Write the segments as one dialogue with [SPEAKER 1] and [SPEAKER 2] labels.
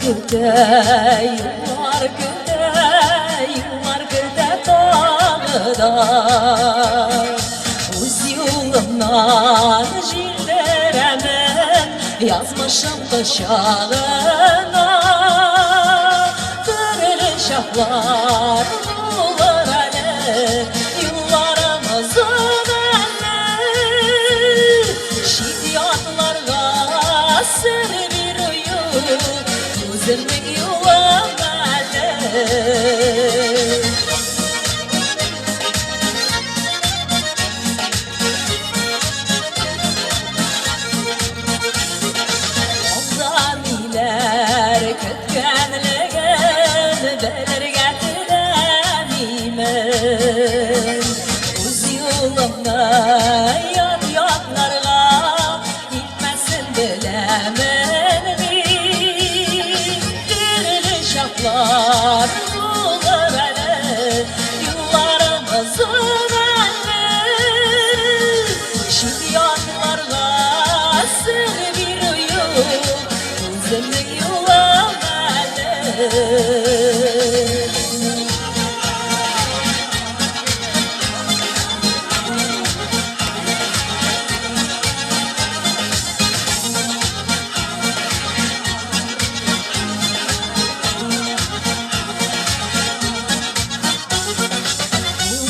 [SPEAKER 1] көтә, юллар көтә, юллар көтә тагы да. Үз юлымнан җилдерәмен язмышым кочагына. Төрле чаклар булыр әле, юлларым озын әле. Чит ятларга сер бирү юк, үземнең юлым әле. Алда ниләр көткәнлеген белергә теләмимен. Үз юлымны ят-ятларга илтмәсен беләмен мин. Төрле чаклар булыр әле, юлларым озын әле. Чит ятларга сер бирү юк, үземнең юлым әле.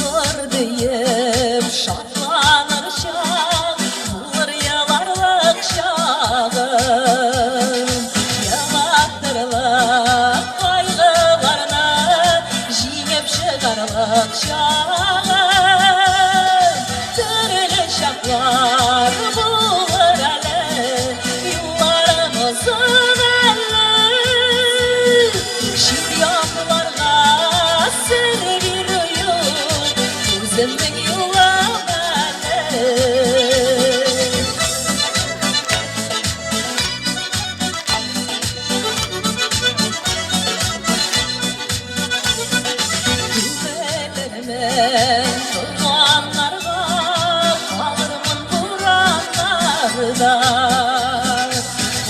[SPEAKER 1] Булыр диеп шатланыр чак, булыр еларлык чагым. Елаттырлык кайгыларны җиңеп чыгарлык чагым. Төрле чаклар булыр әле, юлларым озын әле. Чит якларга сер бирү юк, үземнең юлым әле. Түгелермен туганнарга, калырмын бураннарда.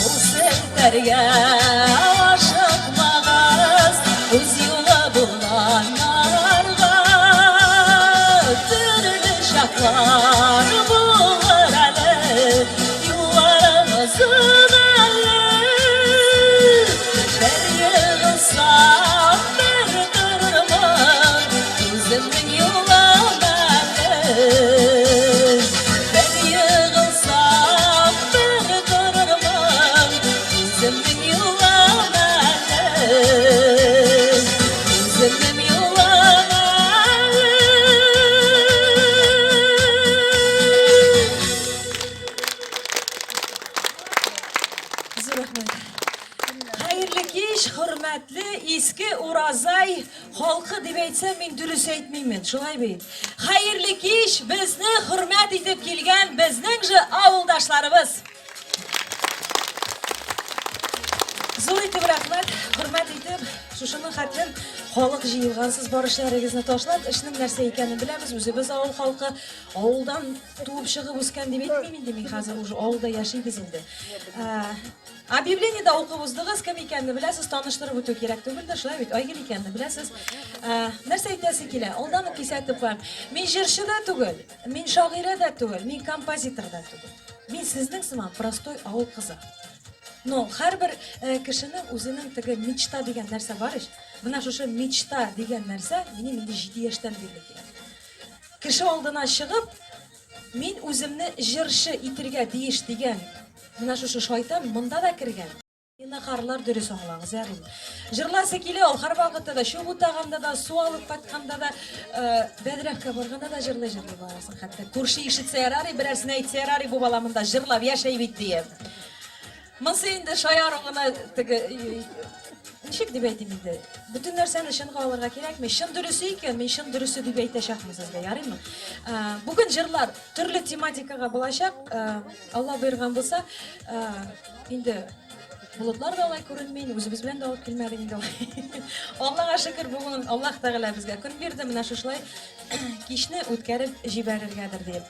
[SPEAKER 1] Кул селтәргә ашыкмагыз, үз юлы булганнарга. Төрле чаклар булыр әле, юлларым озын әле. Бер егылсам, бер торырмын, үземнең юлым әле. Бер егылсам, бер торырмын, үземнең юлым әле. Үземнең юлым әле. Зур рәхмәт. Хәерле кич, хөрмәтле Иске Уразай халкы дип әйтсәм, мин дөрес әйтмимен, шулай бит? Хәерле кич, безне хөрмәт итеп килгән безнең же авылдашларыбыз. Зур итеп рәхмәт, хөрмәт итеп, шушының хәтлем халык җыелгансыз бар эшләрегезне ташлап, эшнең нәрсә икәнен беләбез, үзебез авыл халкы, авылдан туып чыгып үскән дип әйтмим инде мин хәзер уже авылда яшибез инде. Объявление дә укып уздыгыз, кем икәнне беләсез, таныштырып үтү кирәк түгелдер, шулай бит, Айгөл икәнне беләсез. Нәрсә әйтәсе килә? Алдан ук кисәтеп куям. Мин җырчы да түгел, мин шагыйрә дә түгел, мин композитор да түгел. Мин сезнең сыман простой авыл кызы. Но һәрбер кешенең үзенең теге мечта дигән нәрсә бар ич. Менә шушы мечта дигән нәрсә минем инде 7 яшьтән бирле килә. Кеше алдына чыгып, мин үземне җырчы итергә тиеш дигән менә шушы шайтан монда да кергән. Инахарлар дөрес аңлагыз, ягъни. Җырласы килә ул һәрвакытта да, чүп утаганда да, су алып кайтканда да, э, бәдрәфкә барганда да җырлый-җырлый барасың хәтта. Күрше ишетсә ярар, берәрсенә әйтсә ярар, бу бала монда җырлап яшәй бит диеп. Монсы инде шаяру гына теге ничек дип әйтим инде. Бөтен нәрсәне чынга алырга кирәкми. Чын дөресе икән, мин чын дөресе дип әйтәчәкмен сезгә, ярыймы? Бүген җырлар төрле тематикага булачак. Алла боерган булса, инде болытлар да алай күренми, үзебез белән дә алып килмәдек инде алай. Аллага шөкер, бүген Аллаһ Тәгалә безгә көн бирде, менә шушылай кичне үткәреп җибәрергәдер дип.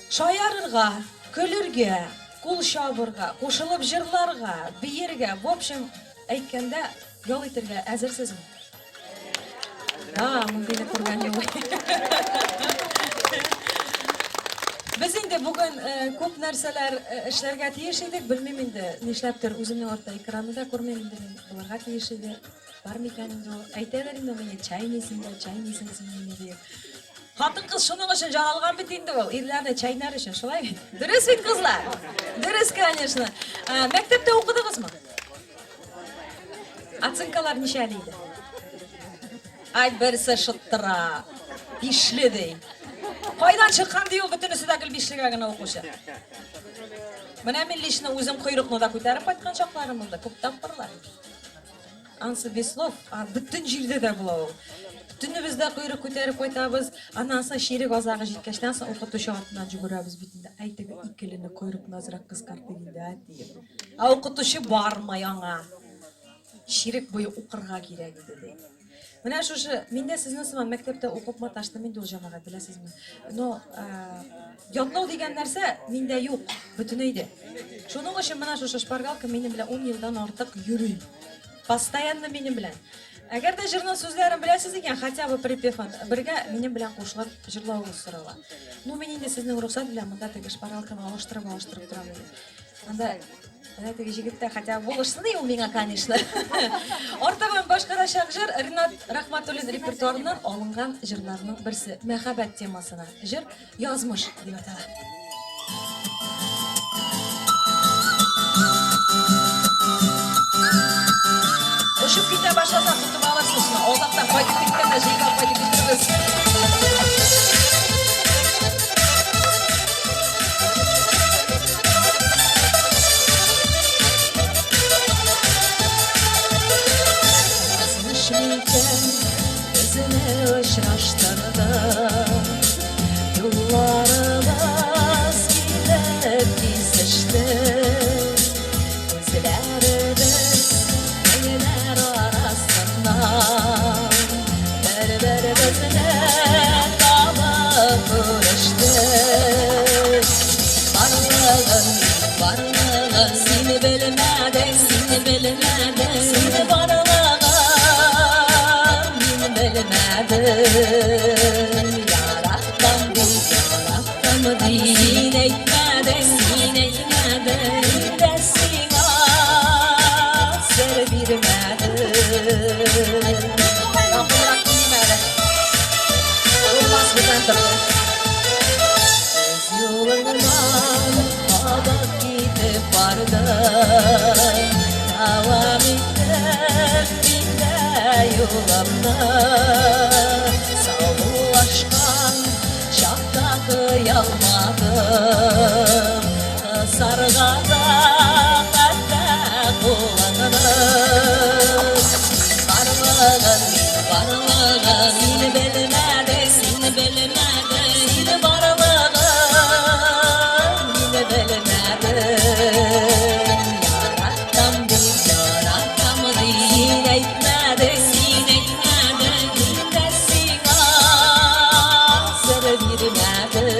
[SPEAKER 1] Шаярырга, көлергә, кул чабырга, кушылып җырларга, биергә, в общем, әйткәндә ял итәргә әзерсезме? Да, мондыйны күргән юк. Без инде бүген күп нәрсәләр эшләргә тиеш идек. Белмим инде, нишләптер үземнең артта экранны да күрмим инде мин. Булырга тиеш иде. Бар микән инде ул? Әйтәләр инде миңа, чәйнисең дә, чәйнисең син мине дип. Хатын-кыз шуның өчен жаралган бит инде ул, ирләрне чәйнәр өчен, шулай бит? Дөрес бит, кызлар? Дөрес, конечно. Мәктәптә укыдыгызмы? Оценкалар ничәле иде? Ай, берсе шыттыра. Бишле ди. Кайдан чыккан ди ул, бөтенесе дә гел бишлегә генә укучы. Менә мин лично үзем койрыкны да күтәреп кайткан чакларым булды, күп тапкырлар. Ансы без слов, а бөтен җирдә дә була ул. Бөтенебез дә койрык күтәреп кайтабыз. Аннан соң чирек азагы җиткәчтән соң укытучы артыннан жүгерәбез бит инде. Әй, теге икелене койрыкны азрак кыскартыйк инде, ә, диеп. Ә укытучы бармый аңа. Чирек буе укырга кирәк иде, ди. Менә шушы, мин дә сезнең сыман мәктәптә укып маташтым инде ул җәмәгать, беләсезме? Но ятлау дигән нәрсә миндә юк, бөтенәй дә. Шуның өчен менә шушы шпаргалка минем белән 10 елдан артык йөри. Постоянно минем белән. Әгәр дә җырның сүзләрен беләсез икән, хотя бы припевын бергә минем белән кушылып җырлавыгыз сорала. Ну, мин инде сезнең рөхсәт белән монда теге шпаргалканы алыштырып-алыштырып торам инде. Анда менә теге җегет тә хотя бы булышсын ди ул миңа, конечно. Артабан башкарачак җыр Ринат Рахматуллин репертуарыннан алынган җырларның берсе. Мәхәббәт темасына җыр Язмыш дип атала. Очып китә башласа, тотып алырсыз шуны. Озактан кайтып киткәндә җыеп алып кайтып китербез. Язмыш микән безне очраштырды. Юлларыбыз килеп кисеште. Күзләребез меңнәр арасыннан бер-беребезне табып күреште. Барлыгын, барлыгын син белмәдең, син белмәдең, син барлыгын мин белмәдем. Яраттым ди, яраттым ди, син әйтмәдең, син әйтмәдең, мин дә сиңа сер бирмәдем. Якынрак килим әле. Булмас бүтән төрле. Үз юлыңнан кабат китеп бардың, дәвам иттем мин дә юлымны. Саубуллашкан чакта кыялмадым, кысарга да хәтта кулыңны. Барлыгын, барлыгын син белмәдең, син белмәдең, син барлыгын мин белмәдем. Яраттым дип, яраттым дип, син әйтмәдең, син әйтмәдең, мин дә сиңа сер бирмәдем.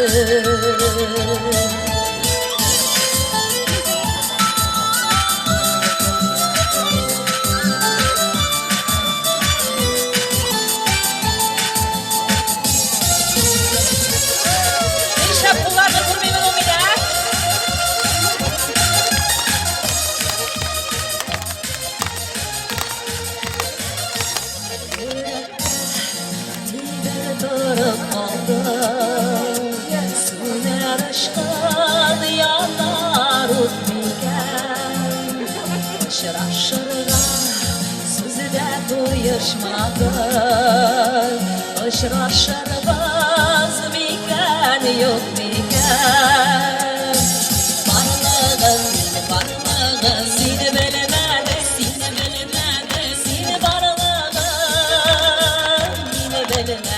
[SPEAKER 1] Нишләп кулларны күрмимен ул мине, ә? Нидер торып калды, сүнәр очкан янар ут микән? Очрашырга сүз дә куешмады, очрашырбыз микән, юк микән? Барлыгын, барлыгын син белмәдең, син белмәдең, син барлыгын мин белмәдем.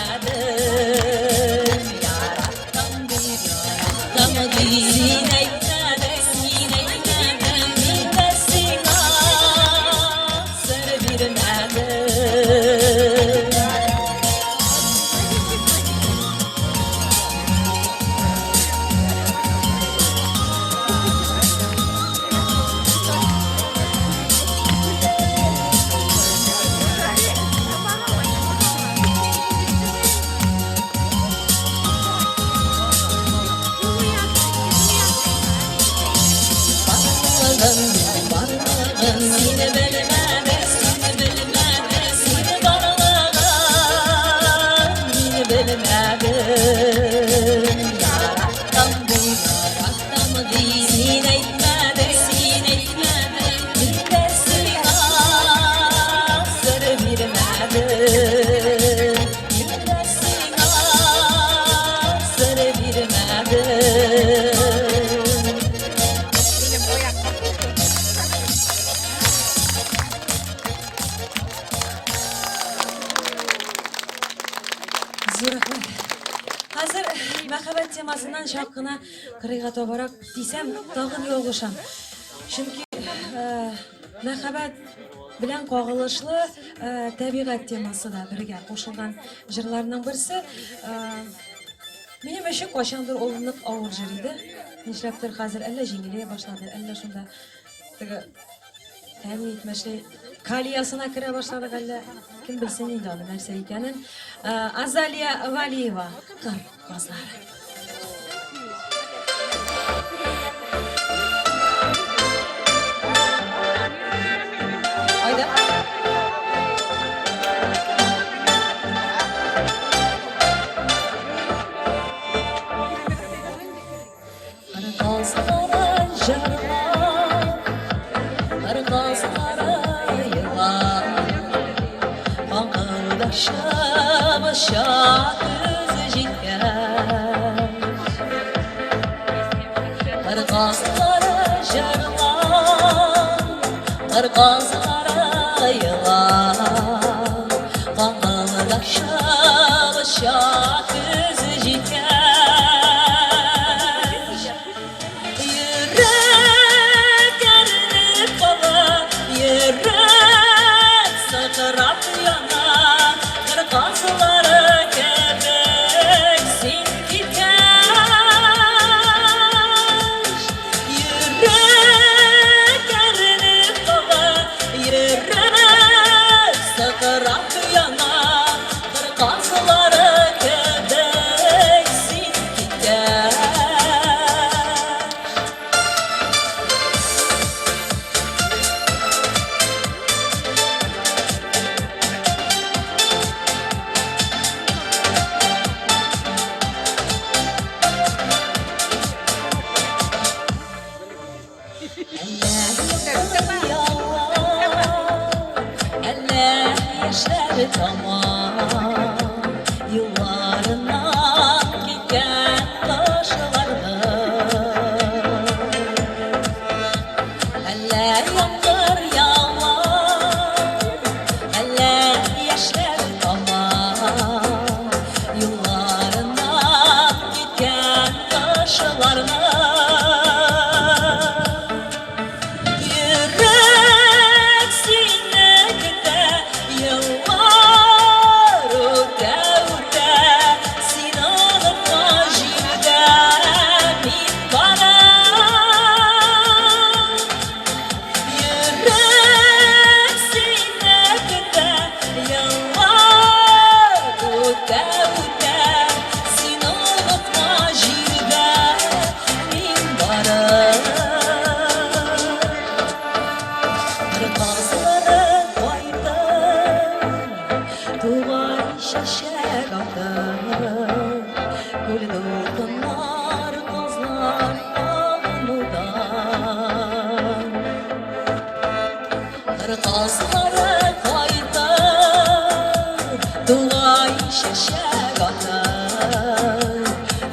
[SPEAKER 1] Яраттым дип, яраттым дип, син әйтмәдең, син әйтмәдең, мин дә сиңа сер бирмәдем. Юклыгын сине белмәде, сине белмәде, сине барлыгын мин белмәдем. Яраттым ди, яраттым ди, син әйтмәдең, син әйтмәдең, мин дә сиңа сер бирмәдем. Мин дә сиңа сер бирмәдем. Зур рәхмәт. Хәзер мәхәббәт темасыннан чак кына кырыйга табарак дисәм, тагын ялгышам. Чөнки мәхәббәт белән кагылышлы табигать темасы да бергә кушылган җырларның берсе. Минем өчен кайчандыр ул нык авыр җыр иде. Нишләптер хәзер әллә җиңеләя башлады, әллә шунда теге әни әйтмешли калиясына керә башладык әллә. Кем белсен инде аны нәрсә икәнен. Азалия Валиева, Кыр казлары. Айда. Кыр җырлап, кыр казлары елап, Каңгылдашып оча көз җиткәч. Кыр казлары җырлап, кыр казлары елап, Каңгылдашып оча көз җиткәч. Йөрәк әрнеп кала, йөрәк сыкрап яна, кыр казлары кебек син киткәч. Йөрәк әрнеп кала, йөрәк сыкрап яна, кыр казлары кебек син киткәч. Әллә яңгыр ява, әллә яшьләр тама, юлларыннан киткән кошларның. Әллә яңгыр ява, әллә яшьләр тама, юлларыннан киткән кошларның. Йөрәк сине көтә, еллар үтә-үтә, син онытма җирдә мин барам. Йөрәк сине көтә, еллар үтә-үтә, син онытма җирдә мин барам. Кыр казлары кайтыр, тугай чәчәк атыр, күл дулкыннар казлар агынудан. Кыр казлары кайтыр, тугай чәчәк атыр,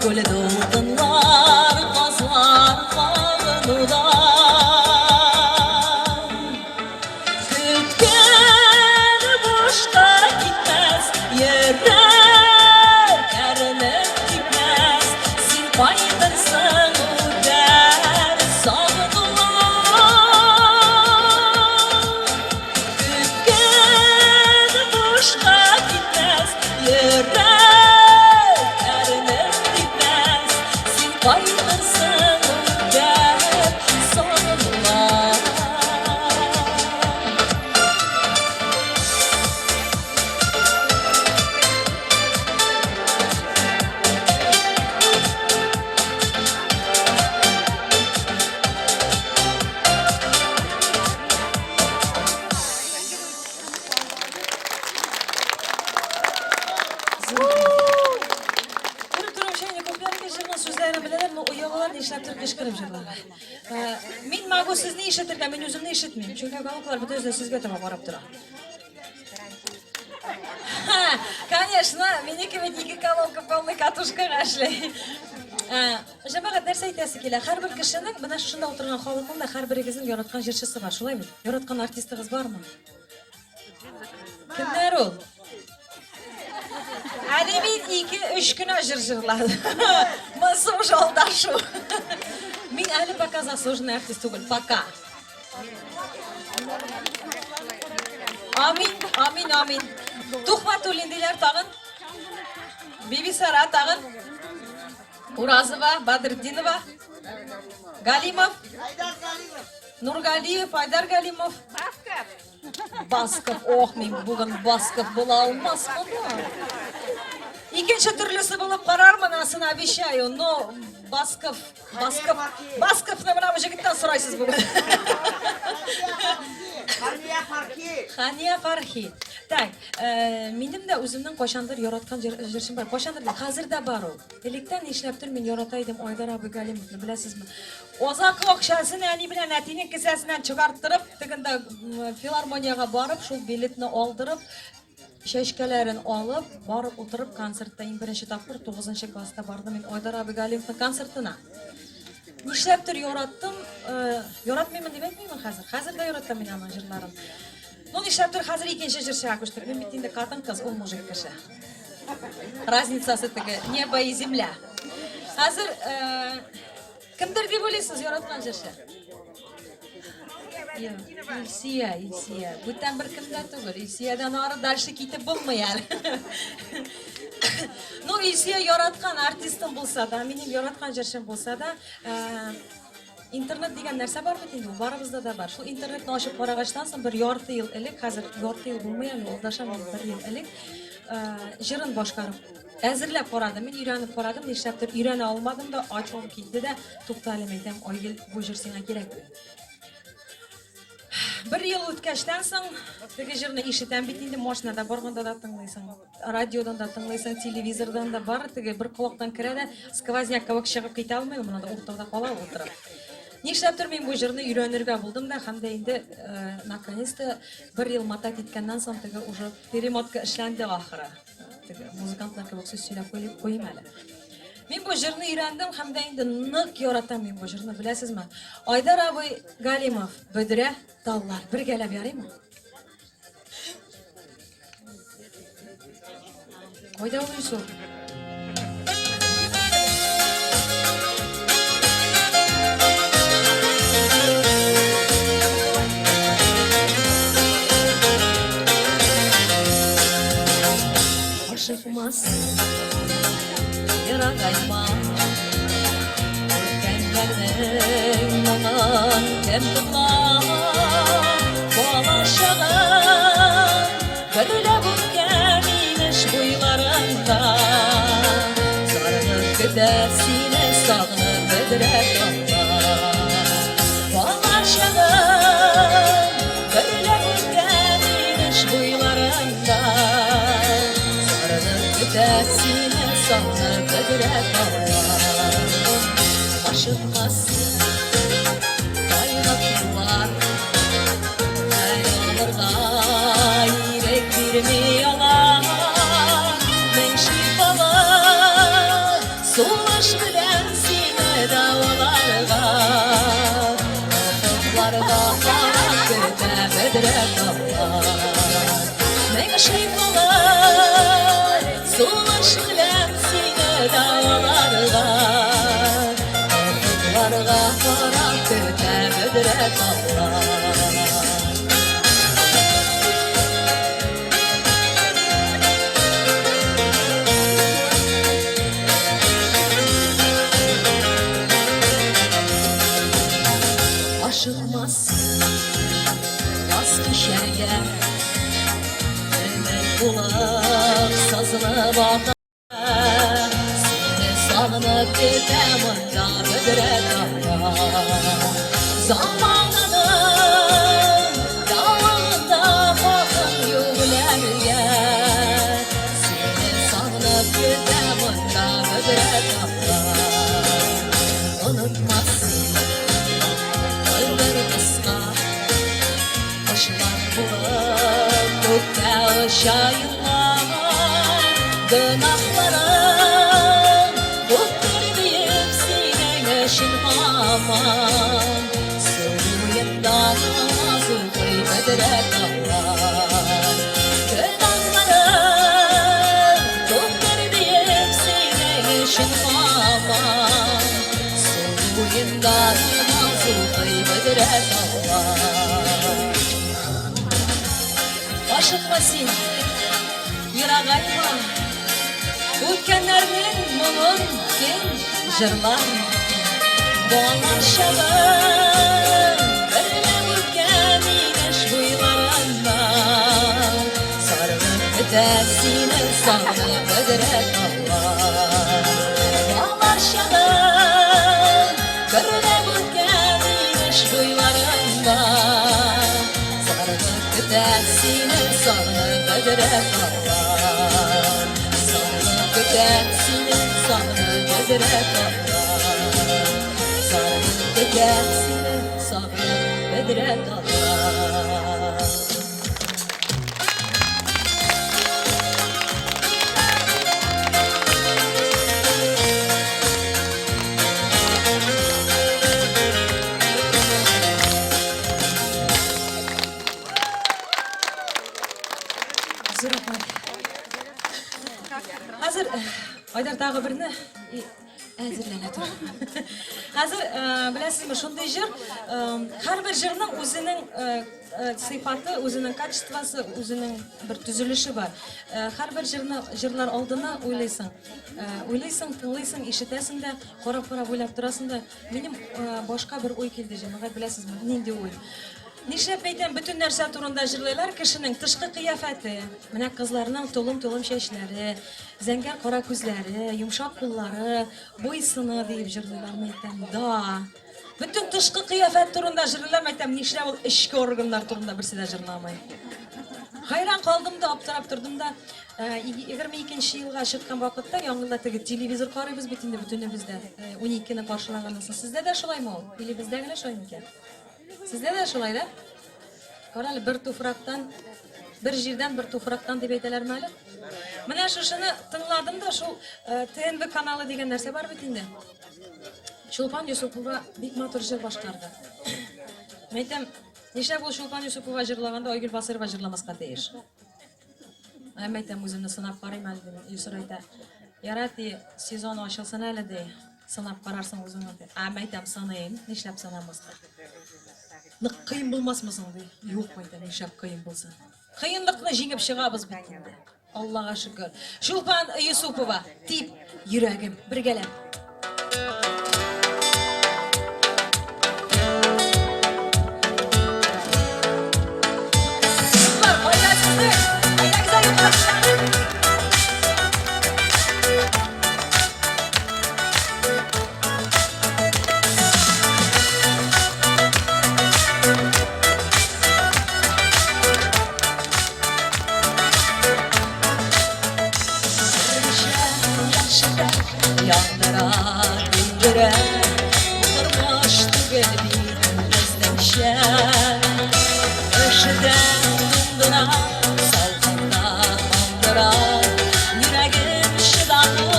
[SPEAKER 1] күл дулкыннар казлар агынудан. Көткән бушка китмәс, йөрәк әрнеп китмәс, син кайтырсың үтәр сагынулар. иттереп җырларга. Мин могу сезне ишетергә, мин үземне ишетмим. Чөнки колонкалар бөтенесе дә сезгә таба карап тора. Конечно, минеке бит ике колонка полный катушкага эшли. Җәмәгать, нәрсә әйтәсе килә? Һәрбер кешенең, менә шушында утырган халыкның да һәрберегезнең яраткан җырчысы бар, шулай бит? Яраткан артистыгыз бармы? Кемнәр ул? Әле мин ике, өч кенә җыр җырладым. Монысы уже алдашу. Мин әле пока заслуженный артист түгел, пока. Амин, амин, амин. Тухватуллин диләр тагын. Бибисара тагын. Уразова, Бадрдинова, Галимов. Нургалиев, Айдар Галимов.
[SPEAKER 2] Басков.
[SPEAKER 1] Басков, ох, мин бүген Басков була алмасмын. Икенче төрлесе булып карармын, асын обещаю, но Басков, Басков, Басковны менә бу җегеттән сорайсыз бүген.
[SPEAKER 3] Хания Фархи.
[SPEAKER 1] Хания Фархи. Так, минем дә үземнең кайчандыр яраткан җырчым бар. Кайчандыр, хәзер дә бар ул. Электән нишләптер мин ярата идем Айдар абый Галимовны, беләсезме? Озак акчасын әни белән әтинең кесәсеннән чыгарттырып, тегендә филармониягә барып, шул билетны алдырып, чәчкәләрен алып, барып утырып концертта иң беренче тапкыр 9 класста бардым мин Айдар абый Галимовның концертына. Нишләптер яраттым, яратмыймын дип әйтмимен хәзер. Хәзер дә яратам мин аның җырларын. Ну, нишләптер хәзер икенче җырчыга күчтек. Мин бит инде хатын-кыз, ул мужик кеше. Разницасы теге небо и земля. Хәзер кемдер дип уйлыйсыз яраткан җырчы? Илсия, Илсия. Бүтән бер кем дә түгел. Илсиядән ары дальше китеп булмый әле. Ну, Илсия яраткан артистым булса да, минем яраткан җырчым булса да, интернет дигән нәрсә бар бит инде, ул барыбызда да бар. Шул интернетны ачып карагачтан соң бер ярты ел элек, хәзер ярты ел булмый әле, алдашам инде, бер ел элек, җырын башкарып әзерләп карадым. Мин өйрәнеп карадым, нишләптер өйрәнә алмадым да, ачуым килде дә, тукта әле, мәйтәм, Айгөл, бу җыр сиңа кирәкми. Бер ел үткәчтән соң теге җырны ишетәм бит инде, машинада барганда да тыңлыйсың, радиодан да тыңлыйсың, телевизордан да, бары теге бер колактан керә дә, сквозняк кебек чыгып китә алмый, ул монда уртада кала утырып. Нишләптер мин бу җырны өйрәнергә булдым да, һәм дә инде, наконец-то бер ел мотать иткәннән соң теге уже перемотка эшләнде ахыры. Теге музыкантлар кебек сүз сөйләп куйыйм әле. Мин бу җырны өйрәндем һәм дә инде нык яратам мин бу җырны, беләсезме? Айдар абый Галимов, Бөдрә таллар. Бергәләп ярыймы? Кайда ул Юсуф? Ашыкмас, ерагайма, Үткәннәрнең моңын кем тыңлар? Бала чагым гөрләп үткән инеш буйларында, Сарынып көтә сине сагынып бөдрә таллар. Бала чагым гөрләп үткән инеш буйларында, Сарынып көтә сине сагынып бөдрә таллар. Ашыкмас тайгаклар, Хәл алырга ирек бирми алар. Мең шифалы сулыш белән сине дәваларга, Офыкларга карап көтә бөдрә таулар. Мең шифалы сулыш белән сине дәваларга, Офыкларга карап көтә бөдрә таулар. Ашыкмас ваз кичәргә, Өмет булып сызылып ата. Сине сагынып көтә монда бөдрә таулар. Замананың давылында хакың юк үләргә. Сине сагынып көтә монда бөдрә таулар. Онытмас. Ничә еллар гөнаһларым күптер диеп синең өчен һаман су буенда намаз укый бөдрә таллар. Гөнаһларым күптер диеп синең өчен һаман су буенда намаз укый бөдрә таллар. Ашыкма син, ерагайма, Үткәннәрнең моңын кем җырлар? Балалар чагын берләп үткән инеш буйларында Сарылып көтә сине сагынып бөдрә таллар. Балалар чагын берләп үткән инеш буйларында Сарылып көтә сине сагынып бөдрә таллар. Сарылып көтә сине сагынып бөдрә таллар. Сарылып көтә сине сагынып бөдрә таллар. Зур рәхмәт. Хәзер Айдар тагы берне әзерләнә тор. Хәзер беләсезме, шундый җыр, һәрбер җырның үзенең сыйфаты, үзенең качествосы, үзенең бер төзелеше бар. Һәрбер җырны җырлар алдына уйлыйсың. Уйлыйсың, тыңлыйсың, ишетәсең дә, карап-карап уйлап торасың да. Минем башка бер уй килде, җәмәгать, беләсезме, нинди уй? Нишләп әйтәм, бөтен нәрсә турында җырлыйлар, кешенең тышкы кыяфәте, менә кызларның толым-толым чәчләре, зәңгәр кара күзләре, йомшак куллары, буй-сыны диеп җырлыйлар, мин әйтәм, да. Бөтен тышкы кыяфәт турында җырлыйлар, мин әйтәм, нишләп ул эчке органнар турында берсе дә җырламый. Хайран калдым да, аптырап тордым да. 22 елга чыккан вакытта яңгында теге телевизор карыйбыз бит инде бөтенебез дә. 12-не каршылаганнан соң. Сездә дә шулаймы ул? Или бездә генә шулай микән? Сездә дә шулай да? Кара әле, бер туфрактан, бер җирдән, бер туфрактан дип әйтәләрме әле? Менә шушыны тыңладым да, шул ТНВ каналы дигән нәрсә бар бит инде. Чулпан Юсупова бик матур җыр башкарды. Мин әйтәм, нишләп ул Чулпан Юсупова җырлаганда Айгөл Басырова җырламаска тиеш? Әмма әйтәм, үземне сынап карыйм әле, дим. Илсур әйтә, ярар, ди, сезон ачылсын әле, ди. Сынап карарсың үзеңне, ди. Әмма әйтәм, сыныйм, нишләп сынамаска? Нык кыен булмасмы соң, ди. Юк, әйтәм, нишләп кыен булсын? Кыенлыкны җиңеп чыгабыз бит инде. Аллага шөкер. Чулпан Юсупова, дип, йөрәгем, бергәләп. Яндыра, көндерә, тормыш түгел бит безнеңчә. Өшетә, туңдыра, салкында калдыра, йөрәгем чыдамы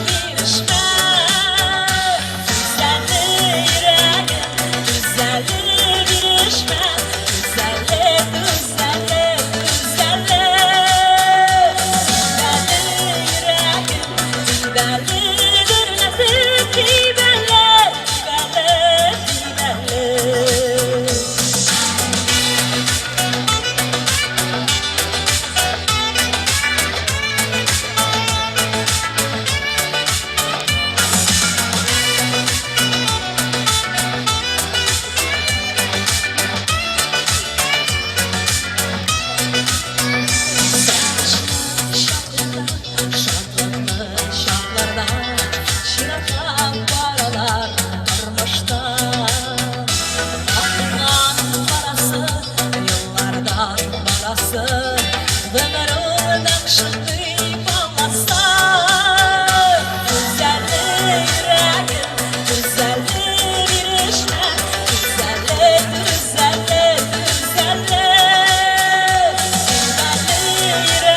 [SPEAKER 1] бирешмә. Түзәле йөрәгем, түзәле бирешмә, түзәле, түзәле, түзәле. Түзәле йөрәгем, түзәле дөрләтеп тибәле, тибәле, тибәле. Шатлыклы чакларда чиратлап баралар тормышта. Акылдан барасы, юллардан барасы, гомер ул нәкъ шундый полоса. Түзәле йөрәгем, түзәле бирешмә, түзәле, түзәле, түзәле. Түзәле йөрәгем.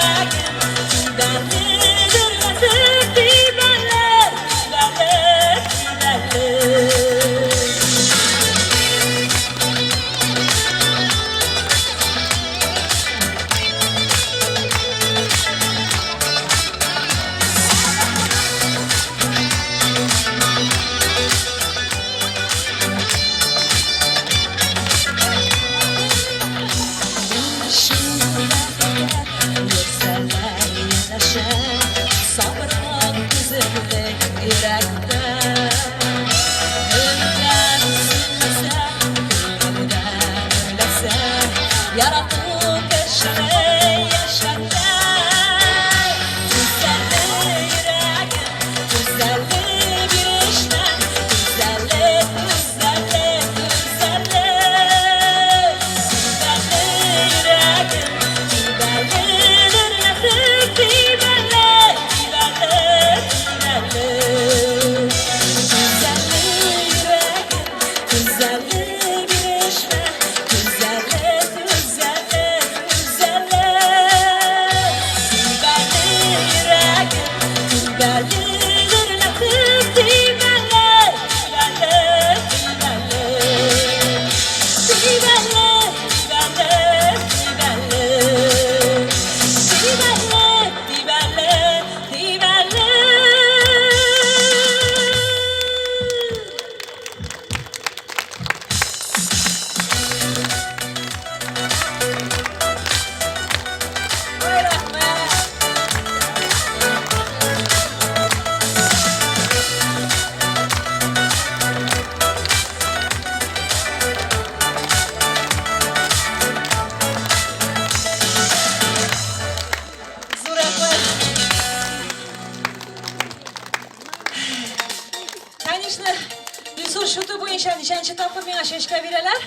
[SPEAKER 1] буенча ничәнче тапкыр миңа чәчкә бирәләр?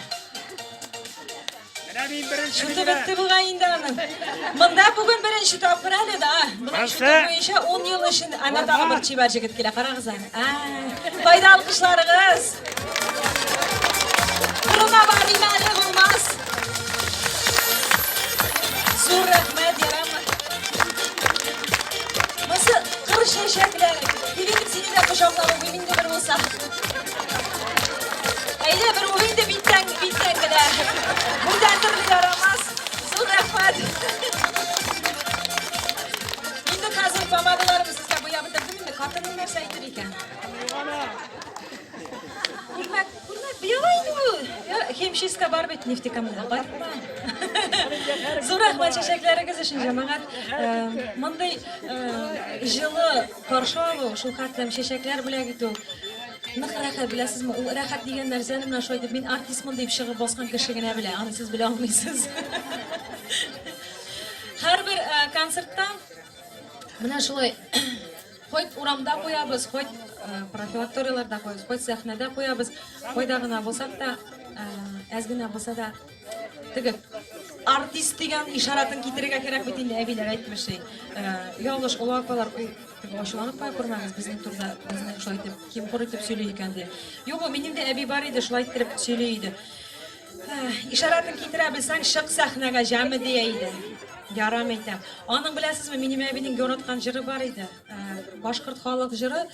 [SPEAKER 2] Менә мин беренче
[SPEAKER 1] Шуты бетте бугай инде аның. Монда бүген беренче тапкыр әле да. Моның шуты буенча 10 ел өчен ана тагы бер чибәр җегет килә. Карагыз әле. Ә, кайда алкышларыгыз? Кырына барыйм әле булмас. Зур рәхмәт, ярамы. Монысы кыр чәчәкләре. Килим сине дә кочаклап үбим инде бер булса. Әйдә, бер үб инде биттән, биттән генә. Бүтән төрле ярамас. Зур рәхмәт. Инде хәзер помадаларымны сезгә буяп бетердем инде. Хатыным нәрсә әйтер икән? Күлмәк, күлмәк буяла инде ул. Я, химчистка бар бит нефтекамда. Кайтма. Зур рәхмәт чәчәкләрегез өчен, җәмәгать. Мондый җылы каршы алу, шул хәтлем чәчәкләр бүләк итү. Нык рәхәт, беләсезме? Ул рәхәт дигән нәрсәне менә шулай итеп мин артистмын дип чыгып баскан кеше генә белә, аны сез белә алмыйсыз. Һәрбер концертта менә шулай хоть урамда куябыз, хоть профилакторияләрдә куябыз, хоть сәхнәдә куябыз, кайда гына булсак та, әз генә булса да теге артист дигән ишаратын китерергә кирәк бит инде, әбиләр әйтмешли. Ялгыш олы апалар Теге ачуланып кая күрмәгез, безнең турыда безне шулай итеп ким-хур итеп сөйли икән ди. Юк, ул минем дә әби бар иде, шулай иттереп сөйли иде. Ишаратын китерә белсәң, чык сәхнәгә, җәме дия иде. Ярам әйтәм. Аның беләсезме, минем әбинең яраткан җыры бар иде. Башкорт халык җыры.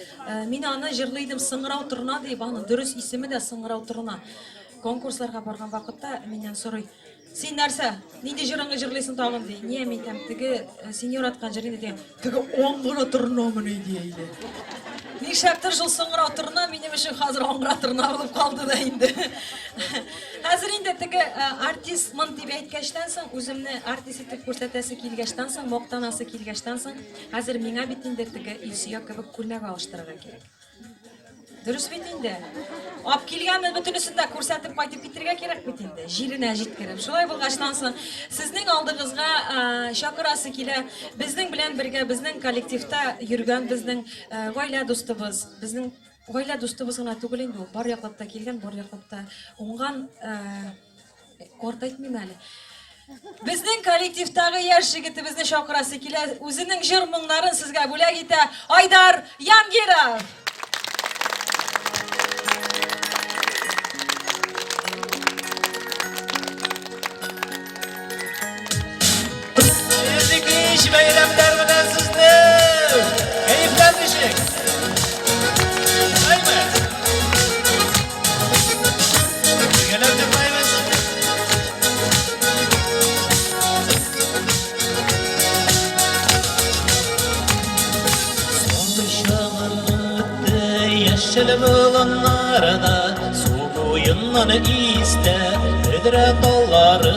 [SPEAKER 1] Мин аны җырлый идем Сыңгырау торна дип, аның дөрес исеме дә Сыңгырау торна. Конкурсларга барган вакытта миннән сорый. Син нәрсә? Нинди җырыңны җырлыйсың тагын ди. Ни әм әйтәм, теге э, син яраткан җыр инде дигән. Теге аңгыра торнамыни ди иде. Нишләптер шул соңгыра торна минем өчен хәзер аңгыра торна булып калды да инде. Хәзер инде теге э, артистмын дип әйткәчтән соң, үземне артист итеп күрсәтәсе килгәчтән соң, мактанасы килгәчтән соң, хәзер миңа бит инде теге Илсөя кебек күлмәк алыштырырга кирәк. Дөрес бит инде. Ап килгәнне бөтенесен дә күрсәтеп кайтып китергә кирәк бит инде. Җиренә җиткереп. Шулай булгачтан соң сезнең алдыгызга чакырасы килә. Безнең белән бергә безнең коллективта йөргән безнең гаилә дустыбыз, безнең гаилә дустыбыз гына түгел инде ул. Бар яклап та килгән, бар яклап та уңган Карт әйтмим әле. Безнең коллективтагы яшь җегетебезне чакырасы килә. Үзенең җыр моңнарын сезгә бүләк итә Айдар Янгиров.
[SPEAKER 4] Хәерле кич, бәйрәмнәр белән сезне! Кәефләр ничек? Шулаймы? Бергәләп җырлайбыз. Соңгы чагын үтте яшел болыннарда, су буеннан истә бөдрә таллары.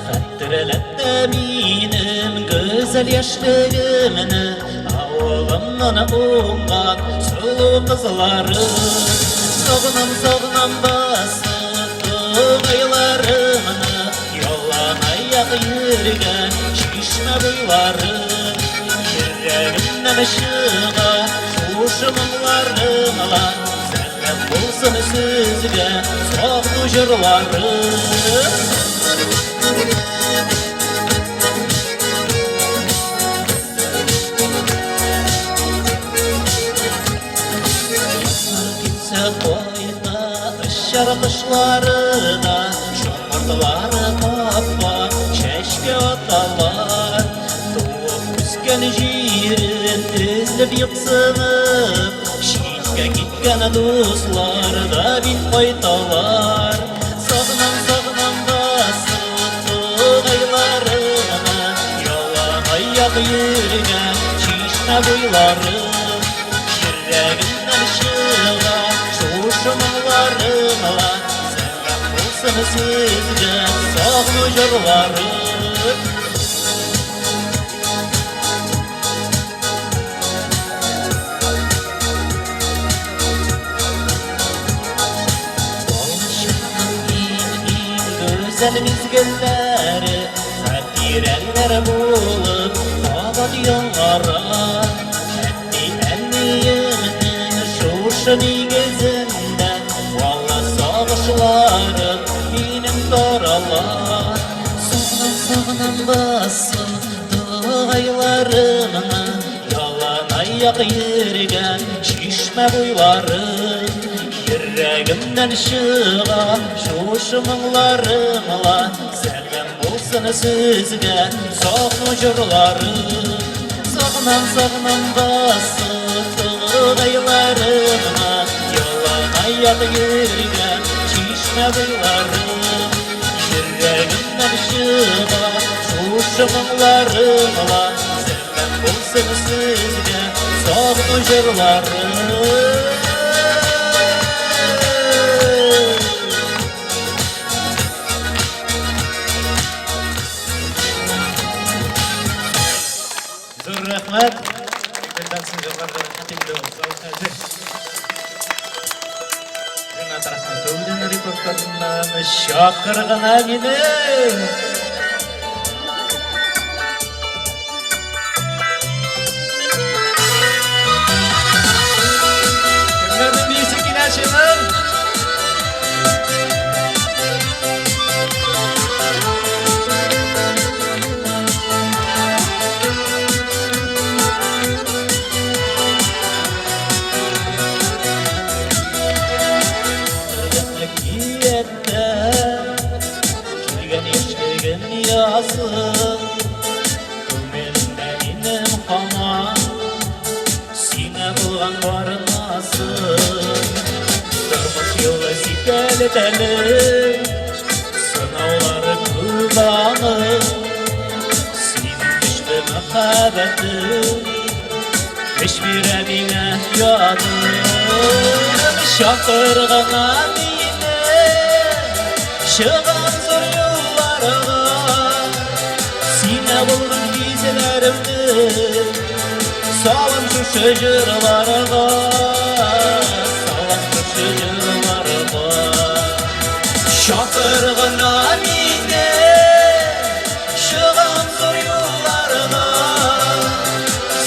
[SPEAKER 4] Хәтерләтә минем гүзәл яшьлегемне, авылымнан уңган сылу кызлары. Сагынам, сагынам басып тугайларымны, ялан аяк йөргән чишмә буйлары. Йөрәгемнән чыга шушы моңларым ла, сәлам булсын сезгә сагыну җырлары. Китсә кайта очар кошлары да, шомыртлары капкан чәчкә аталар. Туып үскән җирен эзләп юксынып, читкә киткән дуслар да бит кайталар. Сагынам, сагынам басып тугайларымны, ялан аяк йөргән чишмә буйлары. Йөрәгемнән чыга шушы моңларым ла, сәлам булсын сезгә сагыну җырлары. Балачакның иң-иң гүзәл мизгелләре Хатирәләр булып кабат яңара. Әти-әниемнең шушы нигезендә. басып тугайларымны, яланаяк йөргән чишмә буйлары. Йөрәгемнән чыга шушы моңларым ла, сәлам булсын сезгә сагыну җырлары. Сагынам, сагынам басып тугайларымны, яланаяк йөргән чишмә буйлары. Йөрәгемнән чыга шушы моңларым ла, сәлам булсын сезгә сагыну җырлары. Зур рәхмәт. Бездән соң җырларга рәхмәт инде ул. Зал хәзер. Ренат Рәхмәтуллин репортажыннан чакыр гына мине. Кемнәрнең биесе килә чыгып? Әкияттә килгән яшьлегем язы, Күңелемдә минем һаман сиңа булган бар назым. Тормыш юлы сикәлтәле, сынаулары күп аның. Синең көчле мәхәббәтең көч бирә миңа җаным. Чакыр гына мине, чыгам зур юлларга. Сиңа булган хисләремне салам шушы җырларга, салам шушы җырларга. Чакыр гына мине, чыгам зур юлларга.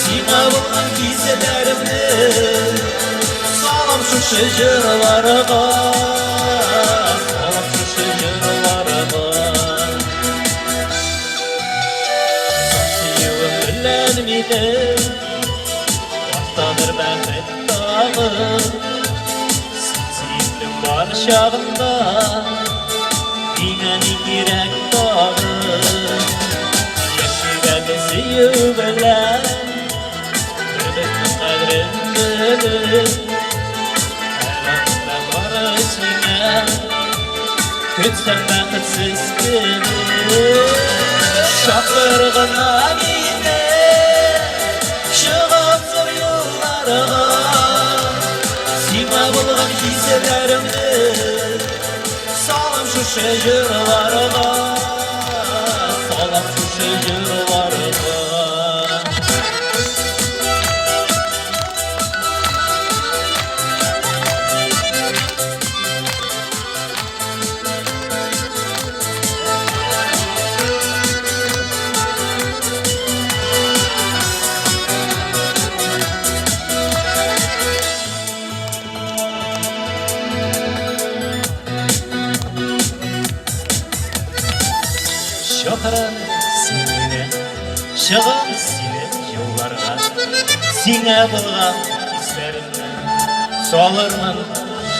[SPEAKER 4] Сиңа булган хисләремне салам шушы җырларга, салам шушы җырларга. Сөюем белән минем Артадыр бәхет тагы. Син сөеклем бар чагында Миңа ни кирәк тагы? Яшик әле сөю белән, Бер-бернең кадерен белеп. Һәр адымда бары сиңа Көтсәм бәхетсез кебек. Чакыр гына мине, Чыгам зур юлларга. Сиңа булган хисләремне Салам шушы җырларга, Салам шушы җырларга. Чакырам син мине, чыгам синең юлларга. Сиңа булган хисләремне салырмын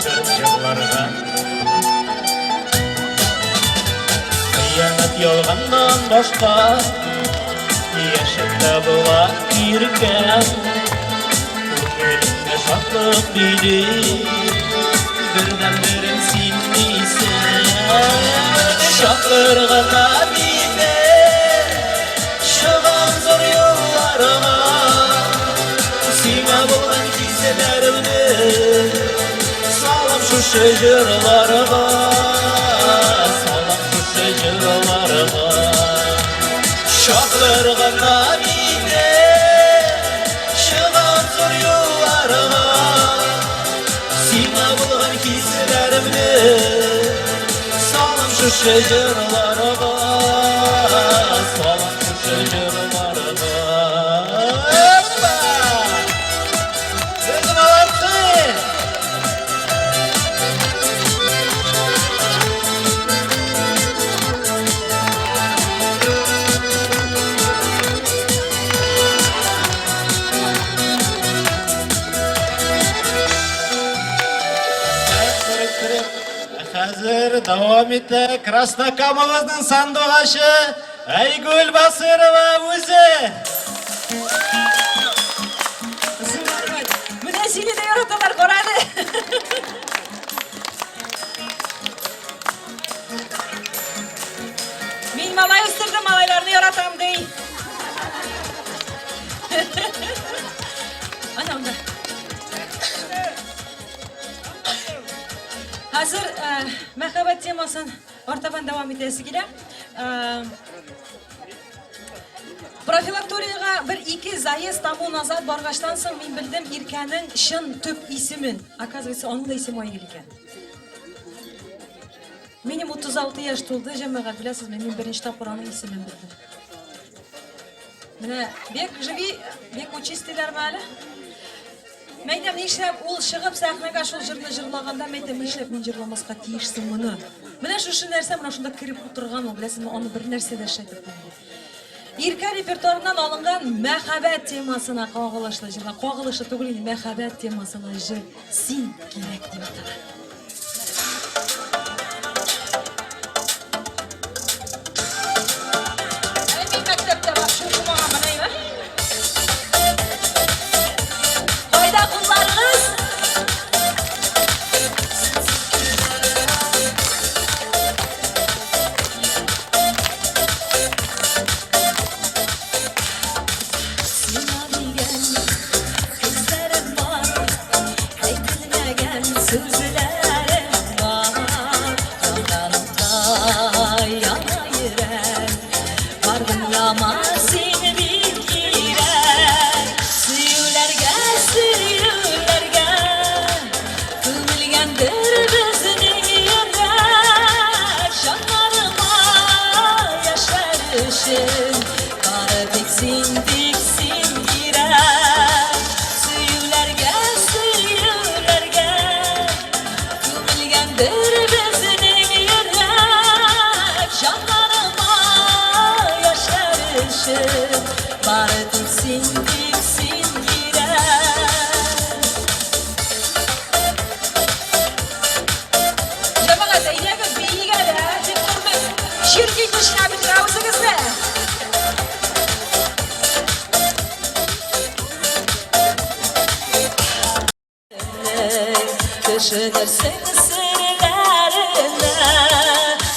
[SPEAKER 4] җырларга. Хыянәт ялганнан башка Яшәп тә була иркәм. Күңелемдә шатлык били, Бердәнберем син дисәң. Чакыр гына мине, Чыгам зур юлларга. Сиңа булган хисләремне Салам шушы җырларга, Салам шушы җырларга. Чакыр гына мине, Чыгам зур юлларга. Сиңа булган хисләремне Салам шушы җырларга, Салам шушы җырларга. Опа! Вы молодцы! Хәзер дәвам итә Краснокамовызның сандугачы Айгөл Басырова үзе.
[SPEAKER 1] Зур рәхмәт. Менә сине дә яраталар, кара әле. Мин малай үстердем, малайларны яратам, ди. Ана анда. Хәзер э, мәхәббәт темасын артабан дәвам итәсе килә. Э, профилакториягә бер ике заезд тому назад баргачтан соң мин белдем Иркәнең чын төп исемен. Оказывается, аның да исеме Айгөл икән. Минем 36 яшь тулды, җәмәгать, беләсезме, мин беренче тапкыр аның исемен белдем. Менә бек живи, бек учись диләрме әле? Мәйтәм, нишләп ул чыгып сәхнәгә шул җырны җырлаганда, мәйтәм, нишләп мин җырламаска тиеш соң моны? Менә шушы нәрсә менә шунда кереп утырган ул, беләсезме, аны бер нәрсә дә эшләтеп булмый. Иркә репертуарыннан алынган мәхәббәт темасына кагылышлы җырлар. Кагылышлы түгел инде, мәхәббәт темасына җыр Син кирәк дип атала. Кайда кулларыгыз? Сиңа дигән хисләрем бар, әйтелмәгән сүзләрем бар. Янган уттай яна йөрәк, бар дөньяма син бик кирәк. Сөюләргә, сөюләргә күмелгәндер безнең йөрәк. Җаннарыма яшәр өчен бары тик син, тик син кирәк. Сөюләргә, сөюләргә күмелгәндер безнең йөрәк. Җаннарыма яшәр өчен бары тик син, тик син кирәк. Җәмәгать, әйдәгез, биик әле, ә? Тик тормый. Чирки көченә бетерә үзегезне. Төшенерсең серләренә,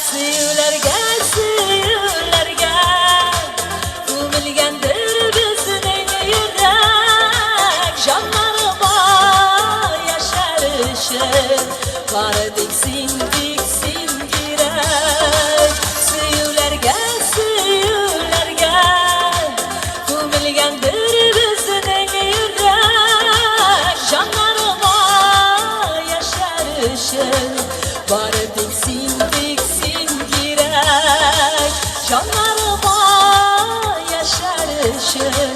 [SPEAKER 1] сөюләргә, сөюләргә күмелгәндер безнең йөрәк. Җаннарыма яшәр өчен бары тик син, тик син кирәк. Сөюләргә, сөюләргә күмелгәндер безнең йөрәк. Җаннарыма яшәр өчен бары тик син, тик син кирәк. Җаннарыма яшәр өчен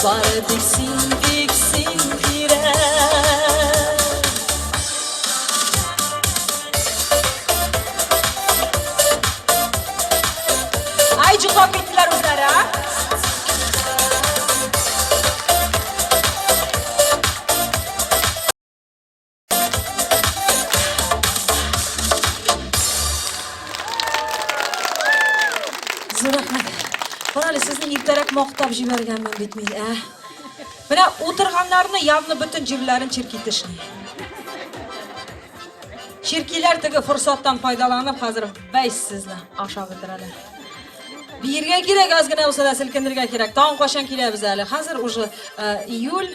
[SPEAKER 1] бары тик син, тик син кирәк. Ай, йоклап киттеләр үзләре, а? Зур рәхмәт. Кара әле, сезне иртәрәк мактап җибәргәнмен бит мин, ә? Менә утырганнарны явно бөтен җирләрен черки тешли. Черкиләр теге форсаттан файдаланып, хәзер бәйс сезне ашап бетерәләр. Биергә кирәк, аз генә булса да селкенергә кирәк. Тагын кайчан киләбез әле? Хәзер уже э, июль,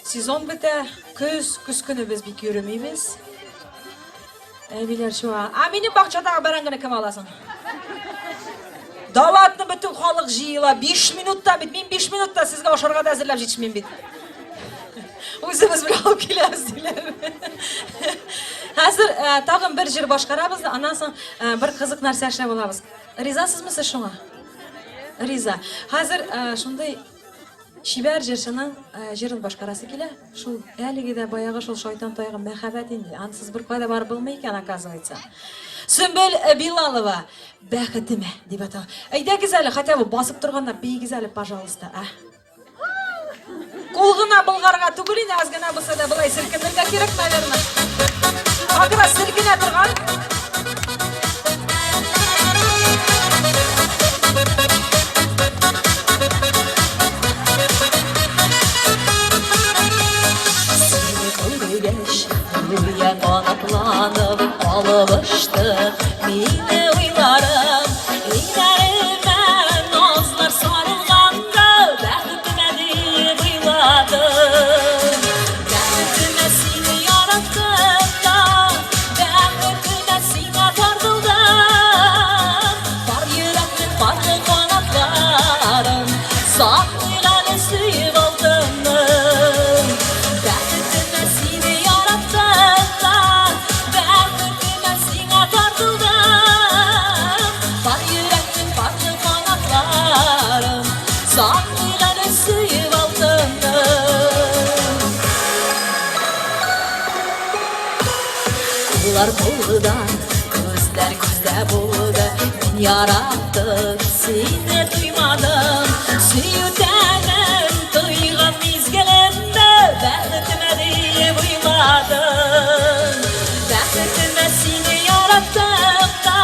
[SPEAKER 1] сезон бетә, көз, көз көне без бик йөремибез. Әбиләр чуа. А минем бакчадагы бәрәңгене кем аласың? Даватны бөтен халык җыела. 5 минутта бит. Мин 5 минутта сезгә ашарга да әзерләп җитешмим бит. Үзебез белән алып киләбез диләр. Хәзер э, тагын бер җыр башкарабыз да, аннан соң э, бер кызык нәрсә эшләп алабыз. Ризасызмы сез шуңа? Риза. Хәзер э, шундый чибәр җырчының җырын башкарасы килә. Шул әлеге дә баягы шул шайтан таягы мәхәббәт инде. Ансыз бер кайда барып булмый икән, оказывается. Сөмбел Билалова, Бәхетемә дип атала. Әйдәгез әле, хотя бы басып торганнар, биегез әле, пожалуйста, а. Кул гына болгарга түгел инде, аз гына булса да болай селкенергә кирәк, наверное. Как раз селкенә торган. Сине күргәч, гүя канатланып алып очты мине уйларым. Иңнәремә назлар сарылганда бәхетемә диеп уйладым. Бәхетемә сине яраттым да, бәхетемә сиңа тартылдым. Пар йөрәкнең парлы канатларын саклыйк әле сөеп алтыным. Бәхетемә сине яраттым да, бәхетемә сиңа тартылдым. Пар йөрәкнең парлы канатларын саклыйк әле сөеп алтыным. Куллар кулда, күзләр күздә булды. Мин яраттым, сине туймадым. Сөю тәмен тойган мизгелемдә бәхетемә диеп уйладым. Бәхетемә сине яраттым да,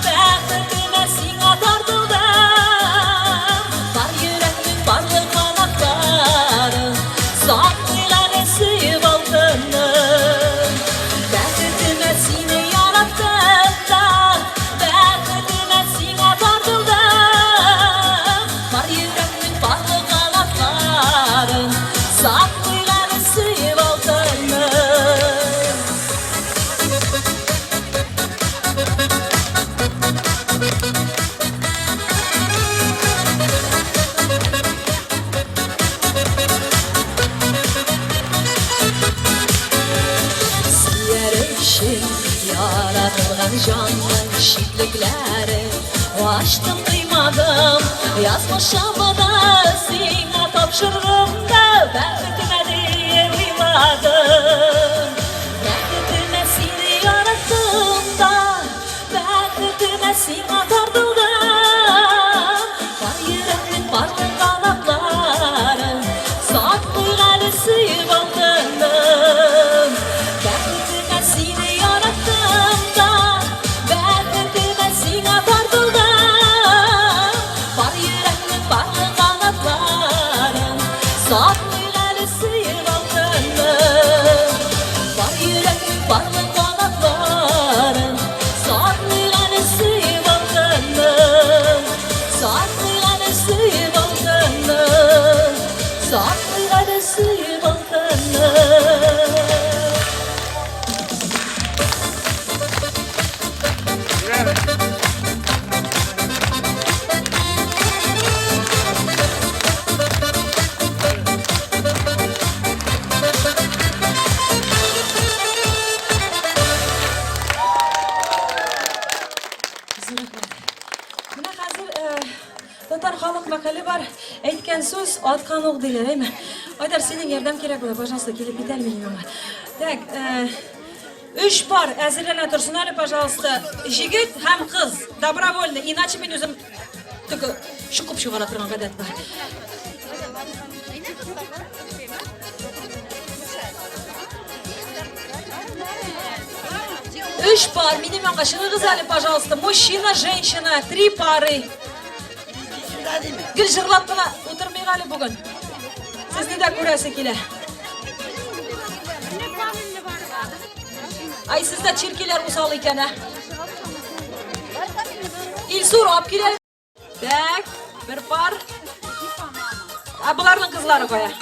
[SPEAKER 1] бәхетемә сиңа тартылдым. Пар йөрәкнең парлы канатларын саклыйк әле сөеп алтыным. Бәхетемә сине яраттым да, бәхетемә сиңа тартылдым. Пар йөрәкнең парлы канатларын саклыйк әле сөеп алтыным. Сөяр өчен яратылган җанның читлекләрен ачтым, тыймадым. Язмышымны сиңа тапшырдым да, бәхетемә диеп уйладым. Бәхетемә сине яраттым да, бәхетемә сиңа тартылдым. Пар йөрәкнең парлы канатларын саклыйк әле сөеп алтыным. Бәхетемә сине яраттым да, бәхетемә сиңа тартылдым. Пар йөрәкнең парлы канатларын саклыйк әле сөеп алтыным. Пар йөрәкнең парлы канатларын саклыйк әле сөеп алтыным. Саклыйк әле сөеп алтыным. Саклыйк әле сөеп алтыным. Зур рәхмәт. Менә хәзер татар халык мәкале бар. Әйткән сүз аткан ук диләр, әйме? Айдар, синең ярдәм кирәк була, пожалуйста, килеп кит әле минем янга. Так, өч пар әзерләнә торсын әле, пожалуйста. Җегет һәм кыз, добровольно, иначе мин үзем только чукып чыгара торган гадәт бар. Өч пар, минем янга чыгыгыз әле, пожалуйста. Мужчина, женщина, три пары. Гел җырлап кына утырмыйк әле бүген. Сезне дә күрәсе килә. Ай, сездә черкиләр усал икән, ә. Илсур, алып кил әле. Так, бер пар. Ә боларның кызлары кая?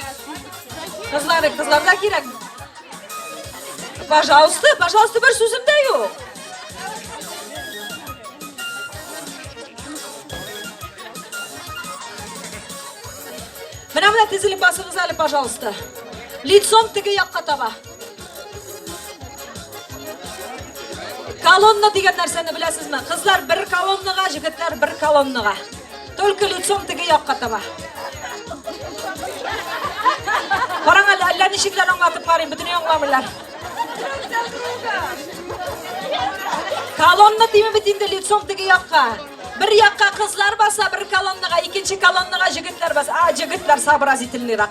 [SPEAKER 1] Кызлары, кызлар да кирәк. Пожалуйста, пожалуйста, бер сүзем дә юк. Менә менә тезелеп басыгыз әле, пожалуйста. Лицом теге якка таба. Колонна дигән нәрсәне беләсезме? Кызлар бер колоннага, җегетләр бер колоннага. Только лицом теге якка таба. Караң әле, әллә ничекләр аңлатып карыйм, бөтенләй аңламыйлар. Колонна димем бит инде лицом теге якка. Бер якка кызлар баса, бер колоннага, икенче колоннага җегетләр баса. А, җегетләр сообразительныйрак.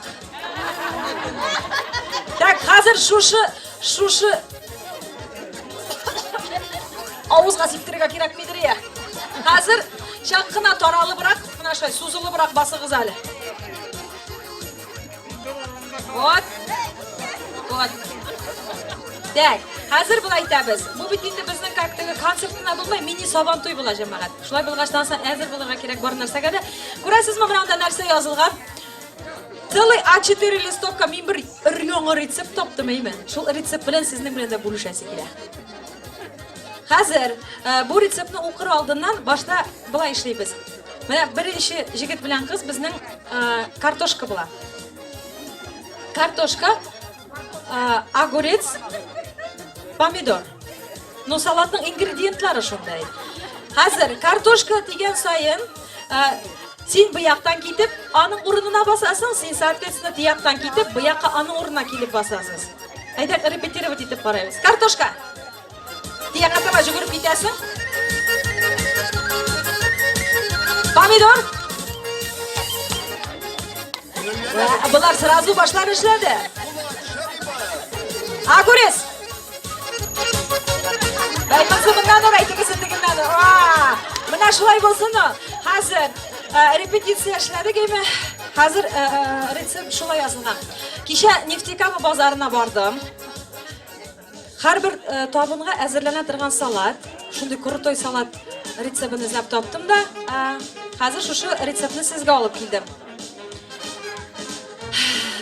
[SPEAKER 1] Хәзер шушы, шушы авызга сиптерергә кирәкмидер я. Хәзер чак кына таралыбрак, менә шулай сузылыбрак басыгыз әле. Вот. Вот. Так, хәзер болай итәбез. Бу бит инде безнең как теге концерт кына булмый, мини сабантуй була, җәмәгать. Шулай булгачтан соң әзер булырга кирәк бар нәрсәгә дә. Күрәсезме, менә анда нәрсә язылган? Целый А4 листовка мин бер өр-яңа рецепт таптым, әйме. Шул рецепт белән сезнең белән дә бүлешәсе килә. Хәзер э, бу рецептны укыр алдыннан башта болай эшлибез. Менә беренче җегет белән кыз безнең э, картошка була. Картошка, э, огурец, помидор. Ну, салатның ингредиентлары шундай. Хәзер картошка дигән саен, э, син бу яктан китеп, аның урынына басасың, син, соответственно, тияктан китеп, бу якка аның урынына килеп басасыз. Әйдә, репетировать итеп карайбыз. Картошка! Тиякка таба жүгереп китәсең. Помидор! Болар сразу башлар эшләде. Огурец! Бәй, монысы моннан ора, икесе тегеннән. Менә шулай булсын ул. Хәзер э, репетиция эшләдек әйме. Хәзер э, э, рецепт шулай язылган. Кичә Нефтекама базарына бардым. Һәрбер э, табынга әзерләнә торган салат, шундый крутой салат рецептын эзләп таптым да, э, хәзер шушы рецептны сезгә алып килдем.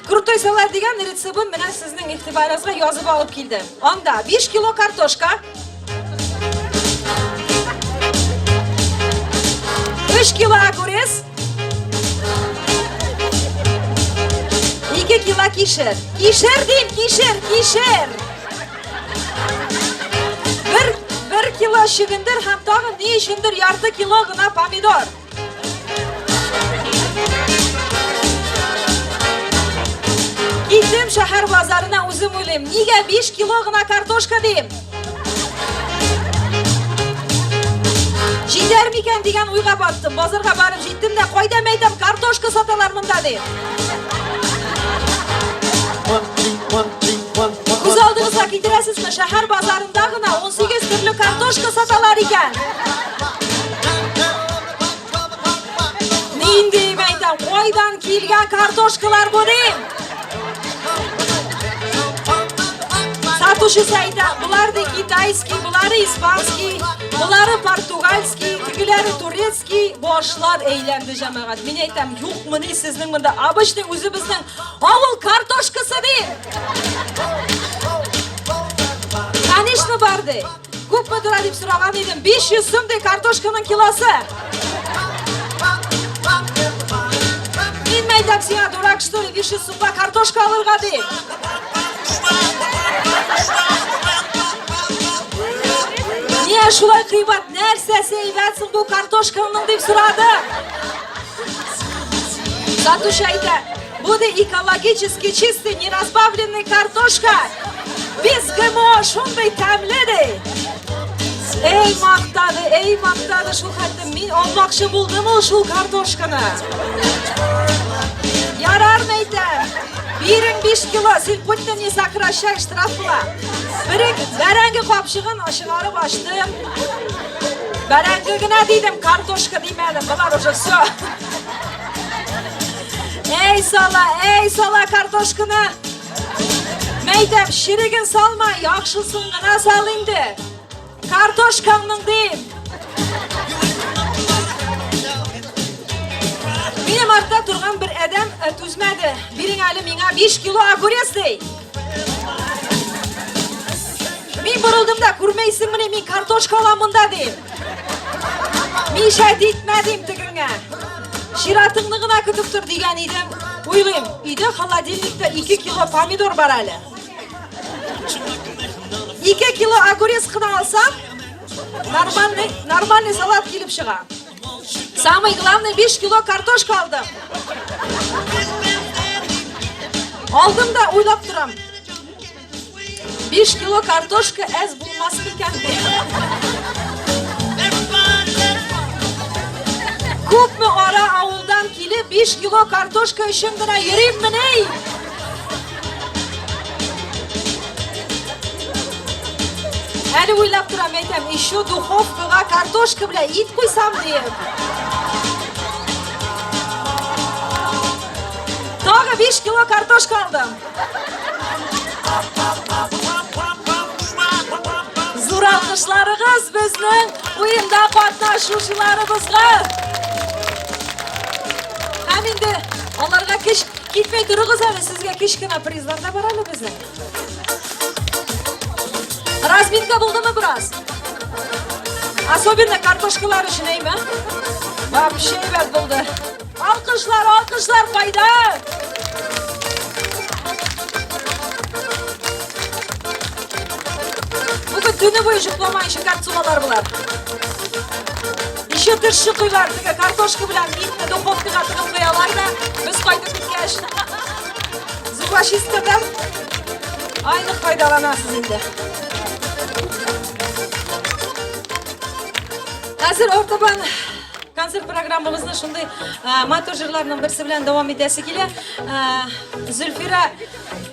[SPEAKER 1] Крутой салат дигән рецептын менә сезнең игътибарыгызга язып алып килдем. Анда 5 кило картошка, 3 кило огурец, 2 кило кишер. Кишер дим, кишер, кишер. Бер, бер кило чөгендер һәм тагын ни өчендер ярты кило гына помидор. Киттем шәһәр базарына үзем уйлыйм, нигә 5 кило гына картошка дим. Җитәр микән дигән уйга баттым. Базарга барып җиттем дә, кайда мәйтәм, картошка саталар монда дим. Күз алдыгызга китерәсезме, шәһәр базарында гына 18 төрле картошка саталар икән. Нинди мәйтәм, кайдан килгән картошкалар бу дим. Сатучысы әйтә, болар ди китайский, болары испанский, болары португальский, тегеләре турецкий, башлар әйләнде җәмәгать. Мин әйтәм, юкмыни сезнең монда обычный үзебезнең Авыл картошкасы ди. Конечно бар ди. Күпме тора дип сораган идем. 500 сум ди картошканың килосы. Мин мәйтәм сиңа дурак что ли 500 сумга картошка алырга ди. Нигә шулай кыйбат? Нәрсәсе әйбәт соң бу картошканың дип сорады. Сатучы әйтә, бу ди экологически чистый, неразбавленный картошка. Без ГМО шундый тәмле ди. Эй, мактады, эй, мактады шул хәтле. Мин алмакчы булдым ул шул картошканы. Ярар, мәйтәм. Бирең 5 кило, син хоть ты не сокращай, штраф була. Берең бәрәңге капчыгын чыгарып ачтым. Бәрәңге генә дидем, картошка димәдем. Болар уже все. Эй, сала, эй, сала картошканы. Мәйтәм, ширеген салма, яхшысын гына сал инде. Картошкаңның дим. Минем артта торган бер адәм э, түзмәде. Бирең әле миңа 5 кило огурец ди. Мин борылдым да, күрмәйсеңмени, мин картошка алам монда дим. Мишә дитмә дим тегеңә. Чиратыңны гына көтеп тор дигән идем. Уйлыйм, өйдә холодильникта 2 кило помидор бар әле. 2 кило огурец кына алсам, нормальный, нормальный салат килеп чыга. Самый главный 5 кило картошка алдым. Алдым да уйлап торам. 5 кило картошка әз булмас микән дип. Күпме ара авылдан килеп 5 кило картошка өчен генә йөриммени? Әле уйлап торам, әйтәм, еще духовкага картошка белән ит куйсам диеп. Тагы 5 кило картошка алдым. Зур алкышларыгыз безнең уенда катнашучыларыбызга. Һәм инде аларга кич китмәй торыгыз әле, сезгә кечкенә призлар да бар әле безнең. Разминка булдымы бераз? Особенно картошкалар өчен, әйме? Вообще әйбәт булды. Алкышлар, алкышлар кайда? Бүген төне буе йокламаенча картсулалар болар. Еще теш чыкыйлар, теге картошка белән итне духовкага тыгып куялар да, без кайтып киткәч. Зубочисткадан айнык файдаланасыз инде. Хәзер ортабан концерт программабызны шундый матур җырларның берсе белән дәвам итәсе килә. Зөлфирә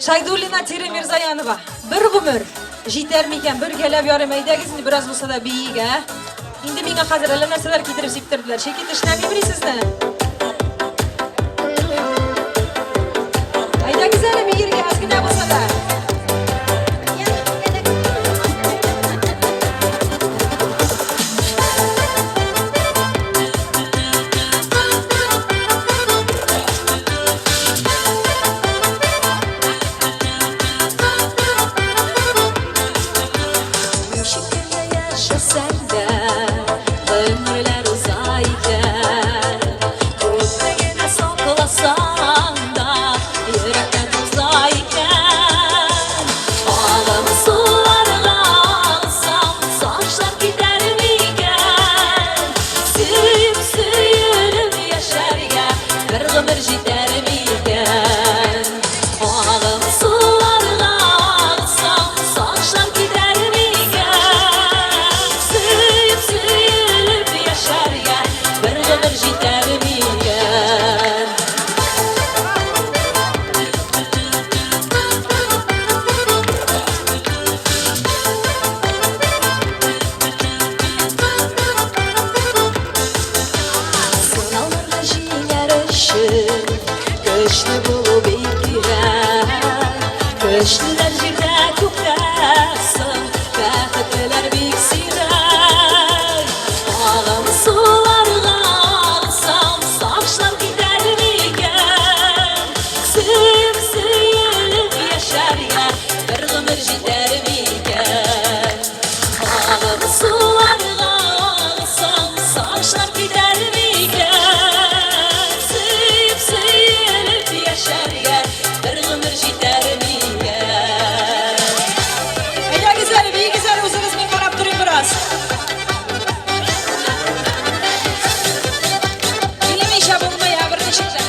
[SPEAKER 1] Шайдуллина Тире Мирзаянова. Бер гомер җитәр микән? Бергәләп ярым әйдәгез инде бераз булса да биик, ә? Инде миңа хәзер әллә нәрсәләр китереп сиптерделәр. Чөнки тешләмимени сезне? Әйдәгез әле биергә, әз генә булса да. Ничек кенә яшәсәң дә, гомерләр уза икән. Күпме генә сакласаң да, йөрәктә туза икән. Агым суларга агызсам, сашлар китәр микән? Сөеп, сөелеп яшәргә бер гомер җитәр микән? Агым суларга агызсам, сашлар китәр микән? Сөеп, сөелеп яшәргә бер гомер җитәр микән? Сынауларны җиңәр өчен көчле булу бик кирәк. Көчлеләр җирдә күктә соң, бәхетлеләр бик сирәк. Агым суларга агызсам, сашлар китәр микән? Сөеп, сөелеп яшәргә бер гомер җитәр микән? Агым суларга агызсам, сашлар китәр микән? Сөеп, сөелеп яшәргә бер гомер җитәр микән? Әйдәгез әле, биегез әле үзегез, мин карап торыйм бераз. Биемичә булмый, ә берничек тә.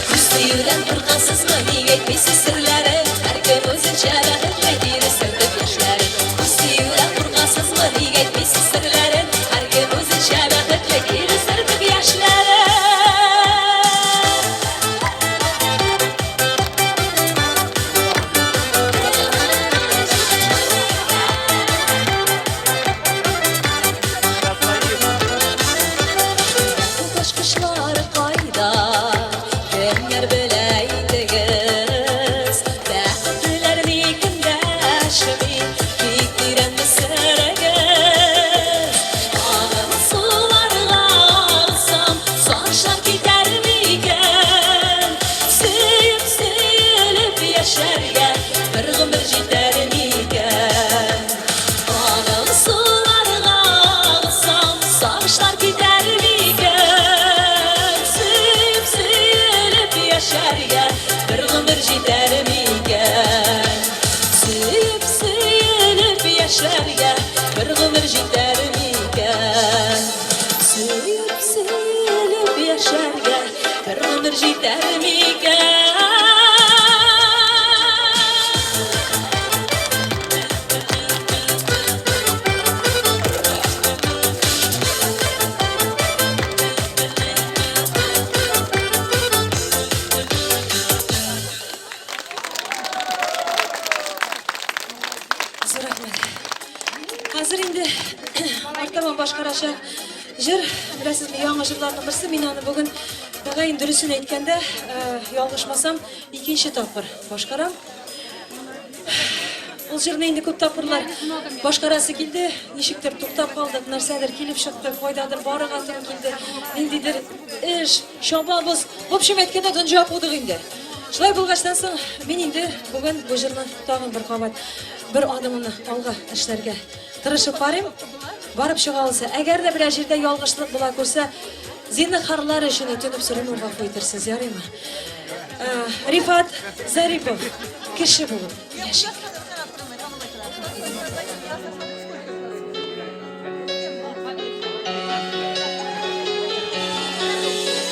[SPEAKER 1] Күз тиюдән куркасызмы, ник әйтмисез серләрен? Һәркем үзенчә бәхетле, тире сөртеп яшьләрен. Күз тиюдән куркасызмы, ник әйтмисез серләрен? Һәркем үзенчә бәхетле, тире сөртеп яшьләрен. Ачкычлары кайда? Кемнәр белә әйтегез? Бәхетлеләр ник эндәшми? Бик тирәнме серегез? Агым суларга агызсам, сашлар китәр микән? Сөеп, сөелеп яшәргә бер гомер җитәр микән? Агым суларга агызсам, сагышлар китәр микән? Сөеп, сөелеп яшәргә бер гомер җитәр микән? Сөеп, сөелеп яшәргә бер гомер җитәр микән? Сөеп, сөелеп яшәргә бер гомер җитәр микән? беләсезме, яңа җырларның берсе. Мин аны бүген тәгаен дөресен әйткәндә, ялгышмасам, икенче тапкыр башкарам. Ул җырны инде күп тапкырлар башкарасы килде. Ничектер туктап калдык, нәрсәдер килеп чыкты, кайдадыр барырга туры килде. Ниндидер эш, чабабыз. В общем, әйткәндә, дөнья кудык инде. Шулай булгачтан соң, мин инде бүген бу җырны тагын бер кабат бер адымны алга эшләргә тырышып карыйм. Барып чыга алса, әгәр дә берәр җирдә ялгышлык була күрсә, зинһарлар өчен үтенеп сорыйм, гафу итерсез, ярыймы? Рифат Зарипов, кеше булып яшик.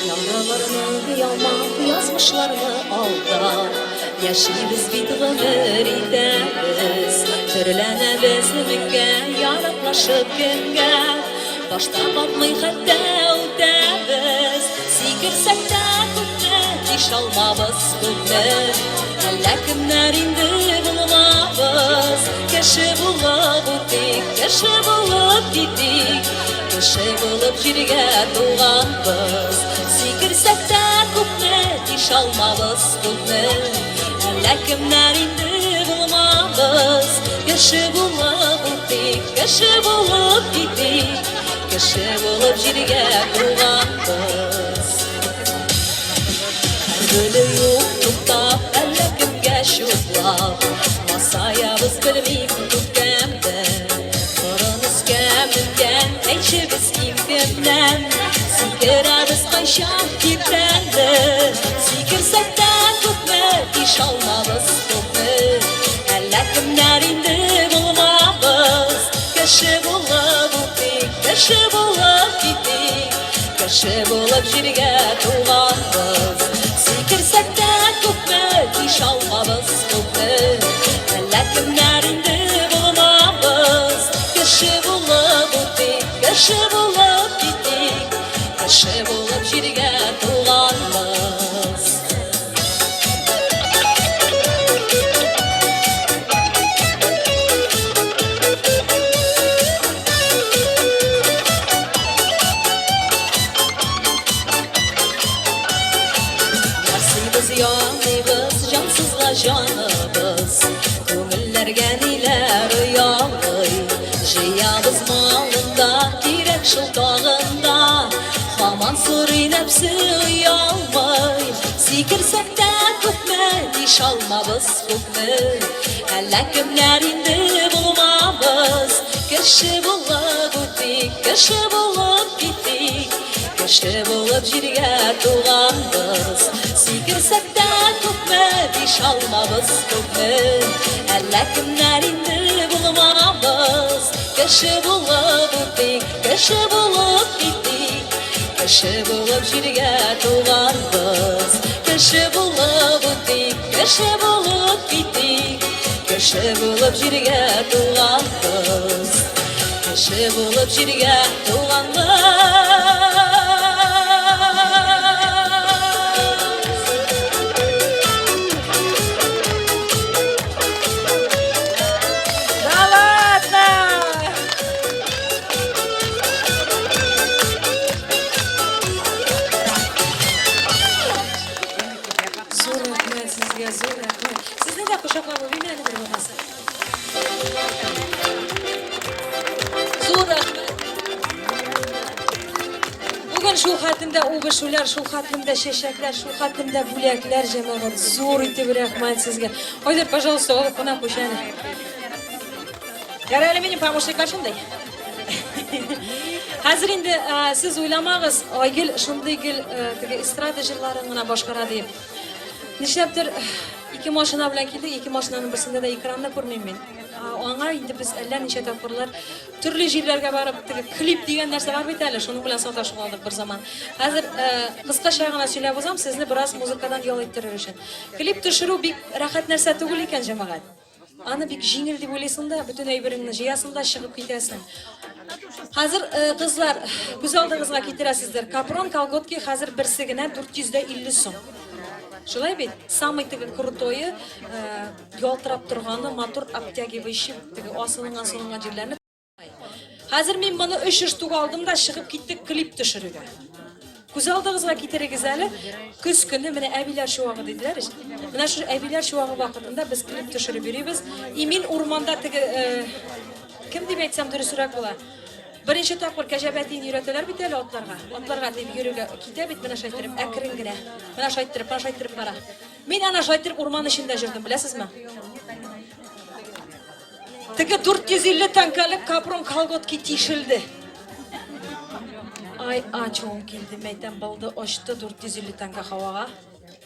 [SPEAKER 1] Яраларны ямап, язмышларны алдап, Яшибез бит гомер итәбез. Төрләнәбез меңгә, яраклашып кемгә. Башта батмый хәтта үтәбез. Сикерсәк тә күпме, тишалмабыз күпме. Әллә кемнәр инде булмабыз. Кеше булып үтик, кеше булып китик. Кеше булып җиргә туганбыз. Сикерсәк тә күпме, тишалмабыз күпме. Әллә кемнәр инде булмабыз. Кеше булып үтик, кеше булып китик. Кеше булып җиргә туганбыз. Һәр юк туктап, әллә кемгә чутлап, Масаябыз белмим күпкәмдер. Борын өскә менгән, әйтче без ким кемнән? Сикерәбез кайчан киртәндер. Сикерсәк тә күпме, тишалмабыз күпме. Әллә кемнәр инде булмабыз. Кеше булып үтик, кеше булып китик, Кеше булып җиргә туганбыз. Сикерсәк тә күпме, тишалмабыз күпме. Әллә кемнәр инде булмабыз. Кеше булып үтик, кеше булып китик, Кеше булып җиргә туганбыз. Ярсыйбыз, яныйбыз, җансызга җаныбыз, Күңелләргә ниләр оялый. Җыябыз малын да, кирәк шул тагын да, Һаман сорый нәпсе оялмый. Сикерсәк тә күпме, тишалмабыз күпме. Әллә кемнәр инде булмабыз. Кеше булып үтик, кеше булып китик. Кеше булып җиргә туганбыз. Сикерсәк тә күпме, тишалмабыз күпме. Әллә кемнәр инде булмабыз. Кеше булып үтик, кеше булып китик. Кеше булып җиргә туганбыз. Кеше булып үтик, кеше булып китик. Кеше булып җиргә туганбыз. Кеше булып җиргә туганбыз. Да ладно! Зур рәхмәт сезгә, зур рәхмәт. Сезне дә кочаклап үбим әле бер булмаса. Зур рәхмәт. Бүген шул хәтлемдә үбешүләр, шул хәтлемдә чәчәкләр, шул хәтлемдә бүләкләр, җәмәгать. Зур итеп рәхмәт сезгә. Айдар, пожалуйста, алып кына куш әле. Ярый әле минем помощниклар шундый. Хәзер инде сез уйламагыз, Айгөл шундый гел теге эстрада җырларын гына башкара дип. Нишләптер ике машина белән килдек, ике машинаның берсендә дә экранны күрмим мин. Аңа инде без әллә ничә тапкырлар төрле җирләргә барып, теге клип дигән нәрсә бар бит әле, шуның белән саташып алдык бер заман. Хәзер кыскача гына сөйләп узам, сезне бераз музыкадан ял иттерер өчен. Клип төшерү бик рәхәт нәрсә түгел икән, җәмәгать. Аны бик җиңел дип уйлыйсың да, бөтен әйбереңне җыясың да чыгып китәсең. Хәзер э, кызлар, күз алдыгызга китерәсездер. Капрон колготки хәзер берсе генә 450 сум. Шулай бит? Самый теге крутое, э, ялтырап торганы, матур обтягивающий, теге асылынган-сылынган җирләрне. Хәзер мин моны өч штук алдым да чыгып киттек клип төшерергә. Күз алдыгызга китерегез әле, көз көне менә әбиләр чуагы диделәр ич. Менә шул әбиләр чуагы вакытында без клип төшереп йөрибез. И мин урманда теге э, кем дип әйтсәм дөресрәк була. Беренче тапкыр кәҗә бәтиен өйрәтәләр бит әле атларга. Атларга дип йөрергә китә бит менә шайтырып, әкрен генә. Менә шайтырып, менә шайтырып бара. Мин ана шайтырып урман эчендә җөрдем, беләсезме? Теге 450 тәңкәлек капрон колготки тишелде. Ай, ачуым килде, мәйтәм, булды, очты 450 тәңкә һавага.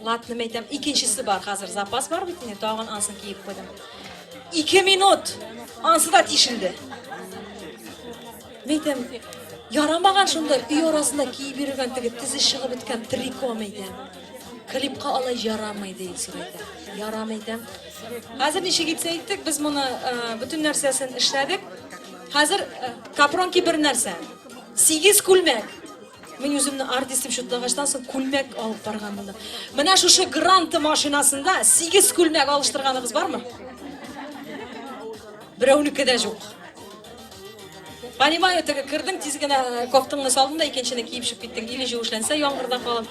[SPEAKER 1] Ладно, мәйтәм, икенчесе бар хәзер, запас бар бит инде, тагын ансын киеп куйдым. Ике минут, ансы да тишелде. Мәйтәм, ярамаган шунда өй арасында киеп йөргән теге тезе чыгып беткән трико, мәйтәм. Клипка алай ярамый, ди Илсур әйтә. Ярамый әйтәм. Хәзер ничек итсә иттек, без моны э, бөтен нәрсәсен эшләдек. Хәзер э, капронки бер нәрсә. Сигез күлмәк. Мин үземне артист дип шутлагачтан соң күлмәк алып барган булдым. Менә шушы Гранта машинасында сигез күлмәк алыштырганыгыз бармы? Берәүнеке дә юк. Понимаю, теге кердең, тиз генә э, кофтыңны салдың да икенчене киеп чыгып киттең. Или җүешләнсә яңгырда калып.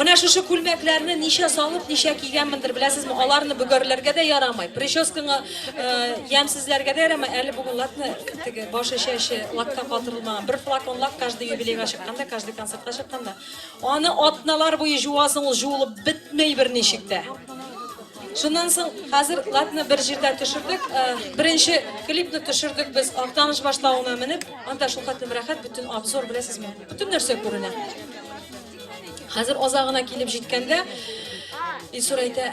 [SPEAKER 1] Менә шушы күлмәкләрне ничә салып, ничә кигәнмендер, беләсезме? Аларны бөгәрләргә дә ярамый. Прическаңа э, ямьсезләргә дә ярамый. Әле бүген лакны теге башы чәче лакка катырылмаган. Бер флакон лак каждый юбилейга чыкканда, каждый концертка чыкканда. Аны атналар буе жуасың, ул жуылып бетмей берничек тә. Шуннан соң хәзер ладно бер җирдә төшердек. Э, беренче клипны төшердек без Актаныш башлавына менеп. Анда шул хәтлем рәхәт, бөтен обзор беләсезме? Бөтен нәрсә күренә. Хәзер азагына килеп җиткәндә Илсур әйтә,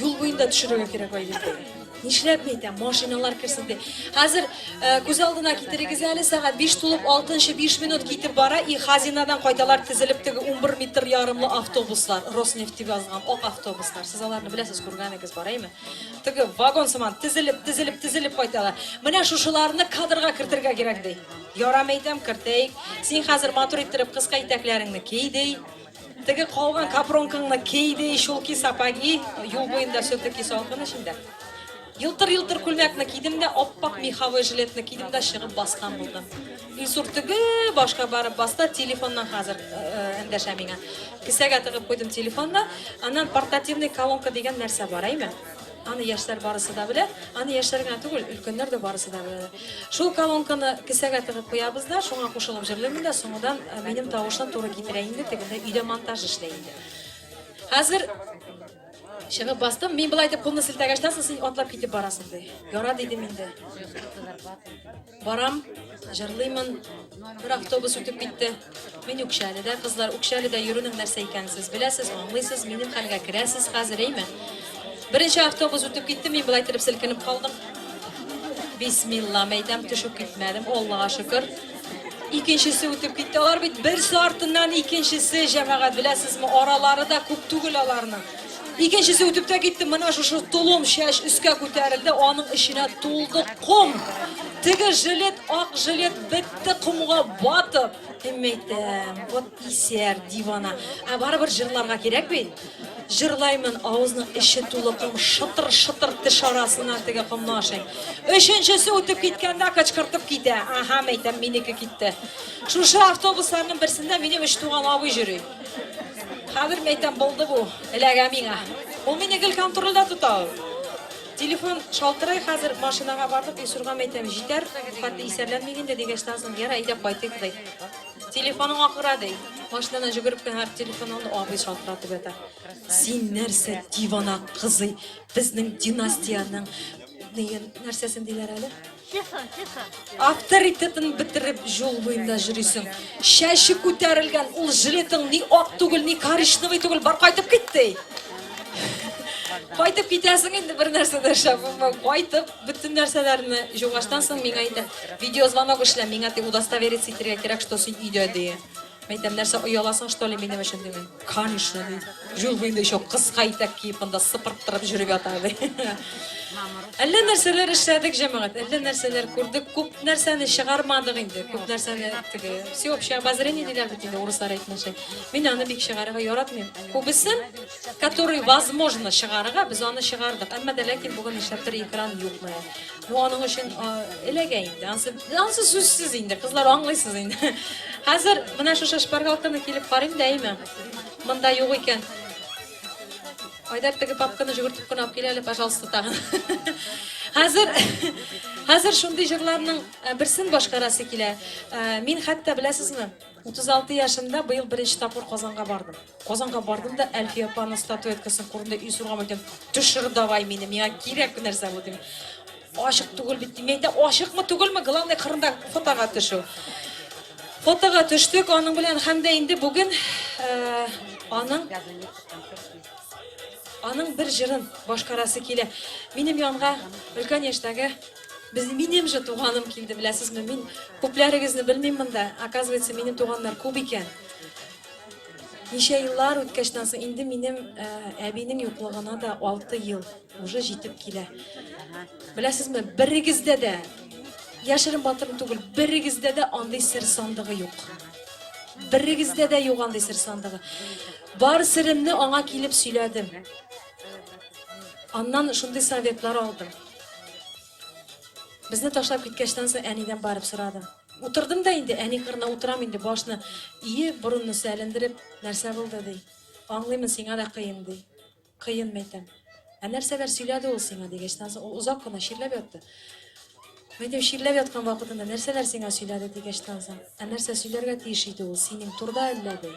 [SPEAKER 1] юл буенда төшерергә кирәк Айгөл. Нишләп әйтәм, машиналар керсен ди. Хәзер э, күз алдына китерегез әле, сәгать 5 тулып 6 5 минут китеп бара, и хазинадан кайталар тезелеп теге 11 метр ярымлы автобуслар, Роснефть дип язылган ак автобуслар. Сез аларны беләсез, күргәнегез бар, әйме? Теге вагон сыман тезелеп, тезелеп, тезелеп кайталар. Менә шушыларны кадрга кертергә кирәк ди. Ярам әйтәм, кертәйек. Син хәзер матур иттереп кыска итәкләреңне ки ди. Теге калган капронкаңны кей ди, чулки сапоги, юл буенда все-таки салкын эчендә. Елтыр-елтыр күлмәкне кидем дә, аппак меховой жилетны кидем дә чыгып баскан булдым. Илсур теге башка барып басты, телефоннан хәзер э, э, эндәшә миңа. Кесәгә тыгып куйдым телефонны, аннан портативный колонка дигән нәрсә бар, әйме? Аны яшьләр барысы да белә. Аны яшьләр генә түгел, өлкәннәр дә барысы да белә. Шул колонканы кесәгә тыгып куябыз да, шуңа кушылып җырлыймын да, соңыдан э, минем тавышны туры китерә инде, тегендә өйдә монтаж эшләй инде. Хәзер чыгып бастым, мин болай итеп кулны селтәгәчтән соң син атлап китеп барасың ди. Яра дидем инде. Барам, җырлыймын. Бер автобус үтеп китте. Мин Үкчәледә, кызлар, Үкчәледә йөрүнең нәрсә икәнен сез беләсез, аңлыйсыз, минем хәлгә керәсез хәзер, әйме? Беренче автобус үтеп китте, мин болай итеп селкенеп калдым. Бисмилла, мәйтәм, төшеп китмәдем, Аллага шөкер. Икенчесе үтеп китте. Алар бит берсе артыннан икенчесе, җәмәгать, беләсезме, аралары да күп түгел аларның. Икенчесе үтеп тә китте, менә шушы толым чәч өскә күтәрелде, аның эченә тулды ком. Теге жилет, ак жилет бетте комга батып. Әйтәм, вот исәр, дивана. Ә барыбер җырларга кирәк бит. Җырлаймын, авызның эче тулы ком, шытыр-шытыр теш арасыннан теге комны ашыйм. Өченчесе үтеп киткәндә кычкыртып китә. Аһа, мәйтәм, минеке китте. Шушы автобусларның берсендә минем өч туган абый йөри. Хәзер мәйтәм, булды бу, эләгә миңа. Ул мине гел контрольдә тота ул. Телефон шалтырый, хәзер машинага бардык, Илсурга мәйтәм, җитәр, хәтле исәрләнмик инде дигәчтән соң, яра, әйдә кайтыйк ди. Телефоның акыра ди. Машинадан җөгереп кенә телефон алды, абый шалтыратып ята. Син нәрсә, дивана кызый, безнең династиянең нәрсәсен диләр әле?
[SPEAKER 5] Тихо, тихо.
[SPEAKER 1] Авторитетын бетереп жол буенда йөрисең. Чәче күтәрелгән, ул жилетың ни ак түгел, ни коричневый түгел, бар кайтып кит ди. Кайтып китәсең инде бер нәрсә дә эшләп булмый. Кайтып, бөтен нәрсәләрне җугаштан соң миңа әйтә, видеозвонок эшлә, миңа ди удостовериться итәргә кирәк, что син өйдә ди. Мәйтәм, нәрсә ояласың, что ли, минем өчен, дим. Конечно, ди. Юл буенда еще кыска итәк киеп, монда сыпырттырып йөреп ята, ди. Әллә нәрсәләр эшләдек, җәмәгать, әллә нәрсәләр күрдек, күп нәрсәне чыгармадык инде, күп нәрсәне теге всеобщее обозрение диләр бит инде, урыслар әйтмешли. Мин аны бик чыгарырга яратмыйм. Күбесен, который возможно чыгарырга, без аны чыгардык. Әмма дә ләкин бүген нишләптер экран юк менә. Ну, аның өчен эләгә инде. Ансы, ансы сүзсез инде, кызлар аңлыйсыз инде. Хәзер менә шушы шпаргалканы килеп карыйм да, әйме? Монда юк икән. Айдар теге папканы җөгертеп кенә алып кил әле, пожалуйста, тагын. Хәзер хәзер шундый җырларның берсен башкарасы килә. Мин хәтта беләсезме, 36 яшемдә быел беренче тапкыр Казанга бардым. Казанга бардым да Әлфия апаның статуэткасын күрдем дә Илсурга әйтәм, төшер давай мине, миңа кирәк нәрсә бу дим. Ачык түгел бит дим. Әйтә, ачыкмы түгелме, главное кырында фотога төшү. Фотога төштек аның белән һәм дә инде бүген аның аның бер җырын башкарасы килә. Минем янга өлкән яшьтәге без минем же туганым килде, беләсезме? Мин күпләрегезне белмим монда. Оказывается, минем туганнар күп икән. Ничә еллар үткәчтән соң инде минем әбинең юклыгына да 6 ел уже җитеп килә. Беләсезме, берегездә дә яшерен батырын түгел, берегездә дә андый сер сандыгы юк. Берегездә дә юк андый сер сандыгы. Бар серемне аңа килеп сөйләдем. Аннан шундый советлар алдым. Безне ташлап киткәчтән соң әнидән барып сорадым. Утырдым да инде, әни кырына утырам инде, башны иеп, борынны сәлендереп, нәрсә булды, ди. Аңлыймын, сиңа да кыен, ди. Кыен, мәйтәм. Ә нәрсәләр сөйләде ул сиңа, дигәчтән соң, ул озак кына чирләп ятты. Мәйтәм, чирләп яткан вакытында нәрсәләр сиңа сөйләде, дигәчтән соң, ә нәрсә сөйләргә тиеш иде ул, синең турда әллә, ди.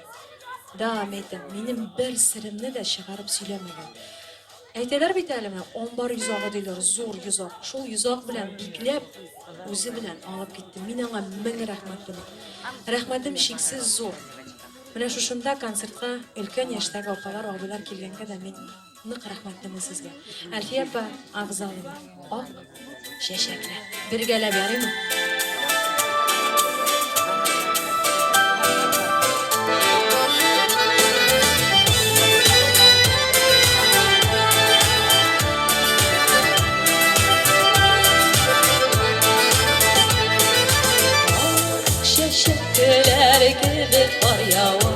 [SPEAKER 1] Да, мәйтәм, минем бер серемне дә чыгарып сөйләмәгән. Әйтәләр бит әле менә, амбар йозагы диләр, зур йозак. Шул йозак белән бикләп, үзе белән алып китте. Мин аңа мең рәхмәтлемен. Рәхмәтем чиксез зур. Менә шушында концертка өлкән яшьтәге апалар, абыйлар килгәнгә дә мин нык рәхмәтлемен сезгә. Әлфия апа Авзалова, ак чәчәкләр. Бергәләп ярыймы? Чәчәкләр кебек кар ява,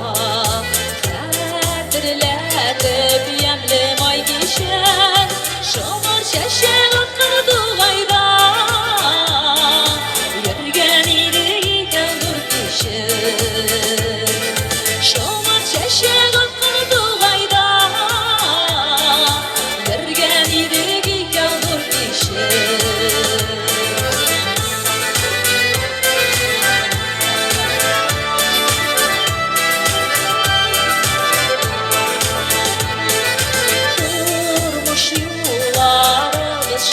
[SPEAKER 1] Хәтерләтеп ямьле май кичен, Шомыр чәчәк аткан тугайда. Йөргән идек икән зур кичен. Шомыр чәчәк аткан тугайда. Йөргән идек икән зур кичен. Тормыш юлларыбыз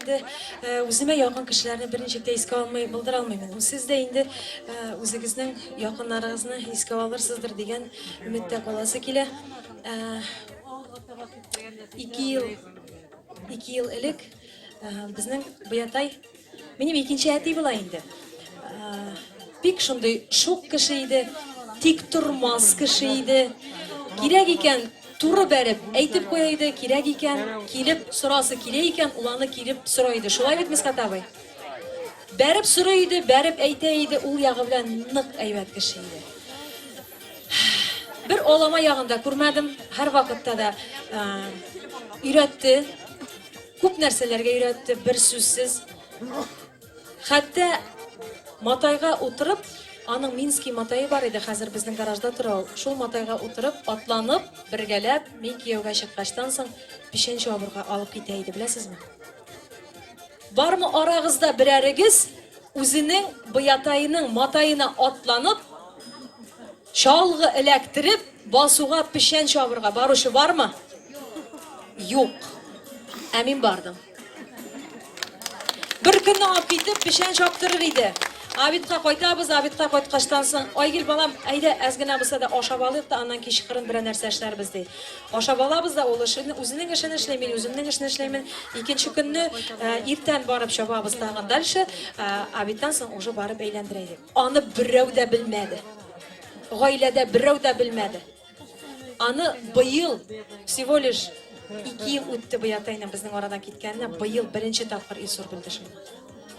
[SPEAKER 1] инде үземә якын кешеләрне берничек тә искә алмый булдыра алмыйм. Сез дә инде үзегезнең якыннарыгызны искә алырсыздыр дигән өметтә каласы килә. Ике ел, ике ел элек безнең Быятай, минем икенче әти була инде. Бик шундый шук кеше иде, тик тормас кеше иде. Кирәк икән, туры бәреп әйтеп куя иде, кирәк икән, килеп сорасы килә икән, ул аны килеп сорый иде. Шулай бит, Мисхәт абый? Бәреп сорый иде, бәреп әйтә иде, ул ягы белән нык әйбәт кеше иде. Бер олама ягын да күрмәдем, һәрвакытта да өйрәтте, күп нәрсәләргә өйрәтте, бер сүзсез. Хәтта матайга утырып, аның Минский матае бар иде, хәзер безнең гаражда тора ул. Шул матайга утырып, атланып, бергәләп, мин кияүгә чыккачтан соң печән чабырга алып китә иде, беләсезме? Бармы арагызда берәрегез үзенең быятаеның матаена атланып, чалгы эләктереп, басуга печән чабырга баручы бармы? Юк. Ә мин бардым. Бер көнне алып китеп, печән чаптырыр иде. Абитка кайтабыз, абитка кайткачтан соң, Айгөл балам, әйдә, әз генә булса да ашап алыйк та, аннан кичкырын берәр нәрсә эшләрбез, ди. Ашап алабыз да, ул эшен, үзенең эшен эшли, мин үземнең эшне эшләймен. Икенче көнне э, иртән барып чабабыз тагын дальше, э, обедтан соң уже барып әйләндерә идек. Аны берәү дә белмәде. Гаиләдә берәү дә белмәде. Аны быел всего лишь ике ел үтте Быятайның безнең арадан киткәненә, быел беренче тапкыр Илсур белде шуны.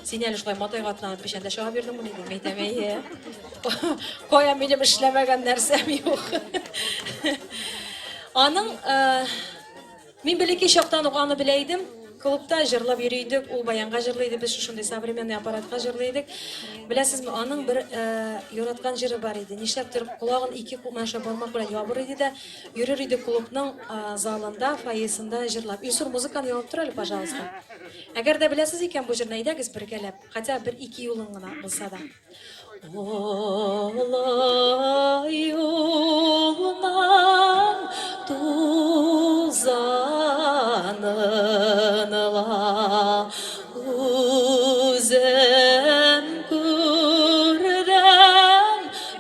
[SPEAKER 1] Син әле шулай матайга атланып печәндә чабып йөрдеңмени дим. Әйтәм, әйе. Кая минем эшләмәгән нәрсәм юк. Аның э, Мин бәләкәй чактан ук аны белә идем. Клубта җырлап йөри идек, ул баянга җырлый иде, без шушындый современный аппаратка җырлый идек. Беләсезме, аның бер э, яраткан җыры бар иде. Нишләптер колагын ике кул менә шулай бармак белән ябыр иде дә, йөрер иде клубның э, залында, фойесында җырлап. Илсур, музыканы ябып тор әле, пожалуйста. Әгәр дә беләсез икән бу җырны, әйдәгез бергәләп, хотя бер ике юлын гына булса да. Олы юлның тузанын ла үзем күрдем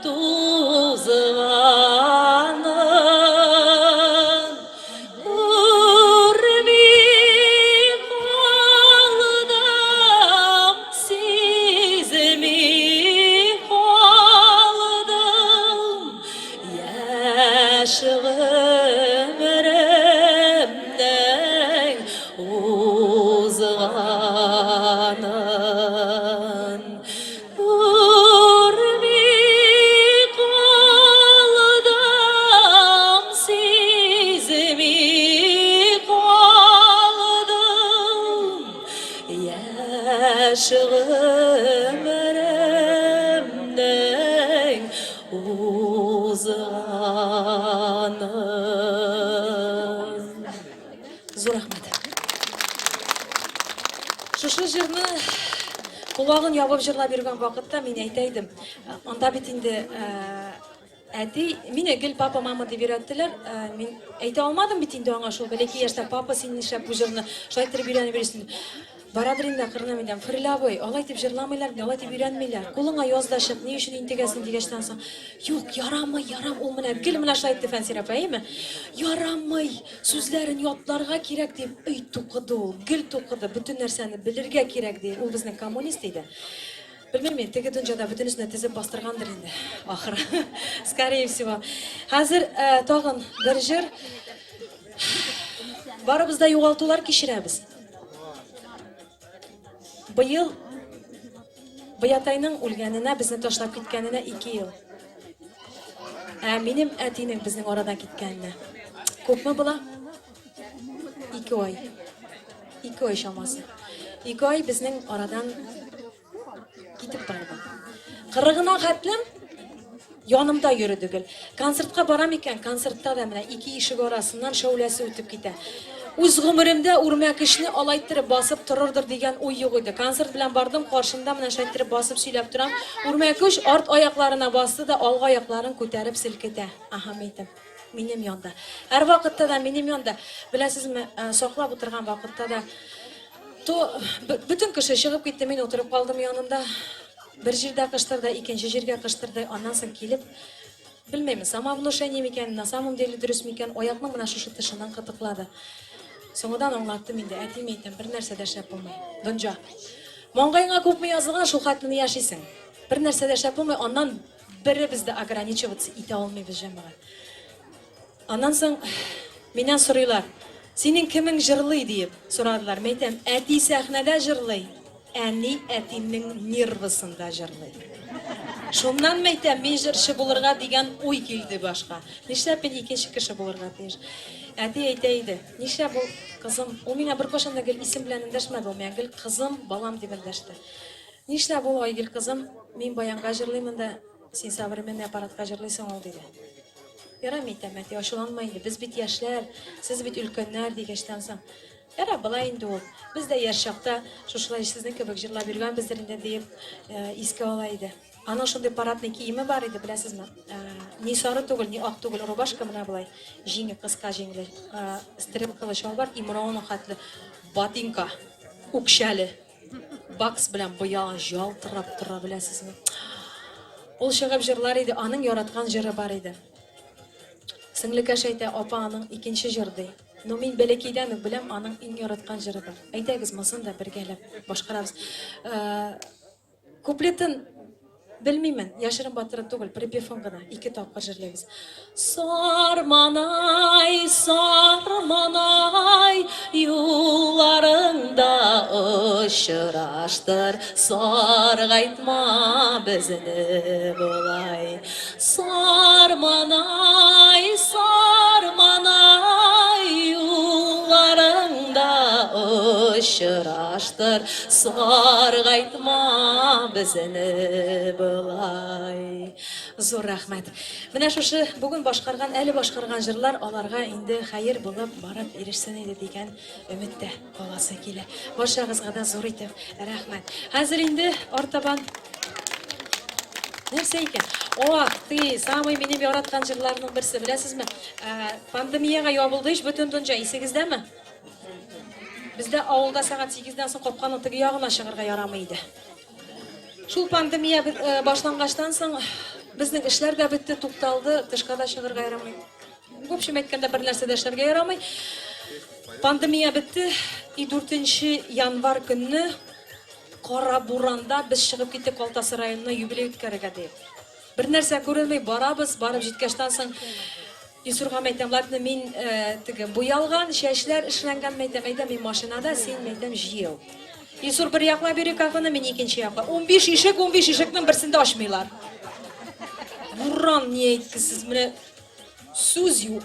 [SPEAKER 1] тузганын. Күрми калдым, сизми калдым, яшь гомеремнең узганын. Күрми калдым, сизми калдым, яшь гомеремнең узганын. Зур рәхмәт. Шушы җырны колагын ябып җырлап йөргән вакытта мин әйтә идем. Анда бит инде әти, мине гел папа, мама дип өйрәттеләр. Мин әйтә алмадым бит инде аңа шул бәләкәй яшьтә, папа, син нишләп бу җырны шулай иттереп өйрәнеп йөрисең? Барадыр инде акырына мин әйтәм, Фрилә абый, алай дип җырламыйлар, алай дип өйрәнмиләр. Кулыңа яз да чык, ни өчен интегәсең дигәчтән соң, юк, ярамый, ярам, ул менә гел менә шулай әйтте Фәнсир апа, әйеме? Ярамый, сүзләрен ятларга кирәк дип, өй тукыды ул, гел тукыды, бөтен нәрсәне белергә кирәк ди. Ул безнең коммунист иде. Белмим мин, теге дөньяда бөтенесен дә тезеп бастыргандыр инде, ахыры. Скорее всего. Хәзер э, тагын бер җыр. Барыбыз да югалтулар кичерәбез. Быел Быятайның үлгәненә, безне ташлап киткәненә ике ел. Ә минем әтинең безнең арадан киткәненә күпме була? Ике ай. Ике ай чамасы. Ике ай безнең арадан китеп барды. Кырыгына хәтлем янымда йөрде гел. Концертка барам икән, концертта да менә ике ишек арасыннан шәүләсе үтеп китә. Үз гомеремдә үрмәкүчне алай иттереп басып торырдыр дигән уй юк иде. Концерт белән бардым, каршымда менә шулай иттереп басып сөйләп торам. Үрмәкүч арт аякларына басты да алгы аякларын күтәреп селкетә. Аһа, әйтәм. Минем янда. Һәрвакытта да минем янда. Беләсезме, э, саклап утырган вакытта да. То бөтен кеше чыгып китте, мин утырып калдым янында. Бер җирдә кыштырды, икенче җиргә кыштырды. Аннан соң килеп, белмим, самовнушение микән, на самом деле дөрес микән, аякның менә шушы тышыннан кытыклады. Соңыдан аңлаттым инде, әти әйтәм, бер нәрсә дә эшләп булмый. Донҗа. Маңгаеңа күпме язылган, шул хәтле яшисең. Бер нәрсә дә эшләп булмый, аннан беребез дә ограничиваться итә алмыйбыз, җәмәгать. Аннан соң миннән сорыйлар, синең кемең җырлый диеп сорадылар. Мин әйтәм, әти сәхнәдә җырлый, әни әтинең нервысында җырлый. Шуннан мин әйтәм, мин җырчы булырга дигән уй килде башка. Нишләп мин икенче кеше булырга тиеш? Әти әйтә иде, нишләп ул кызым, ул миңа беркайчан да гел исем белән эндәшмәде, ул миңа гел кызым, балам дип эндәште. Нишләп ул, Айгөл кызым, мин баянга җырлыймын да, син современный аппаратка җырлыйсың ул, диде. Ярар, әйтәм, әти, ачуланма инде, без бит яшьләр, сез бит өлкәннәр, дигәчтән соң. Ярар, болай инде ул. Без дә яшь чакта шушылай сезнең кебек җырлап йөргәнбездер инде, диеп искә ала иде. Аның шундый парадный киеме бар иде, беләсезме? Ни сары түгел, ни ак түгел, рубашка менә болай, җиңе кыска җиңле, стрелкалы чалбар, и морауның хәтле ботинка, үкчәле. Бакс белән буялган ялтырап тора, беләсезме? Ул чыгып җырлар иде, аның яраткан җыры бар иде. Сеңлекәш әйтә, апа аның икенче җыр ди. Но мин бәләкәйдән үк беләм, аның иң яраткан җыры бар. Әйдәгез, монысын да бергәләп башкарабыз. Э, куплетын Белмимен, яшерен батырын түгел, припевын гына ике тапкыр җырлыйбыз. Сарманай, сарманай, юлларыңда очраштыр, саргайтма безне болай. Сарманай, сарманай, юлларыңда очраштыр, саргайтма безне болай. Зур рәхмәт. Менә шушы бүген башкарган, әле башкарган җырлар аларга инде хәер булып барып ирешсен иде дигән өметтә каласы килә. Барчагызга да зур итеп рәхмәт. Хәзер инде артабан Нәрсә икән? Ох ты, самый минем яраткан җырларның берсе, беләсезме? Ә, пандемиягә ябылды ич бөтен дөнья, исегездәме? Бездә авылда сәгать 8-дән соң капканың теге ягына чыгарга ярамый иде. Шул пандемия э, башлангачтан соң безнең эшләр дә бетте, тукталды, тышка да чыгарга ярамый. В общем, әйткәндә, бер нәрсә дә эшләргә ярамый. Пандемия бетте, и 4 январь көнне кара буранда без чыгып киттек Калтасы районына юбилей үткәрергә дип. Бер нәрсә күренми, барабыз, барып җиткәчтән соң Илсурга мәйтәм, ладно, мин э, теге буялган, чәчләр эшләнгән мәйтәм, әйдә мин машинада, син мәйтәм җыел. Илсур бер яклап йөри кафены, мин икенче яклап. 15 ишек, 15 ишекнең берсен дә ачмыйлар. Буран ни әйткесез, менә Сүз юк.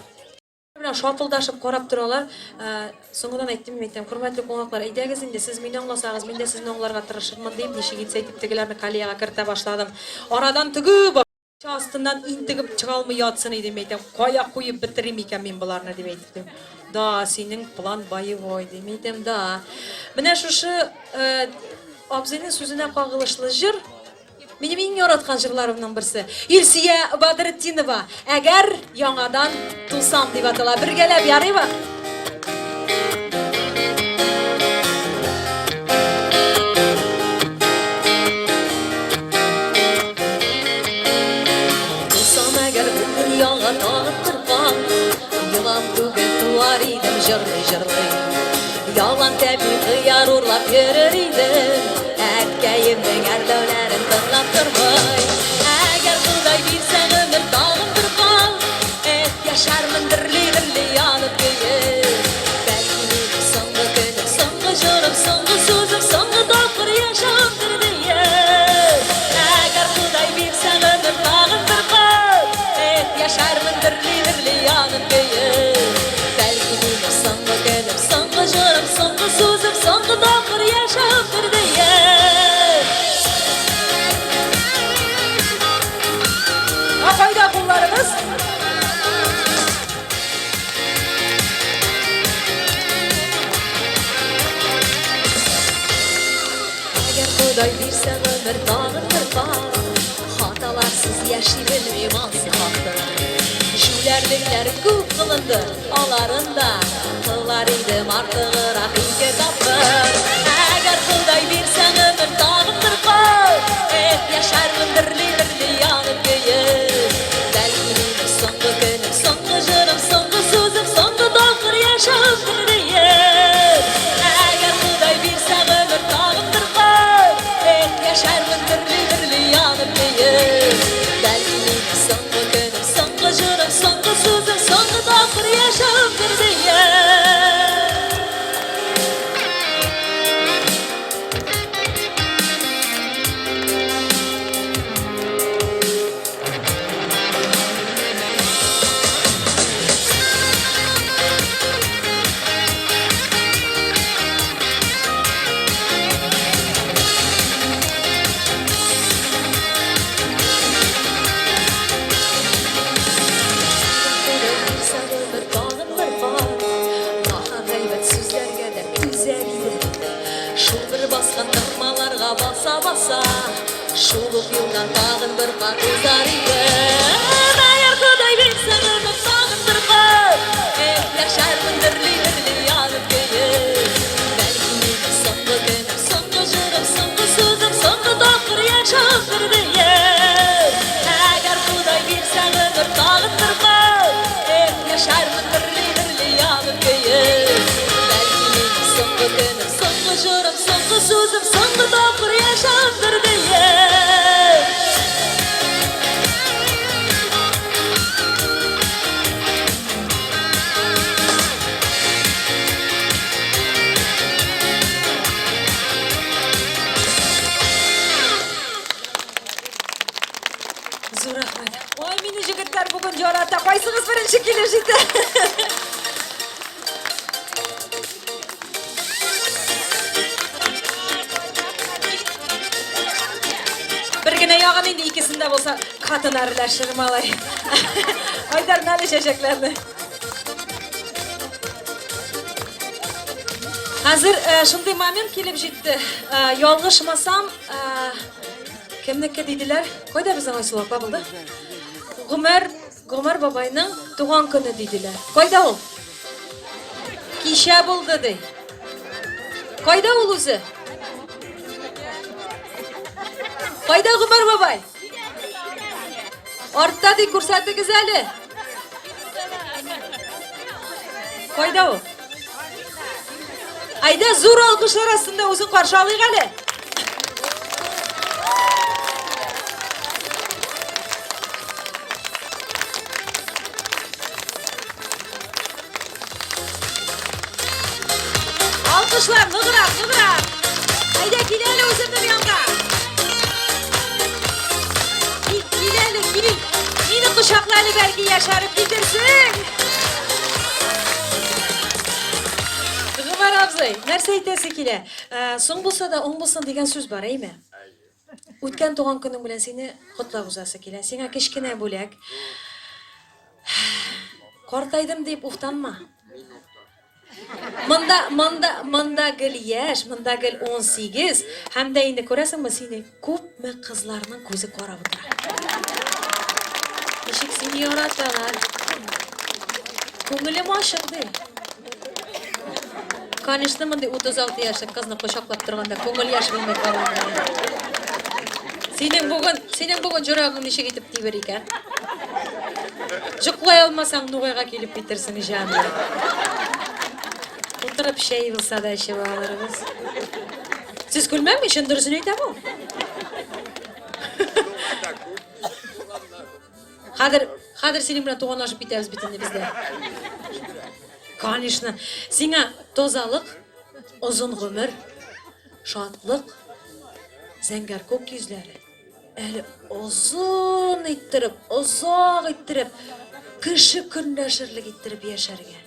[SPEAKER 1] Менә шапылдашып карап торалар. Ә, соңыннан әйттем, мин әйтәм, хөрмәтле кунаклар, әйдәгез инде, сез мине аңласагыз, мин дә сезне аңларга тырышырмын дип, ничек итсә итеп тегеләрне колеяга кертә башладым. Арадан теге бакча астыннан интегеп чыга алмый ятсын иде, мин әйтәм, кая куеп бетерим икән мин боларны дип әйттем. Да, синең план боевой, ди. Мин әйтәм, да. Менә шушы э, абзыйның сүзенә кагылышлы җыр Минем иң яраткан җырларымның берсе. Илсөя Бадретдинова, Әгәр яңадан тусам дип атала. Бергәләп ярыймы? Тусам әгәр бу дөньяга тагын бер Елан түгел туар идем җырлый-җырлый. Ялан тәби кыяр урлап йөрер идем. Әткәемнең әрләүләрен тыңлап тормый. Әгәр Ходай бирсә гомер тагын бер кал, Эх, яшәрмен дөрли-дөрли янып көеп. Бәлки минем соңгы көнем, соңгы җырым, соңгы сүзем, соңгы тапкыр яшәвемдер диеп. Әгәр Ходай бирсә гомер тагын бер кал, Эх, яшәрмен дөрли-дөрли янып көеп. Бәлки минем соңгы көнем, соңгы җырым, соңгы сүзем, соңгы тапкыр яшәвемдер диеп. Ә кайда кулларыбыз? Әгәр Ходай бирсә гомер тагын бер пар, Хаталарсыз яши белмим ансы хактыр. Җүләрлекләр күп кылынды, аларын да Кылар идем артыграк ике тапкыр. Аякларга баса-баса, шул ук юлдан тагын бер кат узар идем. Әгәр Ходай бирсә гомер тагын бер кат, эх, яшәрмен дөрли-дөрли янып көеп. Бәлки минем соңгы көнем, соңгы җырым, соңгы сүзем, соңгы тапкыр яшәүдер диеп. Әгәр Ходай бирсә гомер тагын бер кат, эх, яшәрмен дөрли-дөрли янып көеп. Бәлки минем соңгы көнем, соңгы җырым, соңгы сүзем, соңгы тапкыр яшәүдер диеп. Зур рәхмәт. Ой, мине җегетләр бүген ярата. Кайсыгыз беренче килеп җитә? Бер генә ягын инде икесендә булса хатын әрләшер малай. Айдар, мәле чәчәкләрне. Хәзер шундый момент килеп җитте. Ялгышмасам, кемнеке диделәр? Кайда безнең Айсылу апа булды? Гомәр, Гомәр бабайның туган көне диделәр. Кайда ул? Кичә булды ди. Кайда ул үзе? Кайда Гомәр бабай? Артта ди, күрсәтегез әле. Кайда ул? Әйдә, зур алкышлар астында үзен каршы алыйк әле. Алкышлар, ныграк, ныграк. Әйдә, кил әле үземнең янга. Кил, кил әле, кил. Мине кочакла әле, бәлки яшәреп китерсең. Гомәр абзый, нәрсә әйтәсе килә? Соң булса да, уң булсын дигән сүз бар, әйме? Үткән туган көнең белән сине котлап узасы килә. Сиңа кечкенә бүләк. Картайдым дип уфтанма. Монда, монда, монда гел яшь, монда гел 18. Һәм дә инде күрәсеңме, сине күпме кызларның күзе карап утыра. Ничек сине яраталар. Күңелем ачык ди. Конечно, мондый 36 яшьлек кызны кочаклап торганда күңел яшь булмый кала. Синең бүген, синең бүген җөрәгең ничек итеп тибер икән? Җоклай алмасаң, Нугайга килеп китерсең, җаным. Утырып чәй булса да эчеп алырбыз. Сез көлмәм, чын дөресен әйтәм ул. Хәзер, хәзер синең белән туганлашып китәбез бит инде бездә. Конечно. Сиңа тазалык, озын гомер, шатлык, зәңгәр күк йөзләре. Әле озын иттереп, озак иттереп, кеше көнләшерлек иттереп яшәргә.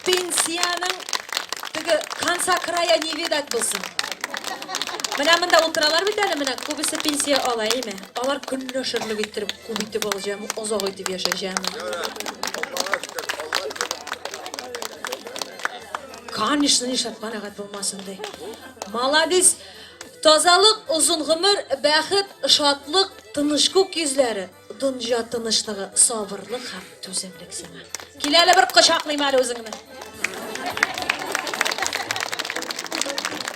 [SPEAKER 1] Пенсиянең теге конца края не видать булсын. Менә монда утыралар бит әле, менә күбесе пенсия ала, әйме? Алар көнләшерлек иттереп, күп итеп алачак, озак итеп яшәячәк. Конечно, нишләп канәгать булмасын ди. Молодец. Тазалык, озын гомер, бәхет, шатлык, тыныч күк йөзләре. Дөнья тынычлыгы, сабырлык һәм түземлек сиңа. Кил әле бер кочаклыйм әле үзеңне.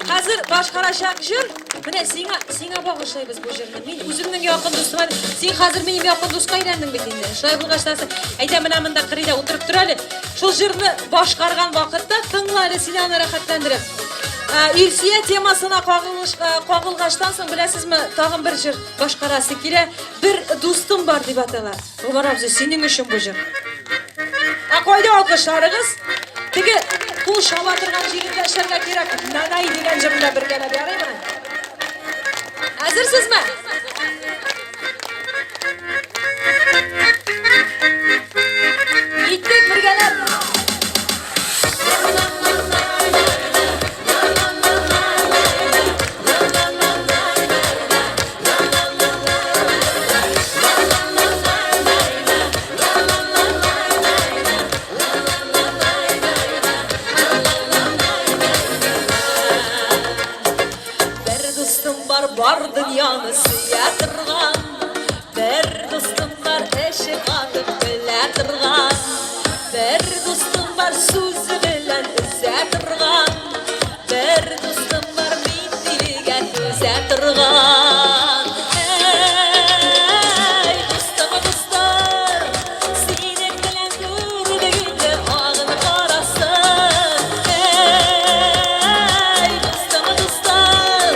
[SPEAKER 1] Хәзер башкарачак җыр, менә сиңа, сиңа багышлыйбыз бу җырны. Мин үземнең якын дустыма, син хәзер минем якын дуска әйләндең бит инде. Шулай булгач та, әйдә менә монда кырыйда утырып тор әле. Шул җырны башкарган вакытта тыңла әле, син аны рәхәтләндереп. Илсөя темасына кагылыш, кагылгаштан соң, беләсезме, тагын бер җыр башкарасы килә. Бер дустым бар дип атала. Гомәр абзый, синең өчен бу җыр. Ә кайда алкышларыгыз? Теге кул чаба торган җирендә эшләргә кирәк. Нанай дигән җыр белән бергәләп ярыймы? Әзерсезме? Киттек бергәләп. бар дөньяны сөя торган. Бер дустым бар, эше катып көлә торган. Бер дустым бар, сүзе белән өзә торган. Бер дустым бар, мин тилегә түзә торган. Әй, дустым, дустым, синең белән күрдек инде агын карасын. Әй, дустым, дустым,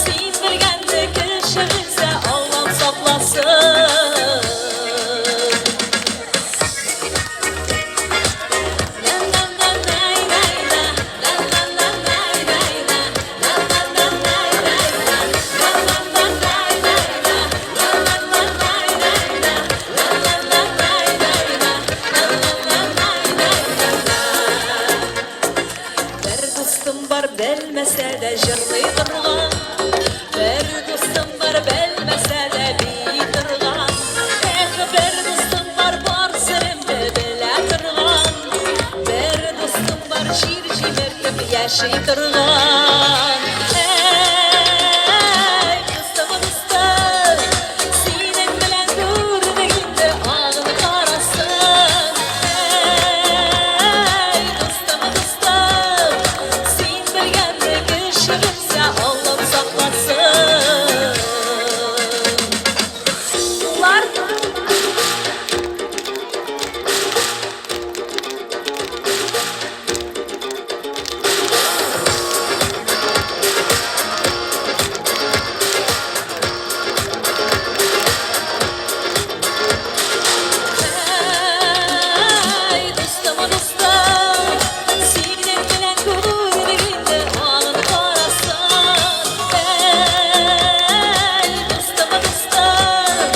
[SPEAKER 1] син белгәнне кеше белсә, Аллам сакласын. Бер дустым бар, белмәсә дә җырлый торган. Бер дустым бар, белмәсә дә бии торган. Эх, бер дустым бар, бар серемне белә торган. Бер дустым бар, җир җимертеп яши торган. Әй, дустым, дустым, синең белән күрдек инде агын карасын. Әй, дустым, дустым, син белгәнне кеше белсә, Аллам сакласын. Улар Әй, дустым, дустым, синең белән күрдек инде агын карасын. Әй, дустым, дустым,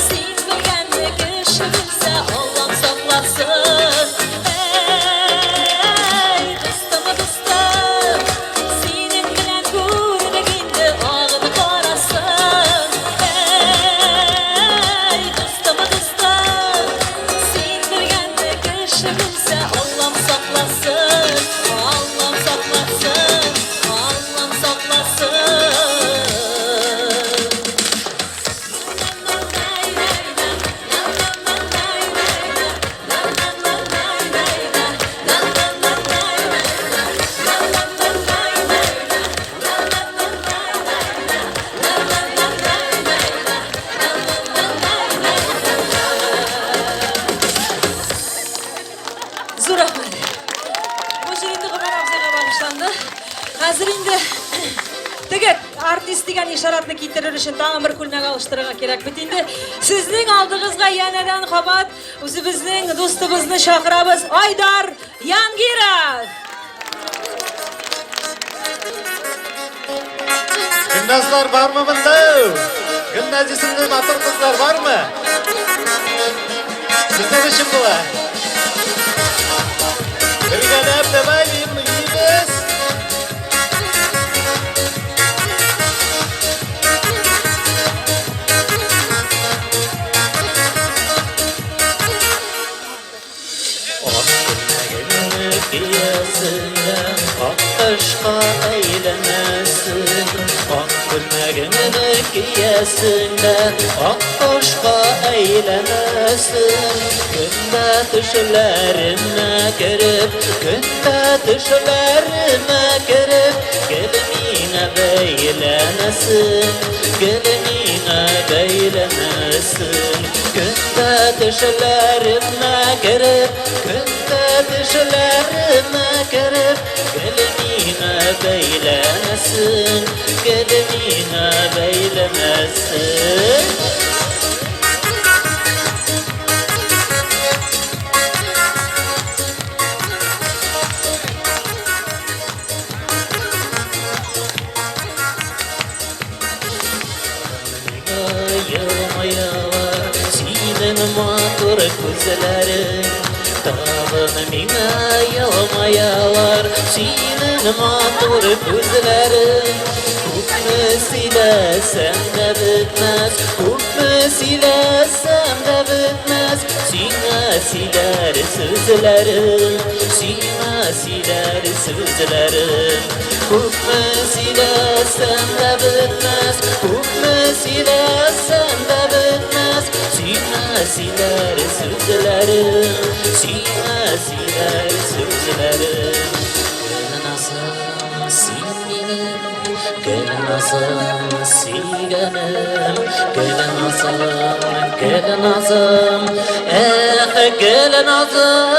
[SPEAKER 1] син белгәнне кеше белсә, Аллам сакласын. Әй, дустым, дустым, синең белән күрдек инде агын карасын. Әй, дустым, дустым, син белгәнне кеше белсә, Аллам сакласын. Аллам сакласын, Аллам сакласын. Зур рәхмәт. Бу җыр инде Гомәр абзыйга багышланды. Хәзер инде теге артист дигән ишаратны китерер өчен тагын бер күлмәк алыштырырга кирәк бит инде. Сезнең алдыгызга янәдән кабат үзебезнең дустыбызны чакырабыз. Айдар Янгиров!
[SPEAKER 4] Гөлназлар бармы монда? Гөлназ исемле матур кызлар бармы? Сезнең өчен була. Бергәләп давай биибез. Ак күлмәгеңне киясең дә, ак кошка әйләнәсең. Ак күлмәгеңне киясең дә, ак кошка әйләнәсең. Көндә төшләремә кереп, көндә төшләремә кереп, гел миңа бәйләнәсең, гел миңа бәйләнәсең. Көндә төшләремә кереп, көндә төшләремә кереп, гел миңа бәйләнәсең, гел миңа бәйләнәсең. Елмаялар синең матур күзләрең. Тагын миңа елмаялар синең матур күзләрең. Күпме
[SPEAKER 5] Сөйләсәм дә бетмәс, күпме сөйләсәм дә бетмәс, сиңа сөйләр сүзләрем, сиңа сөйләр сүзләрем. Күпме сөйләсәм дә бетмәс, күпме сөйләсәм дә бетмәс, сиңа сөйләр сүзләрем, сиңа сөйләр сүзләрем. Гөлназым, син минем, Гөлназым, сөйгәнем, Гөлназым, Гөлназым, эх, Гөлназым.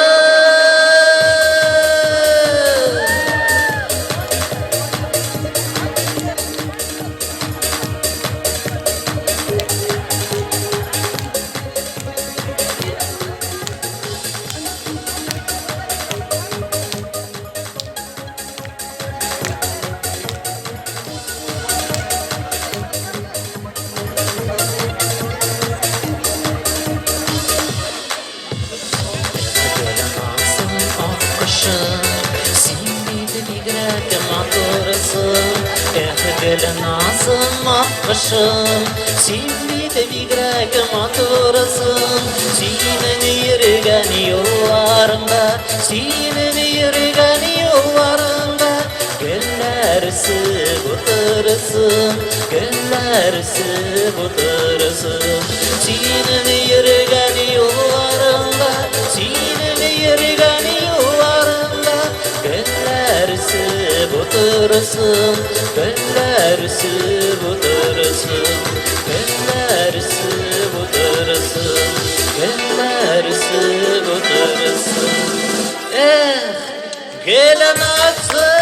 [SPEAKER 5] Гөлназым, ак кошым, син бит бигрәк матурсың. Синең йөргән юлларыңда, синең йөргән юлларыңда гөлләр үсеп утырсын, гөлләр үсеп утырсын. Синең йөргән юлларыңда, синең йөргән юлларыңда гөлләр үсеп утырсын, гөлләр үсеп утырсын, гөлләр үсеп утырсын, гөлләр үсеп утырсын. Эх, Гөлназым!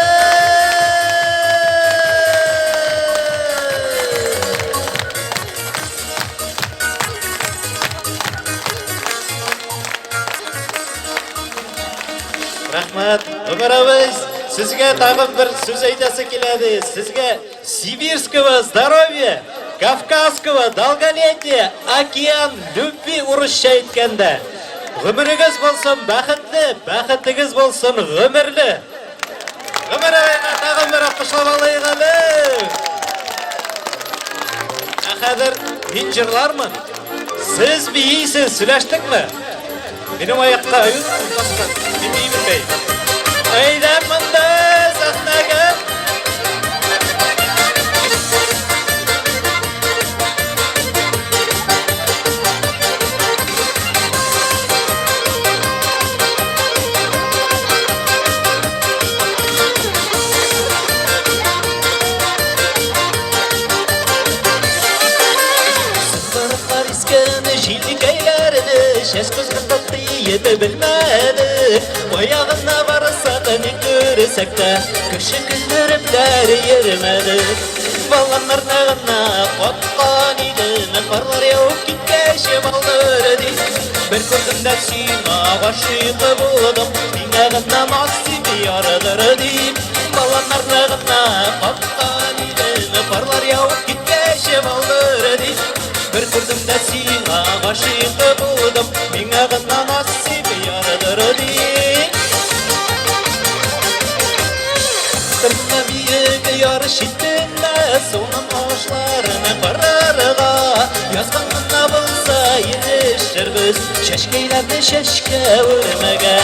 [SPEAKER 4] Рәхмәт. Гомәр абый, сезгә тагын бер сүз әйтәсе килә ди. Сезгә сибирского здоровья, кавказского долголетия, океан любви урысча әйткәндә. Гомерегез булсын бәхетле, бәхетегез булсын гомерле. Гомәр абыйга тагын бер алкышлап алыйк әле. Ә хәзер мин җырлармын. Сез биисез, сөйләштекме? Минем аякка баскан, мин бии белмәйм. Әйдә монда сәхнәгә.
[SPEAKER 5] Сызгырыклар искән җилкәйләрне Чәч кызгында тиеп белмәдек. Аягына барсак, ни күрсәк тә, Кеше көлдерепләр йөрмәдек. Баланнарны гына капкан идем, Карлар явып киткәч, балдыр дип. Бер күрдем дә сиңа гашыйк булдым, Миңа гына насыйп ярдыр дип. Баланнарны гына капкан идем, Карлар явып киткәч, балдыр дип. Бер күрдем дә сиңа гашыйк булдым, Миңа гына насыйп ярдыр дип. Тырна биек яр читендә суның ашларын карарга Язган гына булса ирешербез чәчкәйләрне чәчкә үрмәгә.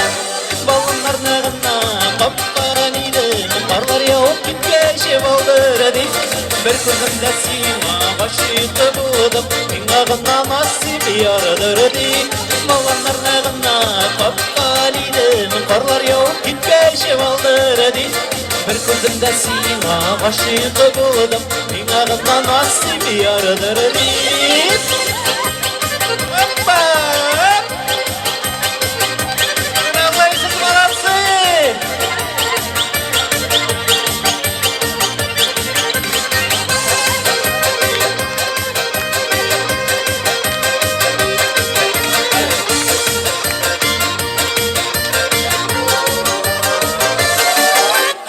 [SPEAKER 5] Балларны гына капкан идем, карлар явып киткәч балдыр дип. Бер күрдем дә сиңа гашыйк булдым, миңа гына насыйп ярдыр дип. Балларны гына капкан идем, карлар явып киткәч балдыр дип. Бер күрдем дә сиңа гашыйк булдым, миңа гына насыйп ярдыр дип.
[SPEAKER 4] Опа! Менә сез молодцы!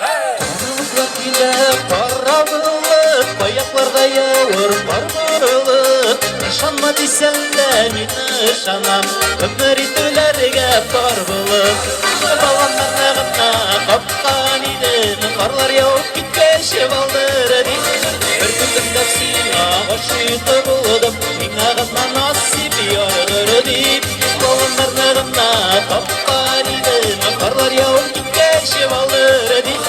[SPEAKER 5] Караңгылык килә, караңгылык, аякларда явыр кар булып. Ышанма дисәң дә, мин ышанам, гомер итүләргә пар булып. Баланнарны гына капкан идем, карлар явып киткәч, балдыр дип. Бер күрдем гашыйк булдым, миңа гына насыйп ярдыр дип. Болыннарны гына тапкан идем, карлар явып киткәч балдыр дип.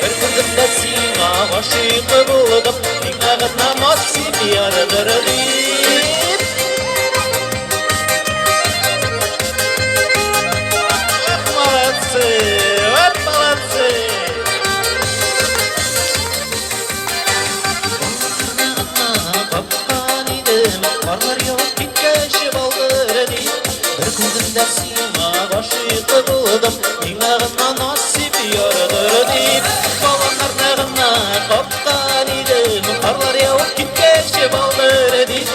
[SPEAKER 5] Бер күрдем дә сиңа гашыйк булдым, миңа гына насыйп ярдыр дип.
[SPEAKER 4] Эх, молодцы! Вот молодцы!
[SPEAKER 5] Тапкан идем, карлар явып киткәч балдыр дип. Бер күрдем дә сиңа гашыйк булдым, миңа гына насыйп ярдыр дип. Баланнарны гына капкан идем, карлар явып киткәч балдыр дип.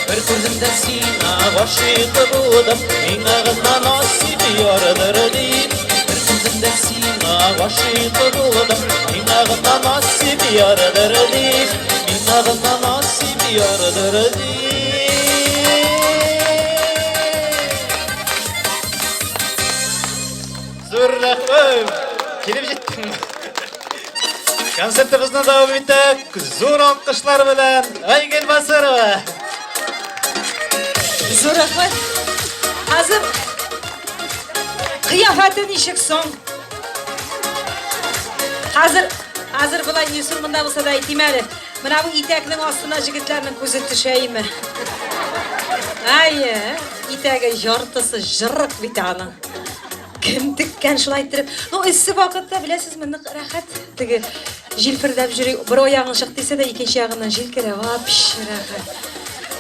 [SPEAKER 5] Бер күрдем дә сиңа гашыйк булдым, миңа гына насыйп ярдыр дип. Бер күрдем дә сиңа гашыйк булдым, миңа гына насыйп ярдыр дип. Миңа гына насыйп ярдыр дип.
[SPEAKER 4] Зур рәхмәт! Килеп җиттеңме? Концертыбызны дәвам итәк. Зур алкышлар белән Айгөл Басырова.
[SPEAKER 1] Зур рәхмәт. Хәзер кыяфәте ничек соң? Хәзер, хәзер болай Илсур монда булса да әйтим әле. Менә бу итәкнең астына җегетләрнең күзе төшә име? Әйе, итәге яртысы җырык бит аның. Кем теккән шулай иттереп? Ну, эссе вакытта беләсезме, нык рәхәт. Теге җилфердәп йөри, бер аягың чык дисә дә, икенче ягыннан җил керә, вообще рәхәт.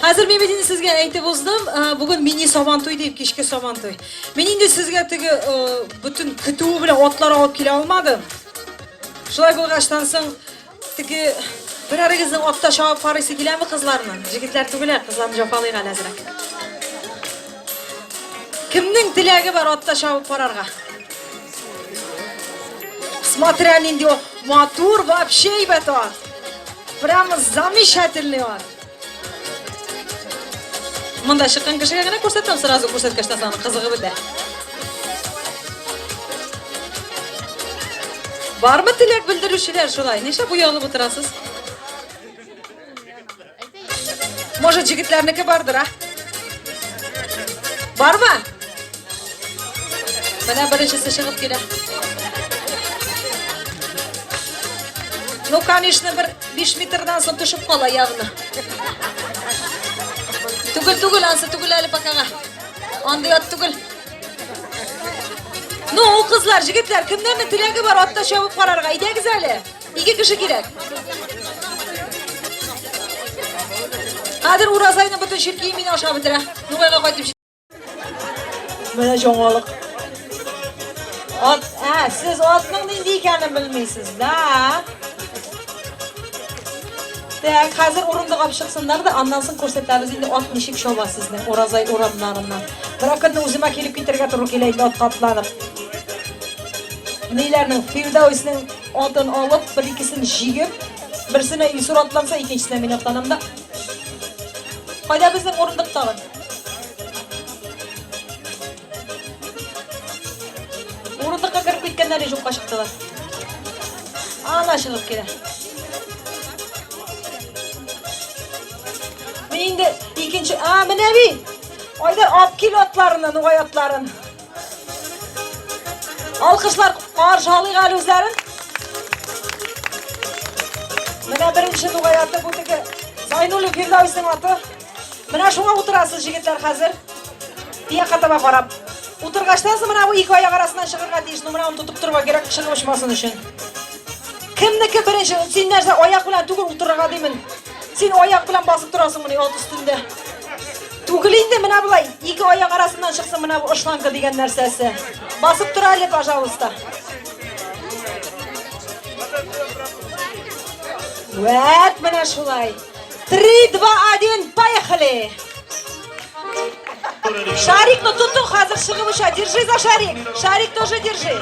[SPEAKER 1] Хәзер мин бит инде сезгә әйтеп уздым, бүген мини сабантуй дип, кичке сабантуй. Мин инде сезгә теге бөтен көтүе белән атлар алып килә алмадым. Шулай булгачтан соң теге берәрегезнең атта чабып карыйсы киләме кызларның? Җегетләр түгел, ә кызларны җапалыйк әле әзрәк. Кемнең теләге бар атта чабып карарга? Смотря нинди ат. Матур вообще әйбәт ат. Прямо замечательный ат. Монда чыккан кешегә генә күрсәтәм, сразу күрсәткәч тә аның кызыгы бетә. Бармы теләк белдерүчеләр шулай? Нишләп оялып утырасыз? Может, җегетләрнеке бардыр, а? Бармы? Менә беренчесе чыгып килә. Ну, конечно, бер 5 метрдан соң төшеп кала явно. Түгел, түгел, ансы түгел әле покага. Андый ат түгел. Ну, ул кызлар, җегетләр, кемнәрнең теләге бар атта чабып карарга? Әйдәгез әле. Ике кеше кирәк. Хәзер Уразайның бөтен чиркие мине ашап бетерә. Нугайга кайтып Менә яңалык. Ат, ә, сез атның нинди икәнен белмисез, да? Так, хәзер урындык алып чыксыннар да, аннан соң күрсәтәбез инде ат ничек чаба сезнең Уразай урамнарыннан. Бер көнне үземә килеп китәргә туры килә инде атка атланып. Ниләрнең, Фирдәүснең атын алып, бер икесен җигеп, берсенә Илсур атланса, икенчесенә мин атланам да. Кайда безнең урындык тагын? Урындыкка кереп киткәннәр юкка чыктылар. Ана чыгып килә. Мин инде икенче, а, менә бит. Айдар, алып кил атларны, нугай атларын. Алкышлар каршы алыйк әле үзләрен. Менә беренче нугай аты бу теге Зайнуллин Фирдәүснең аты. Менә шуңа утырасыз, җегетләр, хәзер. Тиякка таба карап. Утыргачтан соң менә бу ике аяк арасыннан чыгарга тиеш. Ну, менә аны тотып торырга кирәк, чыгып очмасын өчен. Кемнеке беренче? Син нәрсә, аяк белән түгел, утырырга димен. Син аяк белән басып торасың моны ат өстендә. Түгел инде, менә болай, ике аяк арасыннан чыксын менә бу ышланка дигән нәрсәсе. Басып тор әле, пожалуйста. Вәт, менә шулай. Три, два, один, поехали! Шарикны тоту хәзер чыгып оча. Держи за шарик. Шарик тоже держи.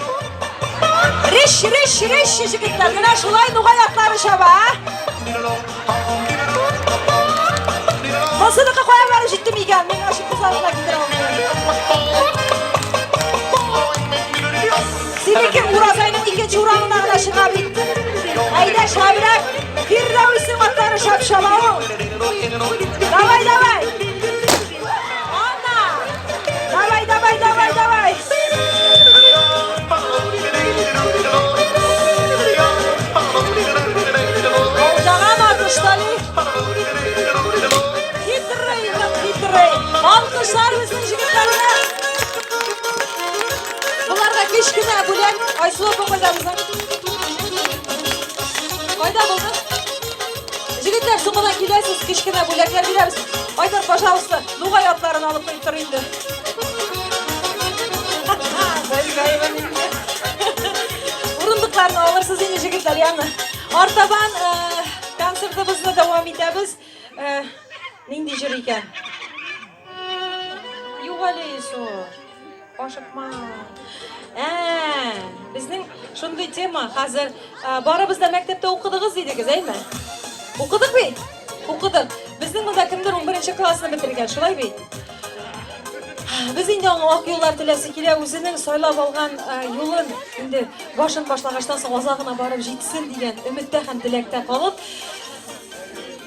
[SPEAKER 1] Реш, реш, реш, җегетләр. Менә шулай нугай атлары чаба, а? Монсыныкы кая барып җитте микән? Мин ачып кызларына китерә алмыйм. Синеке Уразайның икенче урамына гына чыга бит. Әйдә, шәбрәк. Фирдәвиснең атлары шәп чаба ул. Давай, давай! Анна! Давай, давай, давай, давай! Алдаган аты, что ли? Хитрый, хитрый. Алкышлар безнең җегетләргә. Боларга кечкенә бүләк. Айсылу апа кайда безнең? Кайда булдың? Җегетләр, соңына киләсез, кечкенә бүләкләр бирәбез. Айдар, пожалуйста, нугай атларын алып куеп тор инде. Бергәймен инде. Урындыкларны алырсыз инде, җегетләр, яме. Артабан концертыбызны дәвам итәбез. Нинди җыр икән? Юк әле, Илсур. Ашыкма. Ә, безнең шундый тема хәзер барыбыз да мәктәптә укыдыгыз дидегез, әйме? Укыдык бит? Укыдык. Безнең монда кемдер 11 классны бетергән, шулай бит? Без инде аңа ак юллар теләсе килә, үзенең сайлап алган юлын инде башын башлагачтан соң азагына барып җитсен дигән өметтә һәм теләктә калып,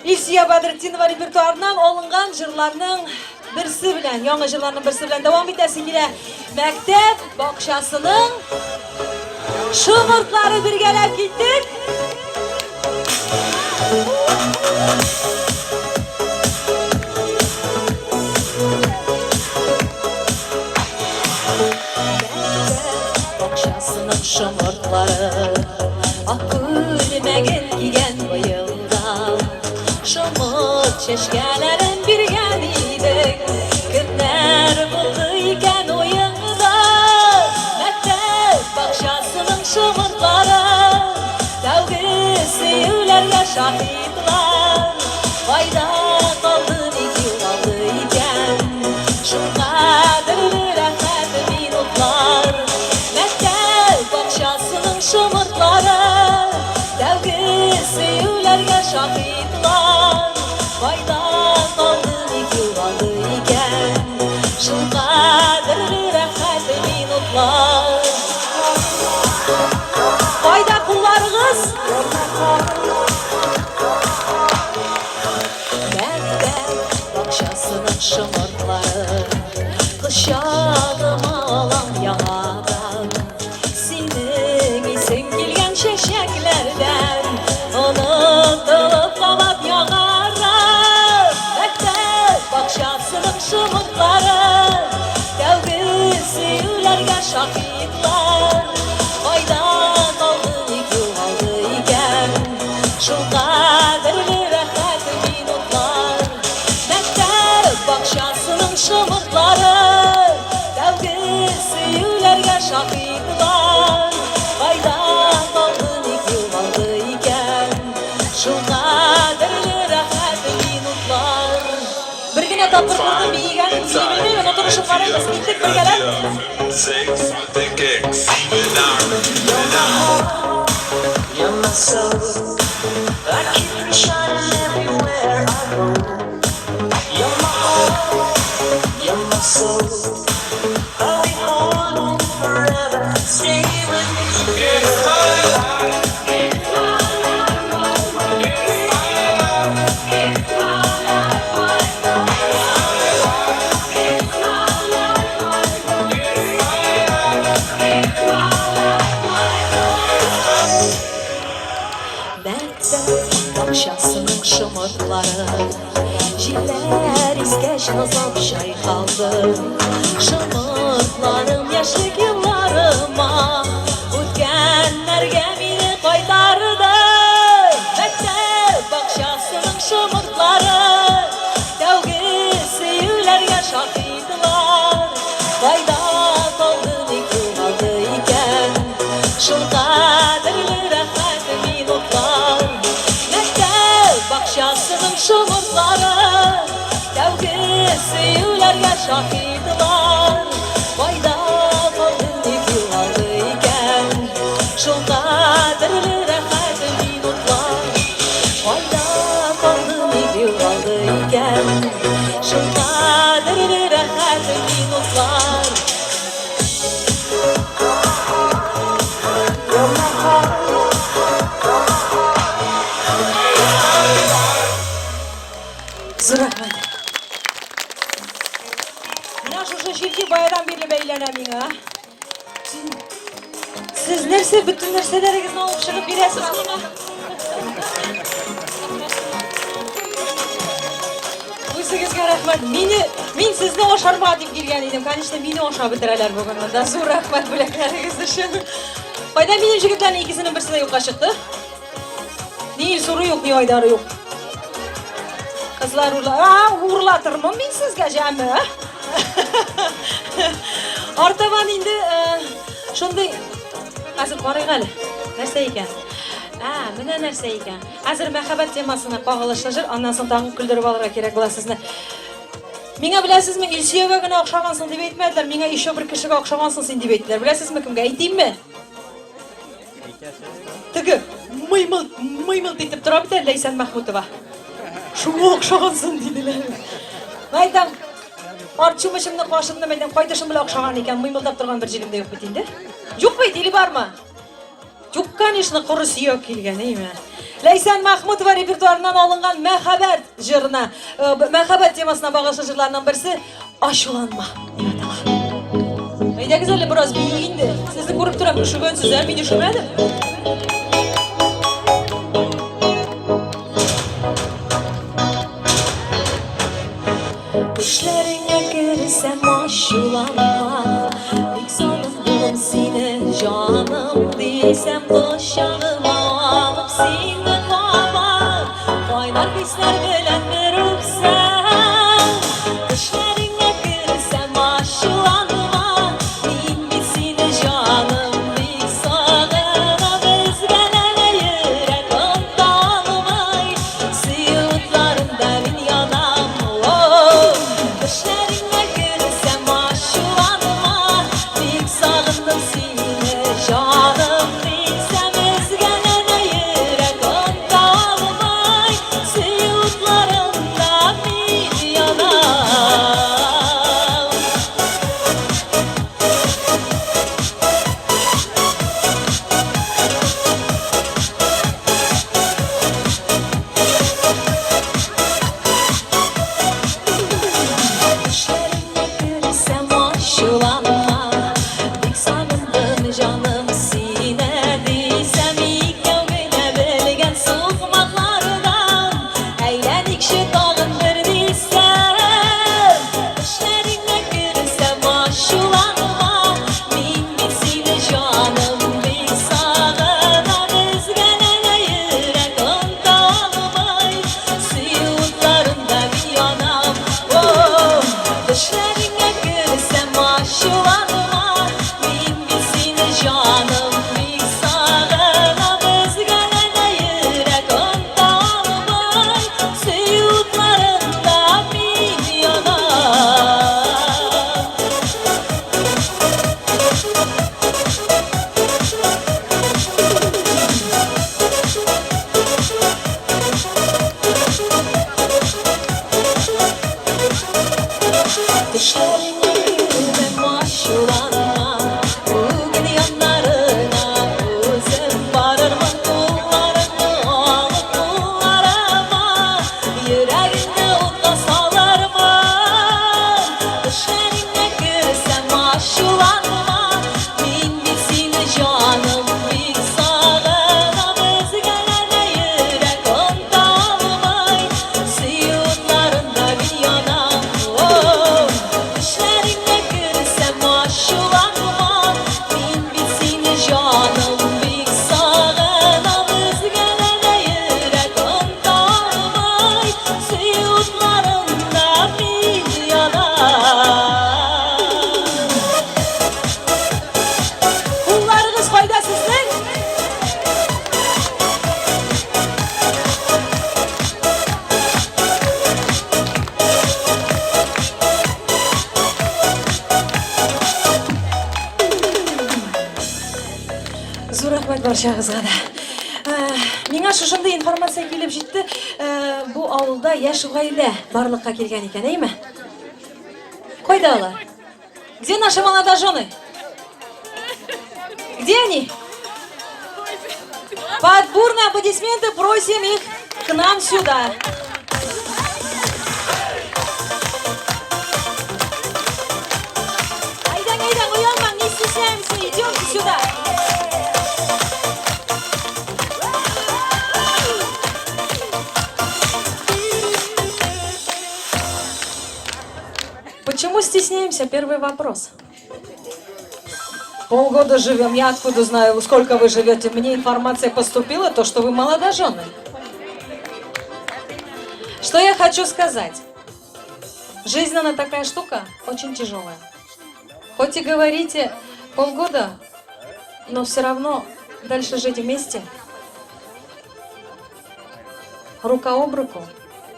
[SPEAKER 1] Илсөя Бәдретдинова репертуарыннан алынган җырларның берсе белән, яңа җырларның берсе белән дәвам итәсе килә. Мәктәп бакчасының шомыртлары бергәләп киттек. Бакчасының шомыртлары ак күлмәген кигән быелда. Шомырт чәчкәләрен биргән идек. Кемнәр булды икән уеңда? Мәктәп бакчасының шомыртлары тәүге сөюләргә шаһитлар. Кайда калды, ник югалды икән шул кадерле рәхәт минутлар? Мәктәп бакчасының шомыртлары тәүге сөюләргә шаһитлар. Кайда калды, ник югалды икән шул кадерле рәхәт минутлар? Кайда кулларыгыз? Мәктәп бакчасының шомыртлары кочагыма алам яңадан. Синең исең килгән чәчәкләрдән онытылып кабат яңарыр. Мәктәп бакчасының шомыртлары тәүге сөюләргә шаһитлар. Кайда калды, ник югалды икән шул кадерле рәхәт минутлар? Мәктәп бакчасының шомыртлары тәүге сөюләргә шаһитлар. Кайда калды, ник югалды икән шул кадерле рәхәт минутлар? Бер генә тапкыр күрдем биегәнен, бии белмимен, утырышып карыйбыз, киттек бергәләп.
[SPEAKER 6] 6, X,
[SPEAKER 7] You're my soul. I keep it shining everywhere I go. You're my heart, you're my soul. I'll be holding you forever. Stay with me together.
[SPEAKER 1] Мәктәп бакчасының шомыртлары җилләр искәч назлап чайкалды. Шомыртларым яшьлек елларыма, үткәннәргә мине кайтарды. Мәктәп бакчасының шомыртлары тәүге сөюләргә шаһитлар. Кайда калды, ник югалды икән шул кадерле рәхәт минутлар? Мәктәп бакчасының шомыртлары тәүге сөюләргә шаһитлар. Кайда калды, ник югалды икән шул кадерле рәхәт минутлар? Кайда калды, ник югалды икән шул кадерле рәхәт минутлар?
[SPEAKER 7] You're my heart.
[SPEAKER 1] әйләнә миңа. Сез нәрсә бөтен нәрсәләрегезне алып чыгып бирәсез миңа? Үзегезгә рәхмәт. Мине, мин сезне ашарма дип килгән идем. Конечно, мине ашап бетерәләр бүген монда. Зур рәхмәт бүләкләрегез өчен. Кайда минем җегетләрнең икесенең берсе дә юкка чыкты? Ни Илсуры юк, ни Айдары юк. Кызлар урла... А, урлатырмын мин сезгә, җәме. Артабан инде э, шундый хәзер карыйк әле. Нәрсә икән? Ә, менә нәрсә икән. Хәзер мәхәббәт темасына кагылышлы җыр, аннан соң тагын көлдереп алырга кирәк була сезне. Миңа беләсезме, Илсөягә генә охшагансың дип әйтмәделәр, миңа еще бер кешегә охшагансың син дип әйттеләр. Беләсезме кемгә? Әйтимме? Теге мыймыл, мыймыл итеп тора бит әле Ләйсән Мәхмүтова. Шуңа охшагансың диделәр. Мәйтәм, арт чүмечемне кашымны мәйтәм, кайтышым белән охшаган икән, мыймылдап торган бер җирем дә юк бит инде. Юк бит, или бармы? Юк, конечно, коры сөяк килгән, әйме. Ләйсән Мәхмүтова репертуарыннан алынган Мәхәббәт җырына, э, мәхәббәт темасына багышлы җырларның берсе Ачуланма дип атала. Әйдәгез әле бераз биик инде. Сезне күреп торам, өшегәнсез, ә мин өшемәдем. Төшләреңә керсәм ачуланма, Бик сагындым сине, җаным дисәм, Кочагыма алып сине кабат, Кайнар хисләр белән бер үпсәм. Төшләреңә керсәм ачуланма, Мин бит сине, җаным, бик сагынам, Өзгәләнә йөрәк оныта алмый, Сөю утларында мин янам, о. Төшләреңә керсәм ачуланма, Бик сагындым сине, җаным дисәм, Өзгәләнә йөрәк оныта алмый, Сөю утларында мин янам. Төшләремә керсәм ачуланма, Бик сагындым, җаным, сине дисәм, Икәү генә белгән сукмаклардан Әйләникче тагын бер дисәм. Төшләреңә керсәм ачуланма, Мин бит сине, җаным, бик сагынам, Өзгәләнә йөрәк оныта алмый, Сөю утларында мин янам. О, төшләреңә керсәм ачуланма, Мин бит сине, җаным, бик сагынам, Өзгәләнә йөрәк оныта алмый, Сөю утларында мин янам. Төшләреңә кердем, ачуланма, Бүген яннарыңа үзем барырмын, Кулларыңны алып кулларыма, Йөрәгеңне утка салырмын. Төшләреңә керсәм, ачуланма, Мин бит сине, җаным, бик сагынам, Өзгәләнә йөрәк оныта алмый, Сөю утларында мин янам. О, төшләреңә керсәм, ачуланма, Мин бит сине, җаным, бик сагынам, Өзгәләнә йөрәк оныта алмый, Сөю утларында мин янам. Кулларыгыз кайда сезнең? Зур рәхмәт барчагызга да. Э, миңа шушындый информация килеп җитте. Э, бу авылда яшь гаилә барлыкка килгән икән, әйме? Кайда алар? Где наши молодожены? Где они? Под бурные аплодисменты просим их к нам сюда. Айдан, айдан, стесняемся? Идемте сюда. Почему стесняемся? Первый вопрос. Полгода живем. Я откуда знаю, сколько вы живете? Мне информация поступила, то, что вы молодожены. Что я хочу сказать? Жизнь, она такая штука, очень тяжелая. Хоть и говорите полгода, но все равно дальше жить вместе, рука об руку,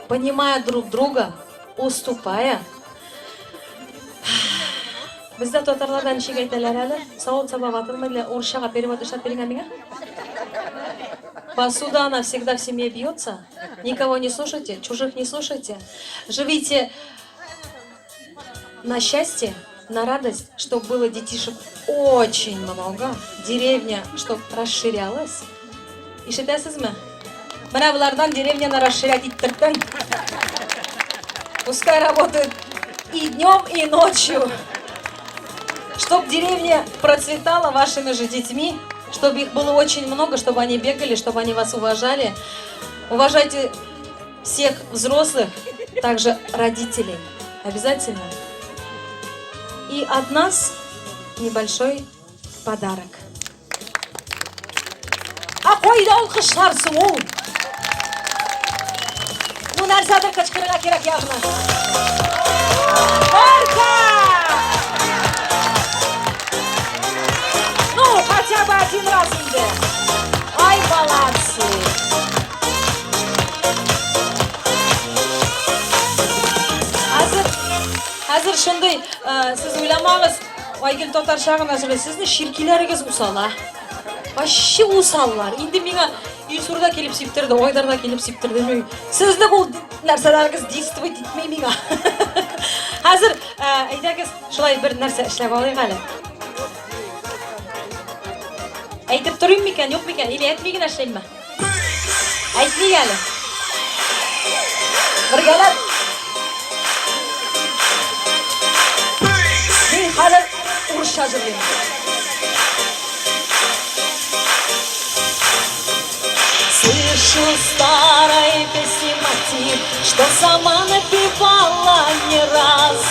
[SPEAKER 1] понимая друг друга, уступая. Бездә татарларда ничек әйтәләр әле? Савыт-саба ватылмый, урысчага перевод эшләп биргән миңа. Посуда, она всегда в семье бьется. Никого не слушайте, чужих не слушайте. Живите на счастье, на радость, чтобы было детишек очень много. Деревня, чтобы расширялась. Ишетәсезме? Менә болардан деревняны расширять иттердең. Пускай работают и днем, и ночью. Чтоб деревня процветала вашими же детьми, чтобы их было очень много, чтобы они бегали, чтобы они вас уважали. Уважайте всех взрослых, также родителей. Обязательно. И от нас небольшой подарок. А кайда алкышлар соң ул? Ну, нәрсәдер кычкырырга кирәк ягъни. Барка! Ну, хотя бы один раз инде. Ай, молодцы! Хәзер, хәзер шундый, сез уйламагыз, Айгөл татарча гына сөйли, сезнең чиркиләрегез усал, а? Вообще усаллар. Инде миңа Илсур да килеп сиптерде, Айдар да килеп сиптерде. Мин, сезнең ул нәрсәләрегез действовать итми миңа. Хәзер, әйдәгез, шулай бер нәрсә эшләп алыйк әле. Әйтеп торыйм микән, юк микән, или әйтми генә эшләймме? Әйтмик әле. Бергәләп. Мин хәзер урысча җырлыйм.
[SPEAKER 7] Слышу старой песни мотив, что сама напевала не раз.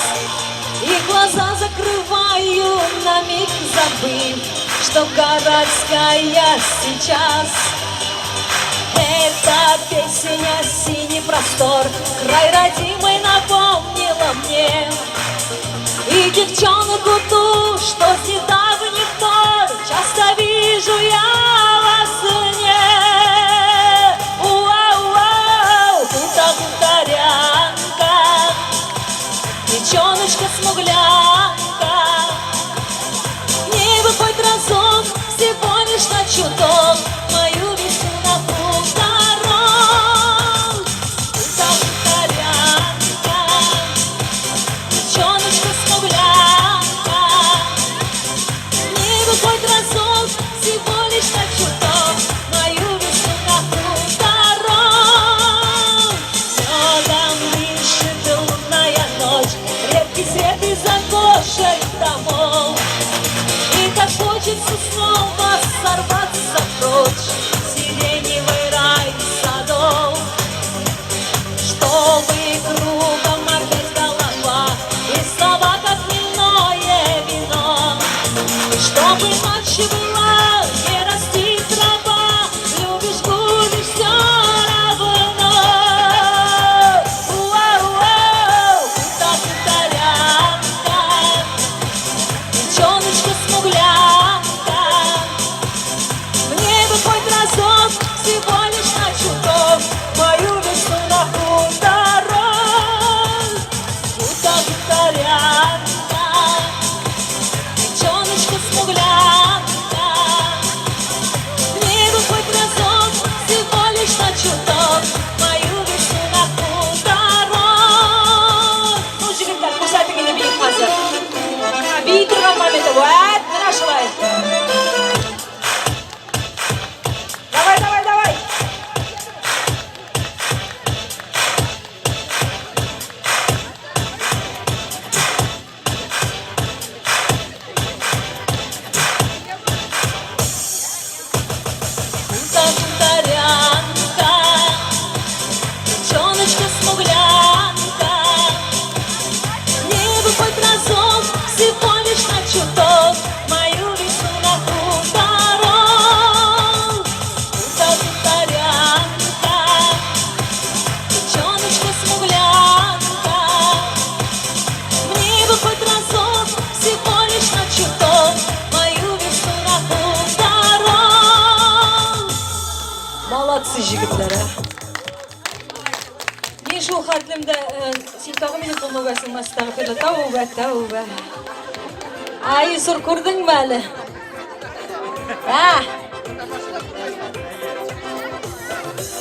[SPEAKER 7] И глаза закрываю на миг, забыв, что городская сейчас. Эта песня синий простор, край родимый напомнила мне. И девчонку ту, что с недавних пор часто вижу я во сне. Уау-уау, хута-хуторянка, девчоночка смуглянка. Мне бы хоть разок, всего лишь на чуток, мою весну на хуторок. Хута-хуторянка, девчоночка смуглянка.
[SPEAKER 1] егетләр, ә? Мин шул хәтлем дә, э, син тагы минем кулны үбәсең, әстәгъфирулла, тәүбә, тәүбә. Ай, Илсур, күрдеңме әле? Ә?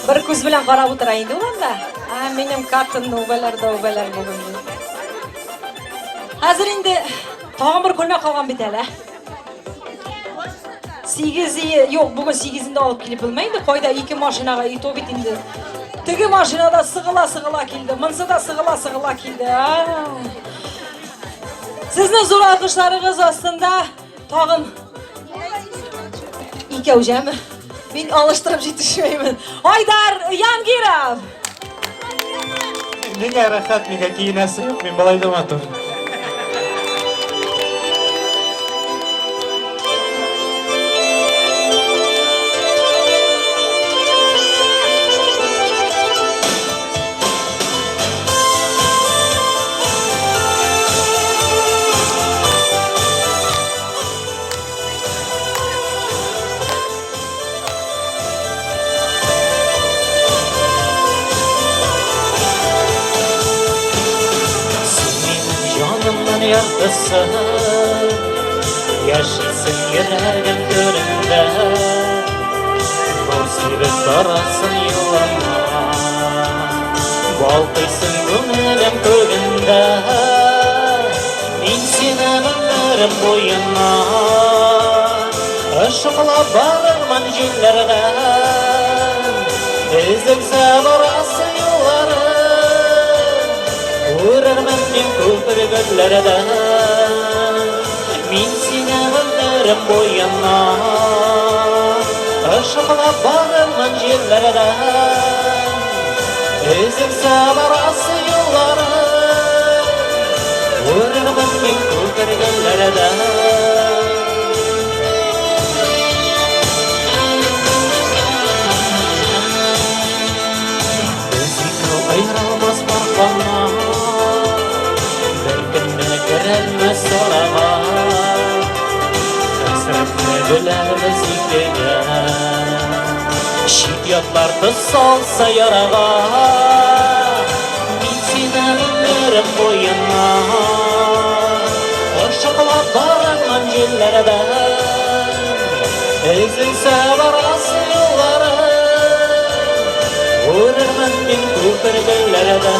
[SPEAKER 1] Бер күз белән карап утыра инде ул анда. Ә, минем картамны үбәләр дә үбәләр бүген. Хәзер инде тагын бер күлмәк калган бит әле. Ә? Сигез, юк, бүген сигезен дә алып килеп булмый инде. Кайда ике машинага, и то бит инде. Теге машинада сыгыла-сыгыла килде, монсы да сыгыла-сыгыла килде. Сезнең зур алкышларыгыз астында тагын икәү җәме. Мин алыштырып җитешмәймен. Айдар Янгиров!
[SPEAKER 4] Миңа рәхәт, миңа киенәсе юк, мин болай да матур.
[SPEAKER 5] Син минем җанымның яртысы, Яшисең йөрәгем түрендә. Нур сибеп торасың юлыма, Балкыйсың күңелем күгендә. Мин сине гомерем буена Ышыклап барырмын җилләрдә. Өзелсә барасы юллары, Күрермен мин күпер гөлләрдә. Мин сине гомерем буена Ышыклап барырмын җилләрдә. Өзелсә барасы юллары, Күрермен мин күпер гөлләрдә. Без икәү аерылмас пар канат, Бер көнне керермез арага. Хәсрәтне бүләрбез икегә, Чит ятлар тоз салса ярага. Мин сине гомерем буена Ышыклап барырмын җилләрдә. Өзелсә барасы юллары, Күрермен мин күпер гөлләрдә.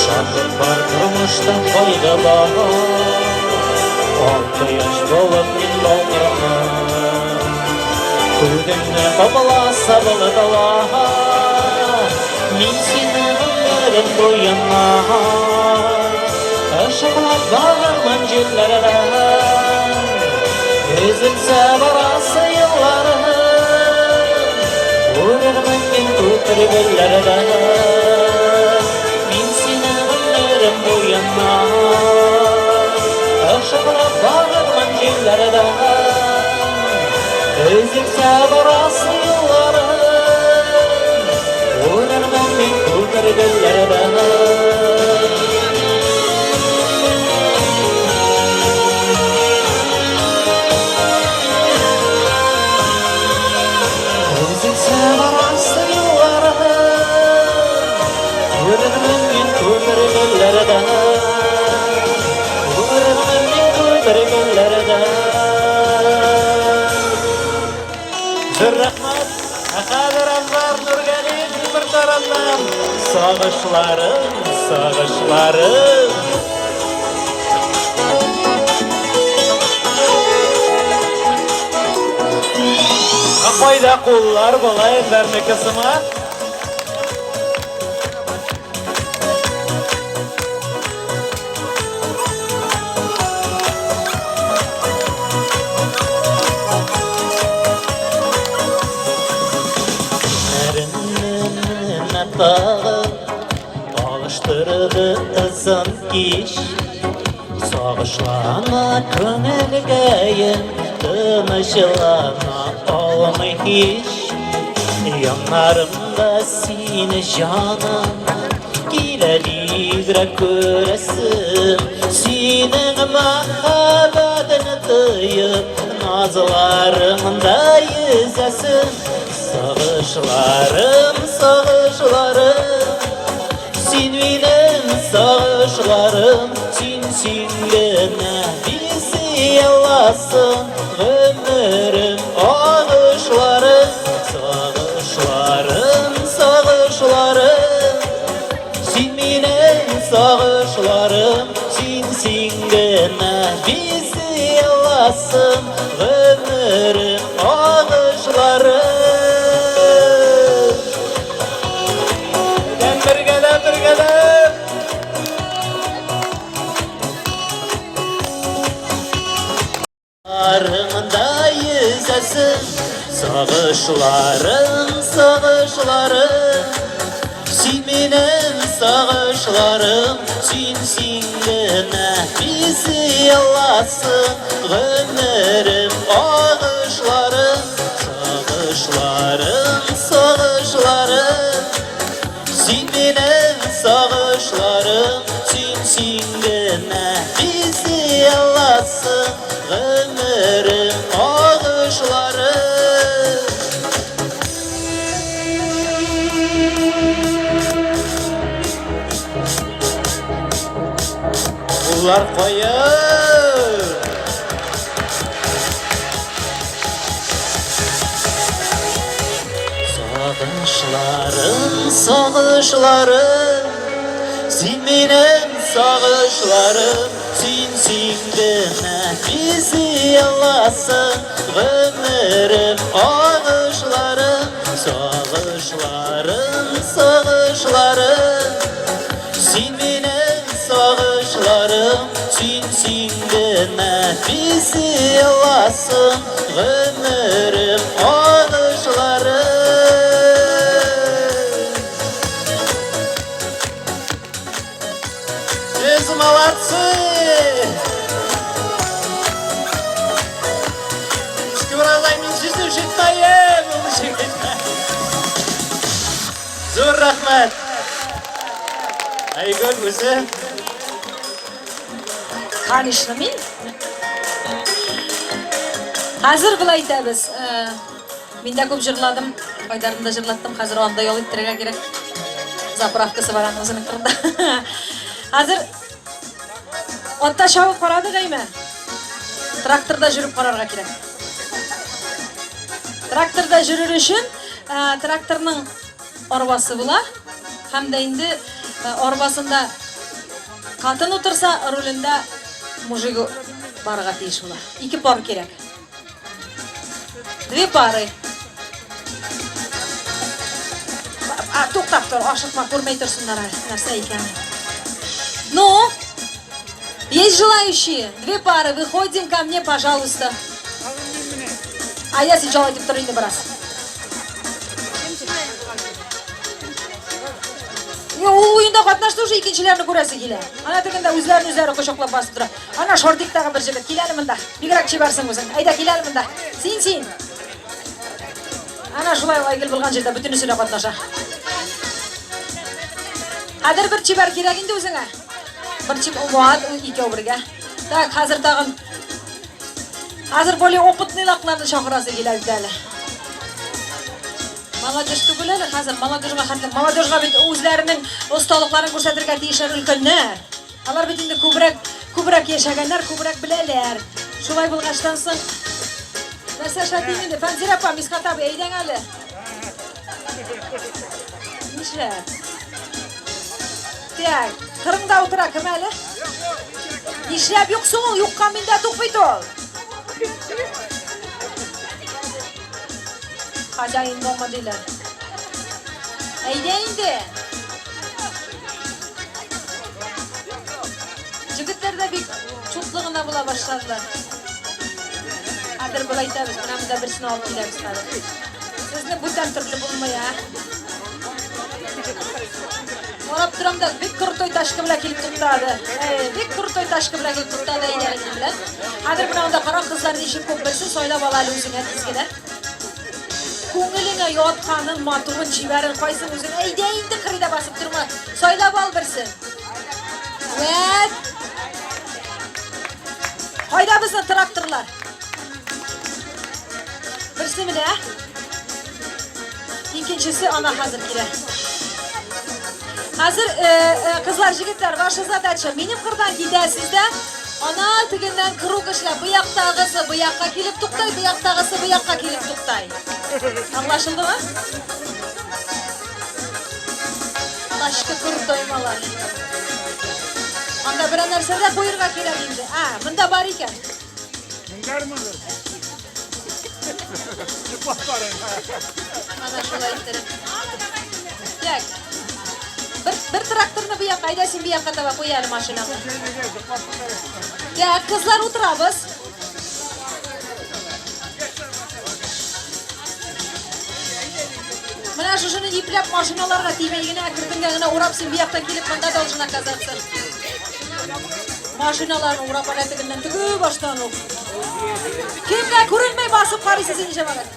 [SPEAKER 5] Шатлык бар тормышта, кайгы бар. Ал кояш булып мин балкырмын. Күгемне капласа болытлар, Мин сине гомерем буена Ышыклап барырмын җилләрдә. Өзелсә барасы юллары, Күрермен мин күпер гөлләрдә. Мин сине гомерем буена Ышыклап барырмын җилләрдә. Өзелсә барасы юллары, Күрермен мин күпер гөлләрдә. Өзелсә барасы юллары, Күрермен мин күпер гөлләрдә. Күрермен мин күпер гөлләрдә.
[SPEAKER 4] Зур рәхмәт. Ә хәзер Әнвәр Нургалиев репертуарыннан Сагышларым, сагышларым. Ә кайда куллар була Әнвәрнеке сыман?
[SPEAKER 5] Көннәреңне тагын алыштырды озын кич. Сагышлана күңелгәем. Тынычлана алмый һич. Яннарымда сине җаным, Килә бигрәк күрәсем. Синең мәхәббәтеңне тоеп, Назларыңда йөзәсем. Сагышларым, сагышларым, Син минем сагышларым, Син син генә бизи аласың Гомерем агышларым, Сагышларым, сагышларым, Син минем сагышларым, Син син генә бизи аласың Гомерем агышларым.
[SPEAKER 4] Бергәләп, бергәләп!
[SPEAKER 5] Арыңда йөзәсең, сагышларым, сагышларым. Син минем сагышларым, син син генә бизи аласың Гомерем агышларым, сагышларым, сагышларым. Син минем сагышларым, син син генә бизи аласың Гомерем агышларым.
[SPEAKER 4] Куллар куеп!
[SPEAKER 5] Сагышларым, сагышларым, син минем сагышларым, син син генә бизи аласың Гомерем агышларым, сагышларым, сагышларым. Син минем сагышларым, син син генә бизи аласың Гомерем агышларым.
[SPEAKER 4] Сез молодцы! Сковородой мин сезне ишетмәем, ул егетләр. Зур рәхмәт. Айгөл үзе.
[SPEAKER 1] Конечно, мин. Хәзер болай итәбез. Мин дә күп җырладым. Айдарны да җырлаттым. Хәзер анда ял иттерергә кирәк. Заправкасы бар аның үзенең кырында. Хәзер атта чабып карадык әйме? Тракторда жүреп карарга кирәк. Тракторда жүрер өчен тракторның арбасы була. Һәм дә инде арбасында хатын утырса, рулендә мужигы барырга тиеш була. Ике пар кирәк. Две пары. А, туктап тор, ашыкма, күрмәй торсыннар әле, нәрсә икәнен. Ну, есть желающие? Две пары, выходим ко мне, пожалуйста. А я сейчас итеп тор инде бераз. Юк, ул уенда катнашты уже, икенчеләрне күрәсе килә. Ана тегендә үзләрен үзләре кочаклап басып тора. Ана шортиктагы бер җегет, кил әле монда. Бигрәк чибәрсең үзең. Әйдә, кил әле монда. Син, син. Ана шулай Айгөл булган җирдә бөтенесе дә катнаша. Хәзер бер чибәр кирәк инде үзеңә. Бер чиб, вот, икәү бергә. Так, хәзер тагын. Хәзер более опытныйлакларны чакырасы килә бит әле. Молодежь түгел әле хәзер, молодежьга хәтле. Молодежьга бит үзләренең осталыкларын күрсәтергә тиешләр өлкәннәр. Алар бит инде күбрәк, күбрәк яшәгәннәр, күбрәк беләләр. Шулай булгачтан соң нәрсә эшләтим инде? Фәнзирә апа, Мисхат абый, әйдәң әле. Нишләп? Так, кырыңда утыра кем әле? Нишләп юк соң ул? Юкка миндә тук бит ул. Хозяин дома диләр. Әйдә инде. Җегетләр дә бик чутлы гына була башладылар. Хәзер болай итәбез, менә монда берсен алып киләбез хәзер. Сезне бүтән төрле булмый, ә? Карап торам да, бик крутой тачка белән килеп туктады. Э, бик крутой тачка белән килеп туктады әйдә белән. Хәзер менә анда кара кызлар ничек күп берсен сайлап ала әле үзеңә тиз генә. Күңелеңә ятканын, матурын, чибәрен, кайсын үзең. Әйдә инде кырыйда басып торма. Сайлап ал берсен. Вәт. Кайда безнең тракторлар? Берсе менә. Икенчесе ана хәзер килә. Хәзер, э, э, кызлар, җегетләр, ваша задача, минем кырдан китәсез дә, ана тегеннән круг эшләп, бу яктагысы бу якка килеп туктай, бу яктагысы бу якка килеп туктай. Аңлашылдымы? Ташкы крутой малай. Анда берәр нәрсә дә куерга кирәк инде. А, монда бар икән. Ана шулай иттереп. Так. Бер, бер тракторны бу якка, әйдә син бу якка таба куй әле машинаңны. Так, кызлар утырабыз. Менә шушыны ипләп машиналарга тимәй генә, әкертенгә генә урап син бу яктан килеп монда должен оказаться. Машиналарны урап әнә тегеннән теге баштан ук. Кемгә күренмәй басып карыйсыз инде җәмәгать?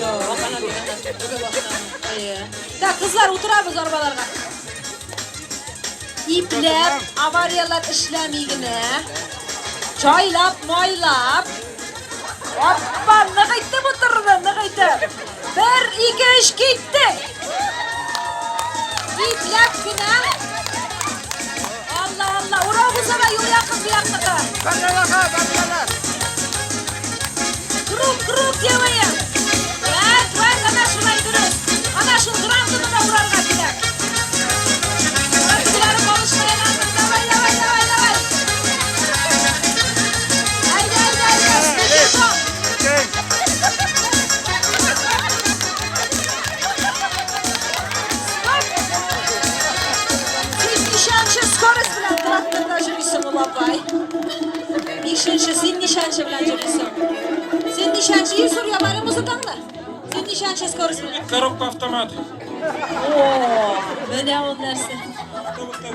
[SPEAKER 1] Юк, ана тегеннән теге баштан. Әйе. Так, кызлар, утырабыз арбаларга. Ипләп, аварияләр эшләми генә. Чайлап, майлап. Аппа, нык итеп утырды, нык итеп. Бер, ике, өч, киттек. Ипләп кенә. Алла, Алла, урау булса да юл якын бу якныкы. Круг, круг делаем. Вәт, вәт, ана шулай дөрес. Ана шул грантыны да урарга кирәк. Тегеләре калышмый. Давай, давай, давай, давай. Әйдә, әйдә, әйдә, ветерком. Стоп! Син ничәнче скорость белән тракторда йөрисең, ул апай? Бишенче, син ничәнче белән йөрисең? Син ничәнче, Илсур, ябары музыкаңны? Син ничәнче скорость белән?
[SPEAKER 2] Коробка автомат.
[SPEAKER 1] О, менә ул нәрсә.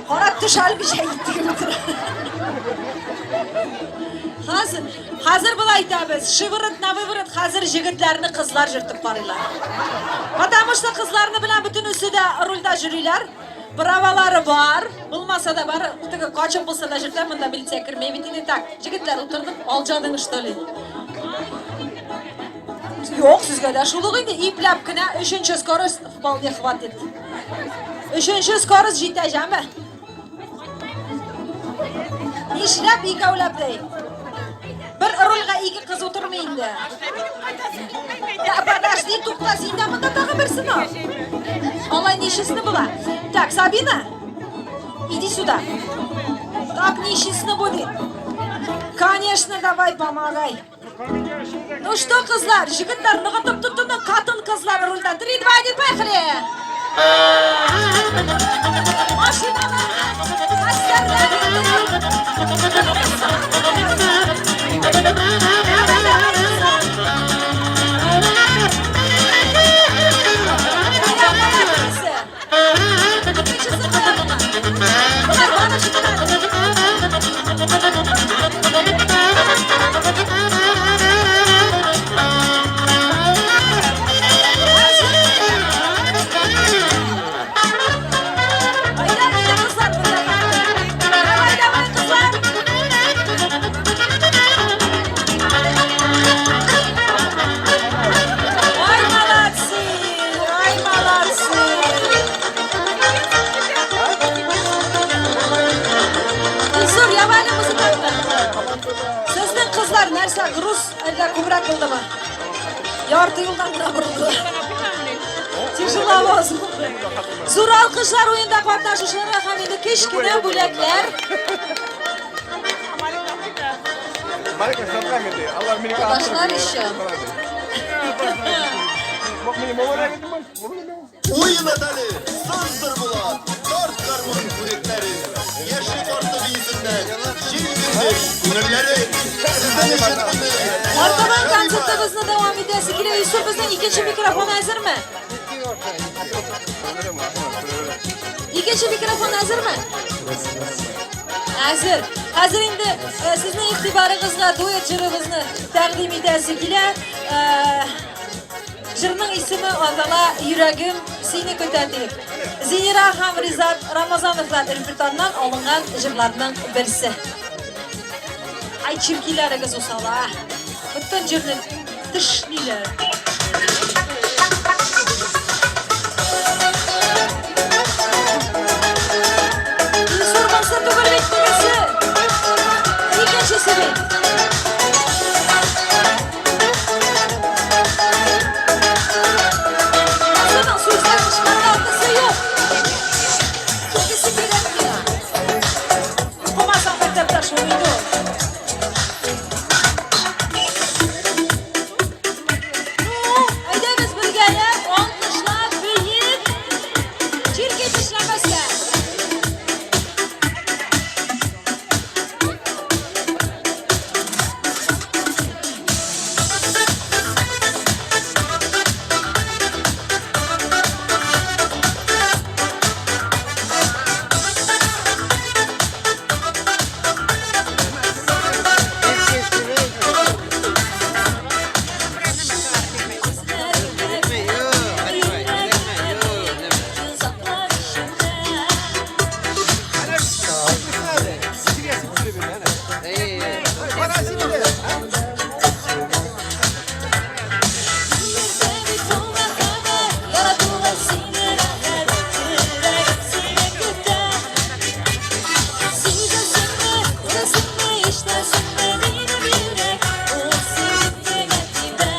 [SPEAKER 1] Карап төшә алмыйча киттек утыра. Хәзер, хәзер болай итәбез. Шиворот на выворот хәзер җегетләрне кызлар җөртеп карыйлар. Потому что кызларны белән бөтенесе дә рульдә йөриләр. Правалары бар. Булмаса да бар. Теге качып булса да җөртә, монда милиция кермәй бит инде. Так, җегетләр утырдык, алҗадың что ли? Юк, сезгә дә шул ук инде. Ипләп кенә өченче скорость вполне хватит. Өченче скорость җитә, җәме? Нишләп икәүләп ди? Бер рульга ике кыз утырмый инде. Да, подожди, тукта, син дә монда тагы берсен ал. Алай нечестно була. Так, Сабина, иди сюда. Так нечестно будет. Конечно, давай, помогай. Ну что, кызлар, җегетләр, ныгытып тотыны, катын кызлар рульда. Три, два, один, поехали! Машиналар, хәстәрләр. Давай, давай, кызлар. Кая, кая берсе? Икенчесе кая була? Болар барып җиткән. Айда, айда, кызлар, монда. Давай, давай, кызлар. Ай, молодцы! Ай, молодцы! Илсур, ябайлы музыкантны. Сезнең кызлар нәрсә, груз әллә күбрәк булдымы? Ярты юлдан гына борылды. Тяжеловоз булды. Зур алкышлар уенда катнашучыларга һәм инде кечкенә бүләкләр. Алдашлар еще.
[SPEAKER 6] Уйна әле, сыздыр Булат, тарт гармун күрекләрен, яши карты биесеннән, җил көндез күңелләрен. Сезнең өчен уйный.
[SPEAKER 1] Артабан концертыбызны дәвам итәсе килә. Юсуф, безнең икенче микрофон әзерме? Икенче микрофон әзерме? Әзер. Хәзер инде э, сезнең игътибарыгызга дуэт җырыбызны тәкъдим итәсе килә. Э, җырның исеме атала Йөрәгем сине көтә дип. Зинира һәм Ризат Рамазановлар репертуарыннан алынган җырларның берсе. Ай, чиркиләрегез усал, а. Бөтен җирне тешлиләр. Илсур монсы түгел бит тегесе. Икенчесе бит. Монсының сүздән кычкырган юк. Тегесе кирәк миңа. Укымасаң мәктәптә шул инде ул. Ну, әйдәгез бергәләп, алкышлап, биеп, чирки тешләмәскә. Йозаклар эчендә. Дилләрдә бит бу мәхәббәт, яратуга сине рәхәт, йөрәгем сине көтә. Сизәсеңме, күрәсеңме, ишетәсеңме, минем йөрәк, ул синең генә тибә.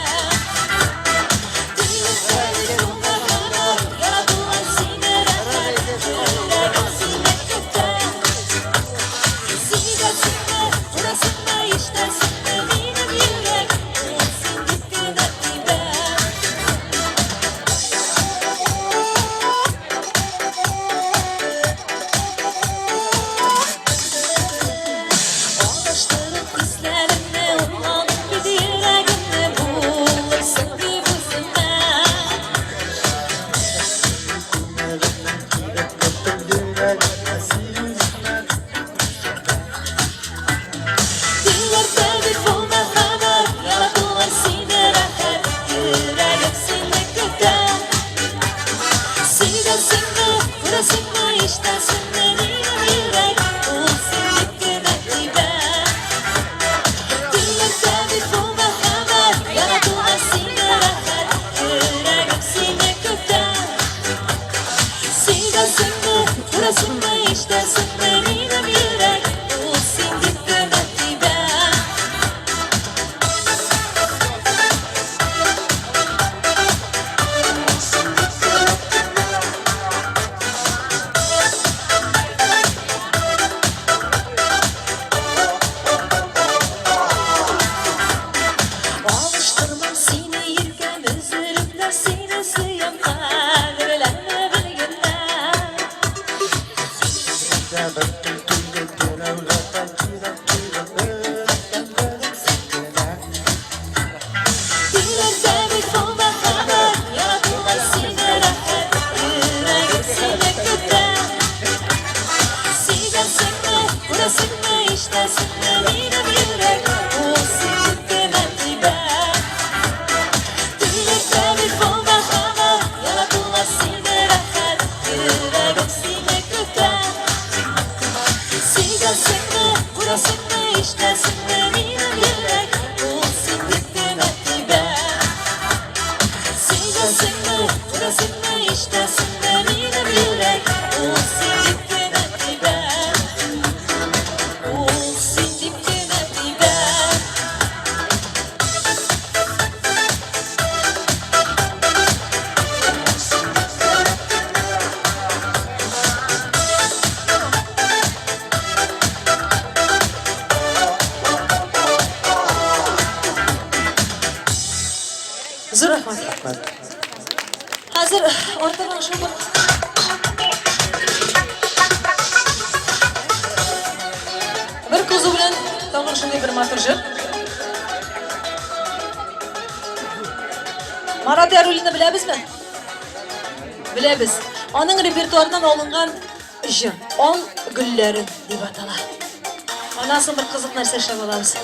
[SPEAKER 1] Дилләрдә бит бу мәхәббәт, яратуга сине рәхәт, йөрәгем сине көтә. Сизәсеңме, күрәсеңме, ишетәсеңме, минем йөрәк, ул синең генә тибә. Алыштырып хисләремне, урланып кит йөрәгемне, булырсың дип үземә. Дилләрдә бит бу мәхәббәт, яратуга сине рәхәт, йөрәгем сине көтә. Сизәсеңме, күрәсеңме, ишетәсеңме, минем йөрәк, ул синең генә тибә. Дилләрдә бит бу мәхәббәт, яратуга сине рәхәт, йөрәгем сине көтә. Сизәсеңме, күрәсеңме, ишетәсеңме, минем йөрәк, ул синең генә тибә. Алыштырмам сине, иркәм, өзелепләр сине сөям, кадерләнә белгәннәр. Дилләрдә бит бу мәхәббәт, яратуга сине рәхәт, йөрәгем сине көтә. Сизәсеңме, күрәсеңме, ишетәсеңме, минем йөрәк, ул синең генә тибә. Дилләрдә бит бу мәхәббәт, яратуга сине рәхәт, йөрәгем сине көтә. Сизәсеңме, күрәсеңме, ишетәсеңме, минем йөрәк, ул синең генә тибә. Сизәсеңме, күрәсеңме, ишетәсеңме, минем йөрәк, ул синең генә тибә. Ул синең генә тибә. Зур рәхмәт. Хәзер артыгын шул бер кызу белән тагын шундый бер матур җыр. Марат Яруллинны беләбезме? Беләбез. Аның репертуарыннан алынган җыр Ал гөлләрен дип атала. Аннан соң бер кызык нәрсә эшләп алабыз.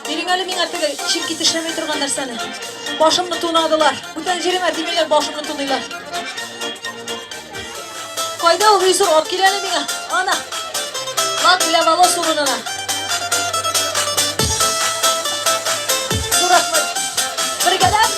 [SPEAKER 1] Бирең әле миңа теге чөнки тешләми торган нәрсәне. Башымны тунадылар. Бүтән җиремә тимиләр, башымны туныйлар. Кайда ул Илсур? Алып кил әле миңа. Ана. Лак для волос урынына. Зур рәхмәт. Бергәләп.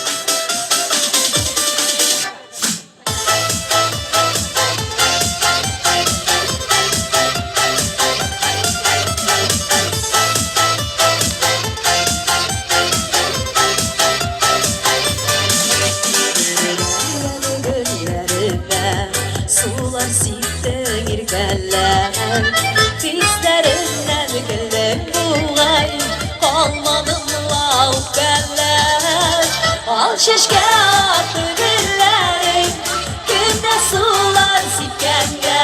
[SPEAKER 1] Сулар сиптең иркәләп, Хисләремнән көлдең бугай, Калмадым ла үпкәләп. Ал чәчкә атты гөлләрең, Көндә сулар сипкәнгә,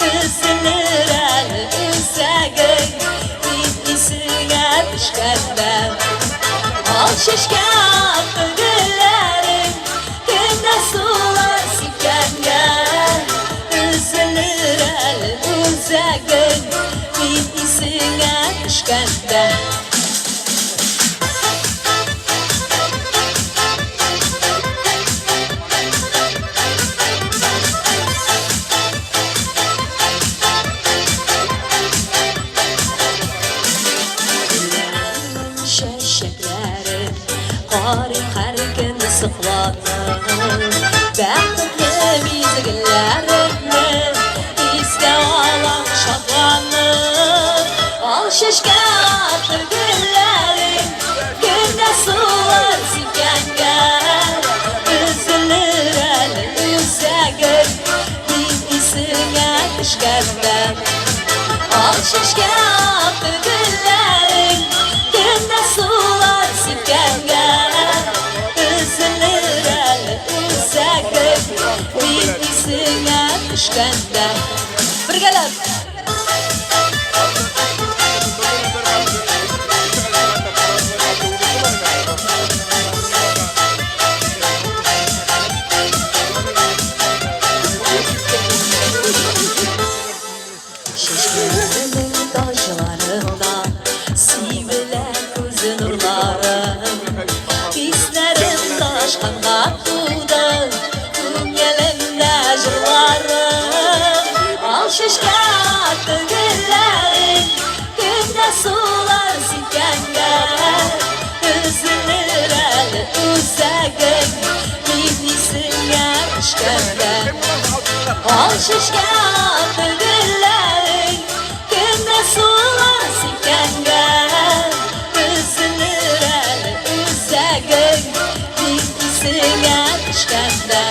[SPEAKER 1] Өзелер әле үзәгең, Мин исеңә төшкәндә. Ал чәчкә атты гөлләрең, Көндә сулар сипкәнгә, Өзелер әле үзәгең, Мин исеңә төшкәндә. Чәчәкләрен карыйм һәр көн сокланып, Бәхетле мизгелләремне искә алам шатланып. Ал чәчкә атыр гөлләрең, Көндә сулар сипкәнгә, Өзелер әле үзәгем, Мин исеңә төшкәндә. Ал чәчкә атыр гөлләрең, Көндә сулар сипкәнгә, Өзелер әле үзәгем, Мин исеңә төшкәндә. Бергәләп! Чәчкәләрнең таҗларында сибелә күз нурларым. Хисләрем ташканга туды, күңелемдә җырларым. Ал чәчкә атты гөлләрең, көндә сулар сипкәнгә. Өзелер әле үзәгең, мин исеңә төшкәндә. Ал чәчкә атты гөлләрең, көндә сулар сипкәнгә. Өзелер әле үзәгең, мин исеңә төшкәндә.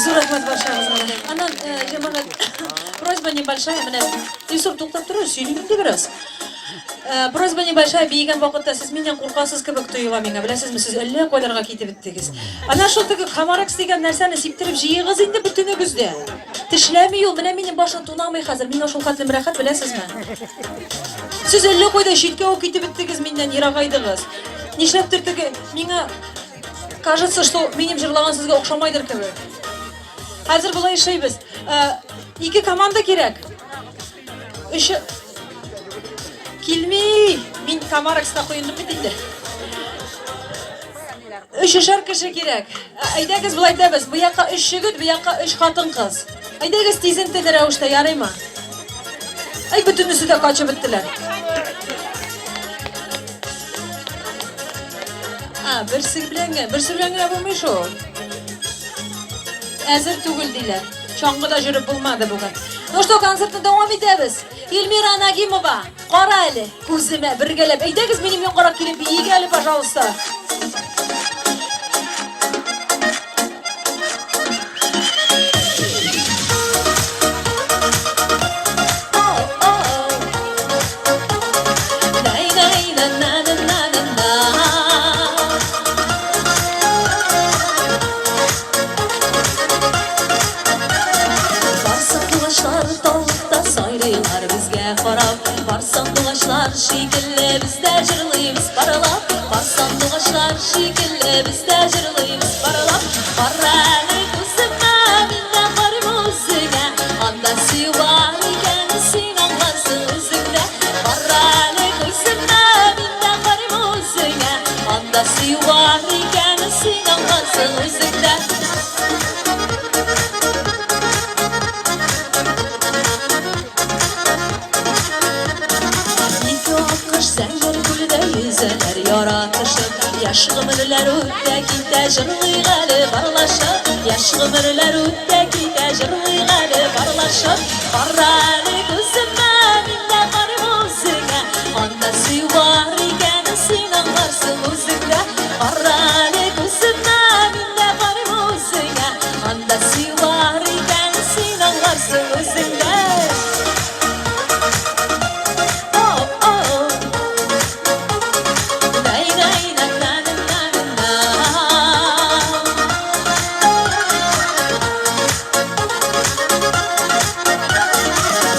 [SPEAKER 1] Зур рәхмәт барчагызга да. Аннан, җәмәгать, просьба небольшая, менә Илсур туктап тор, сөйлим инде бераз. Просьба небольшая, биегән вакытта сез миннән куркасыз кебек тоела миңа, беләсезме, сез әллә кайларга китеп беттегез. Ана шул теге Хамарекс дигән нәрсәне сиптереп җыегыз инде бөтенегез дә. Тешләми ул, менә минем башым тунамый хәзер, миңа шул хәтлем рәхәт, беләсезме? Сез әллә кайда читкә үк китеп беттегез миннән, ерагайдыгыз. Нишләптер теге миңа кажется, что минем җырлаган сезгә охшамайдыр кебек. Хәзер болай эшләйбез. Ике команда кирәк. Өч килми. Мин Камарекста коендым бит инде. Өчешәр кеше кирәк. Әйдәгез болай итәбез. Бу якка өч егет, бу якка өч хатын-кыз. Әйдәгез тизентеле рәвештә, ярыймы? Әй, бөтенесе дә качып беттеләр. А, берсе белән генә, берсе белән генә булмый шул. Әзер түгел диләр. Чаңгыда жүреп булмады бүген. Ну что, концертны дәвам итәбез. Эльмира Нагимова, кара әле, күземә бергәләп. Әйдәгез минем янгарак килеп биик әле, пожалуйста.
[SPEAKER 8] шикелле без дә җырлыйбыз парлап. Кара әле күземә, мин дә карыйм үзеңә. Анда сөю бар икән, син аңларсың үзең дә. Кара әле күземә, мин дә карыйм үзеңә. Анда сөю бар икән, син аңларсың үзең дә. Ике аккош зәңгәр күлдә йөзәләр яратышып. Яшь гомерләр үтә китә, җырлыйк әле парлашып. Яшь гомерләр үтә китә, җырлыйк әле парлашып. Кара әле күземә, мин дә карыйм үзеңә. Анда сөю бар икән, син аңларсың үзең дә. Кара әле күземә, мин дә карыйм үзеңә. Анда сөю бар икән, син аңларсың үзең дә. Oh, oh. Най, най, на, на, на, на, на.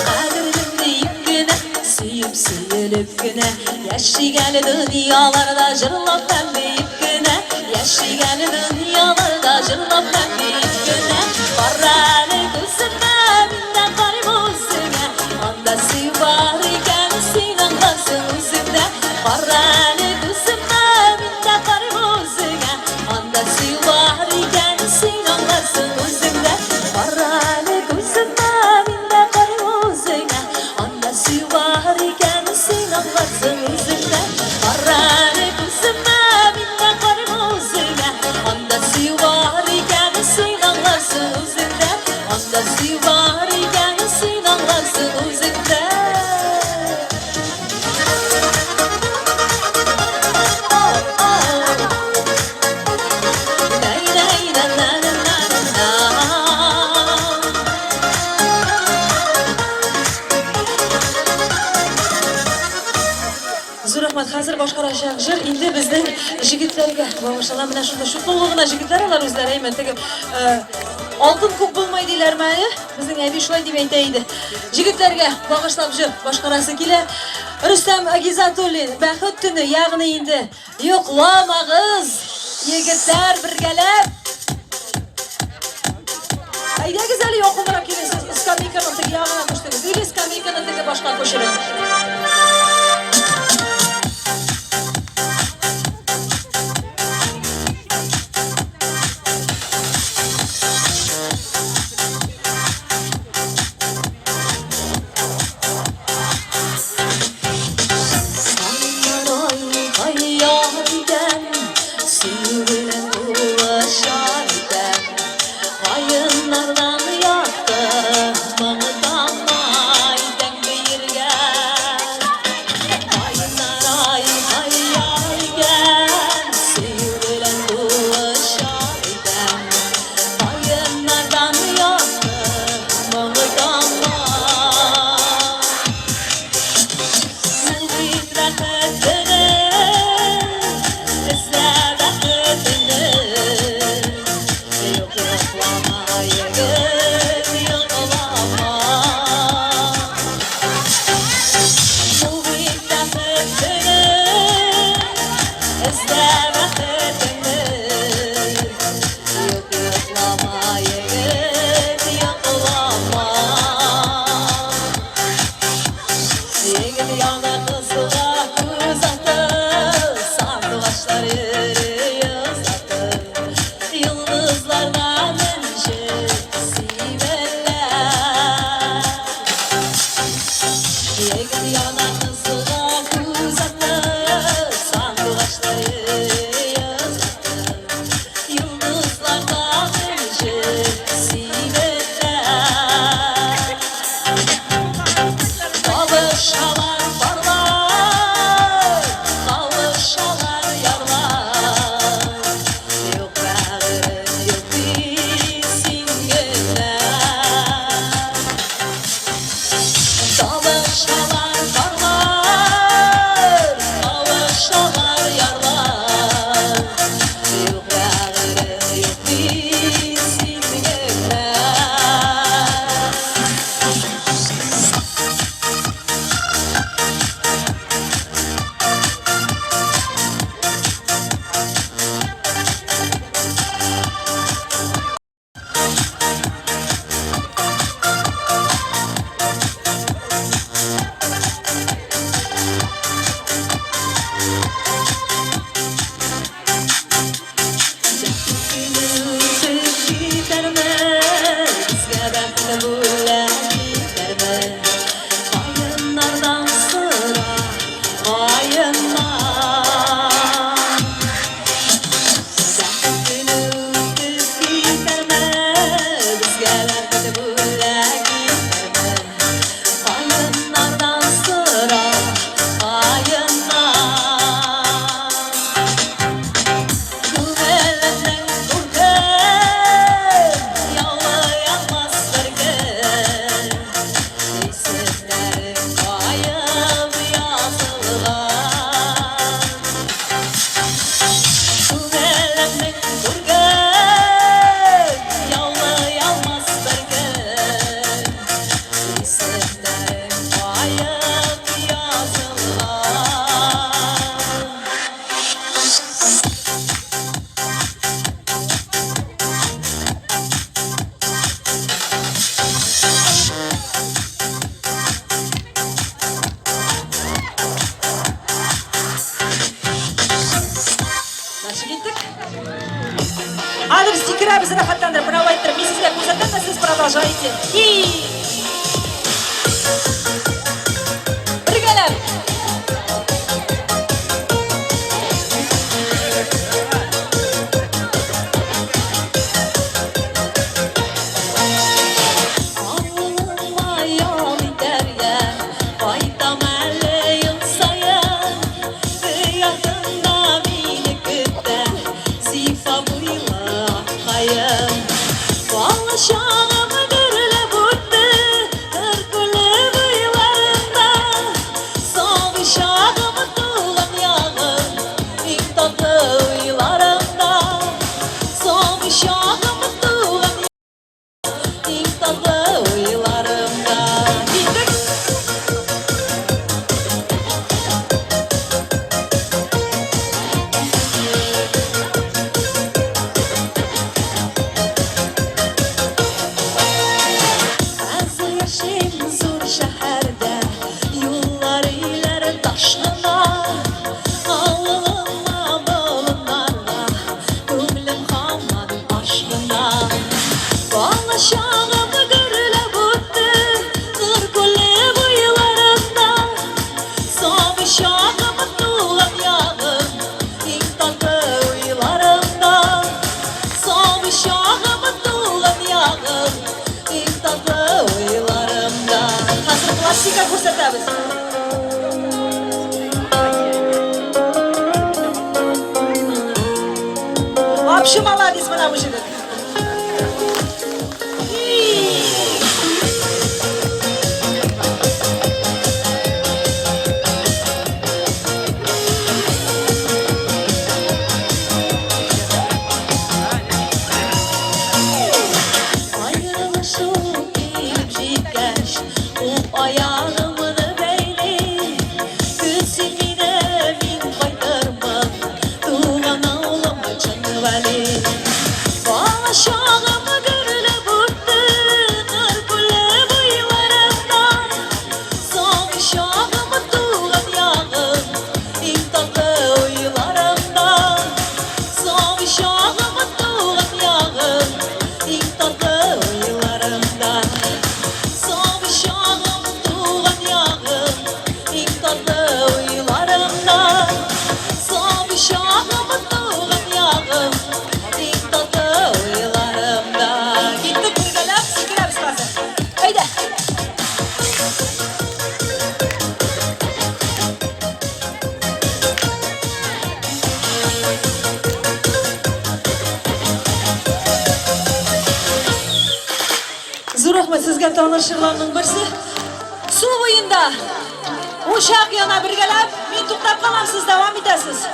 [SPEAKER 8] Кадерлем диеп кенә, сөеп сөелеп кенә, яшик әле дөньяларда җырлап һәм биеп кенә, яшик әле дөньяларда җырлап һәм биеп кенә. Кара әле күземә, мин дә карыйм үзеңә. Анда сөю бар икән, син аңларсың үзең дә. Кара әле күземә, мин дә карыйм үзеңә. Анда сөю бар икән, син аңларсың үзең дә. Кара әле күземә, мин дә карыйм үзеңә. Анда сөю бар икән, син аңларсың үзең дә. Кара әле күземә, мин дә карыйм үзеңә. Анда сөю бар икән, син аңларсың үзең дә. Анда сөю бар икән, син аңларсың үзең дә. Oh, oh. Най, най, на, на, на, на, на.
[SPEAKER 1] Зур рәхмәт. Хәзер башкарачак җыр инде безнең җегетләргә багышлана. Менә шунда шутлы гына җегетләр алар үзләре, әйме, теге алтын күп булмай диләрме әле? Безнең әби шулай дип әйтә иде. Җегетләргә багышлап җыр башкарасы килә. Рөстәм Гизатуллин, Бәхет төне, ягъни инде йокламагыз, егетләр, бергәләп. Әйдәгез әле якынрак килегез, скамейканың теге ягына күчтегез. Или скамейканы теге башка күчерегез. Кая икән, сөю белән тулышар икән. Каеннардан якты моң тамай тәңге. Каеннар ай кая икән, сөю белән тулышар икән. Каеннардан якты моң тамай. Бул бәхетеңне, эзлә бәхетеңне. Юк, йоклама, егет, йоклама. Бул бәхетеңне, эзлә бәхетеңне. Юк, йоклама, егет, йоклама. Егет яна кызга күз атып, сандугачлар йөри озатып, йолдызлардан энҗе сибәләр. Егет яна кызга күз атып, сандугачлар йөри озатып, йолдызлардан энҗе сибәләр. Кавышалар парлар, кавышалар ярлар.
[SPEAKER 8] Күңелемнең күрген яулый алмас беркем. Исемнәрең каеп язылган.
[SPEAKER 1] Дальше киттек. Хәзер сикерәбез рәхәтләндереп. Менә алай иттереп, мин сезгә күрсәтәм дә, сез продолжаете. И бергәләп.
[SPEAKER 8] Авылыма ял итәргә кайтам әле ел саен. Өй артында мине көтә зифа буйлы ак каен. Бала чагым гөрләп үтте Кыр күле буйларында. Сабый чагым туган ягым иң татлы уйларымда. Сабый чагым туган иң татлы уйларымда.
[SPEAKER 1] Киттек.
[SPEAKER 8] Хәзер яшим зур шәһәрдә, юллар өйләр таш кына. Авылыма, болыннарга күңелем һаман ашкына. Бала чагым гөрләп үтте Кыр күле буйларында. Сабый чагым туган ягым иң татлы уйларымда. Сабый чагым туган ягым иң татлы уйларымда.
[SPEAKER 1] Хәзер пластика күрсәтәбез. Вообще молодец менә бу егет. И
[SPEAKER 8] Аерылышу килеп җиткәч, кул аягымны бәйли. Көт син мине, мин кайтырмын, туган авылым Чынвәли. Бала чагым гөрләп үтте Кыр күле буйларында. Сабый чагым туган ягым иң татлы уйларымда. Сабый чагым туган ягым иң татлы уйларымда. Сабый чагым туган ягым иң татлы уйларымда. Сабый чагым туган ягым иң татлы уйларымда.
[SPEAKER 1] Киттек бергәләп, сикерәбез хәзер. Әйдә. Зур рәхмәт сезгә, таныш җырларның берсе. Су буенда учак яна бергәләп. Мин туктап калам, сез дәвам итәсез.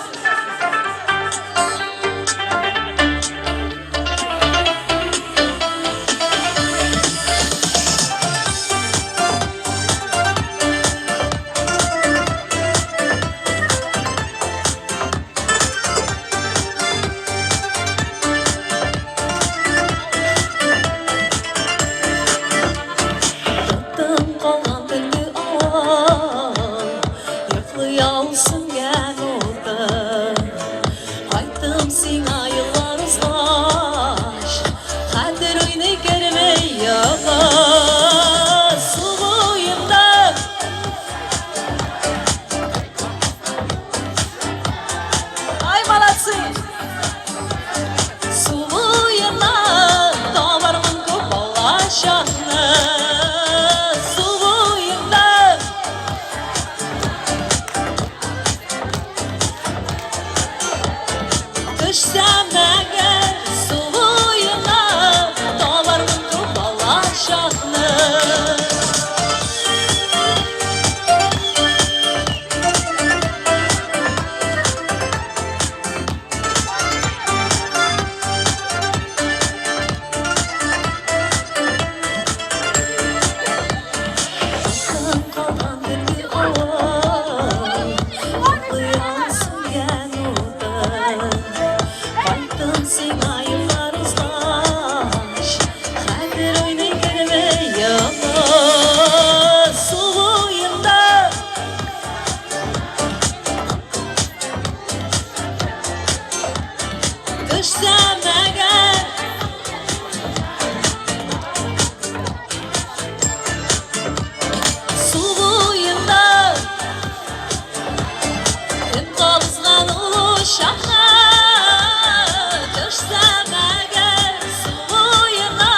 [SPEAKER 8] Тын калган төнге авыл йоклый сүнгән утын. Кайттым сиңа еллар узгач, хәтер уйный керми йокы. Су буенда
[SPEAKER 1] Ай, молодцы!
[SPEAKER 8] Су буенда табармын күп балачакны. Су буенда төшсәм әгәр су буена, табармын күп балачакны. Төшсәм әгәр Су буенда Кем кабызган ул учакны Төшсәм әгәр су буена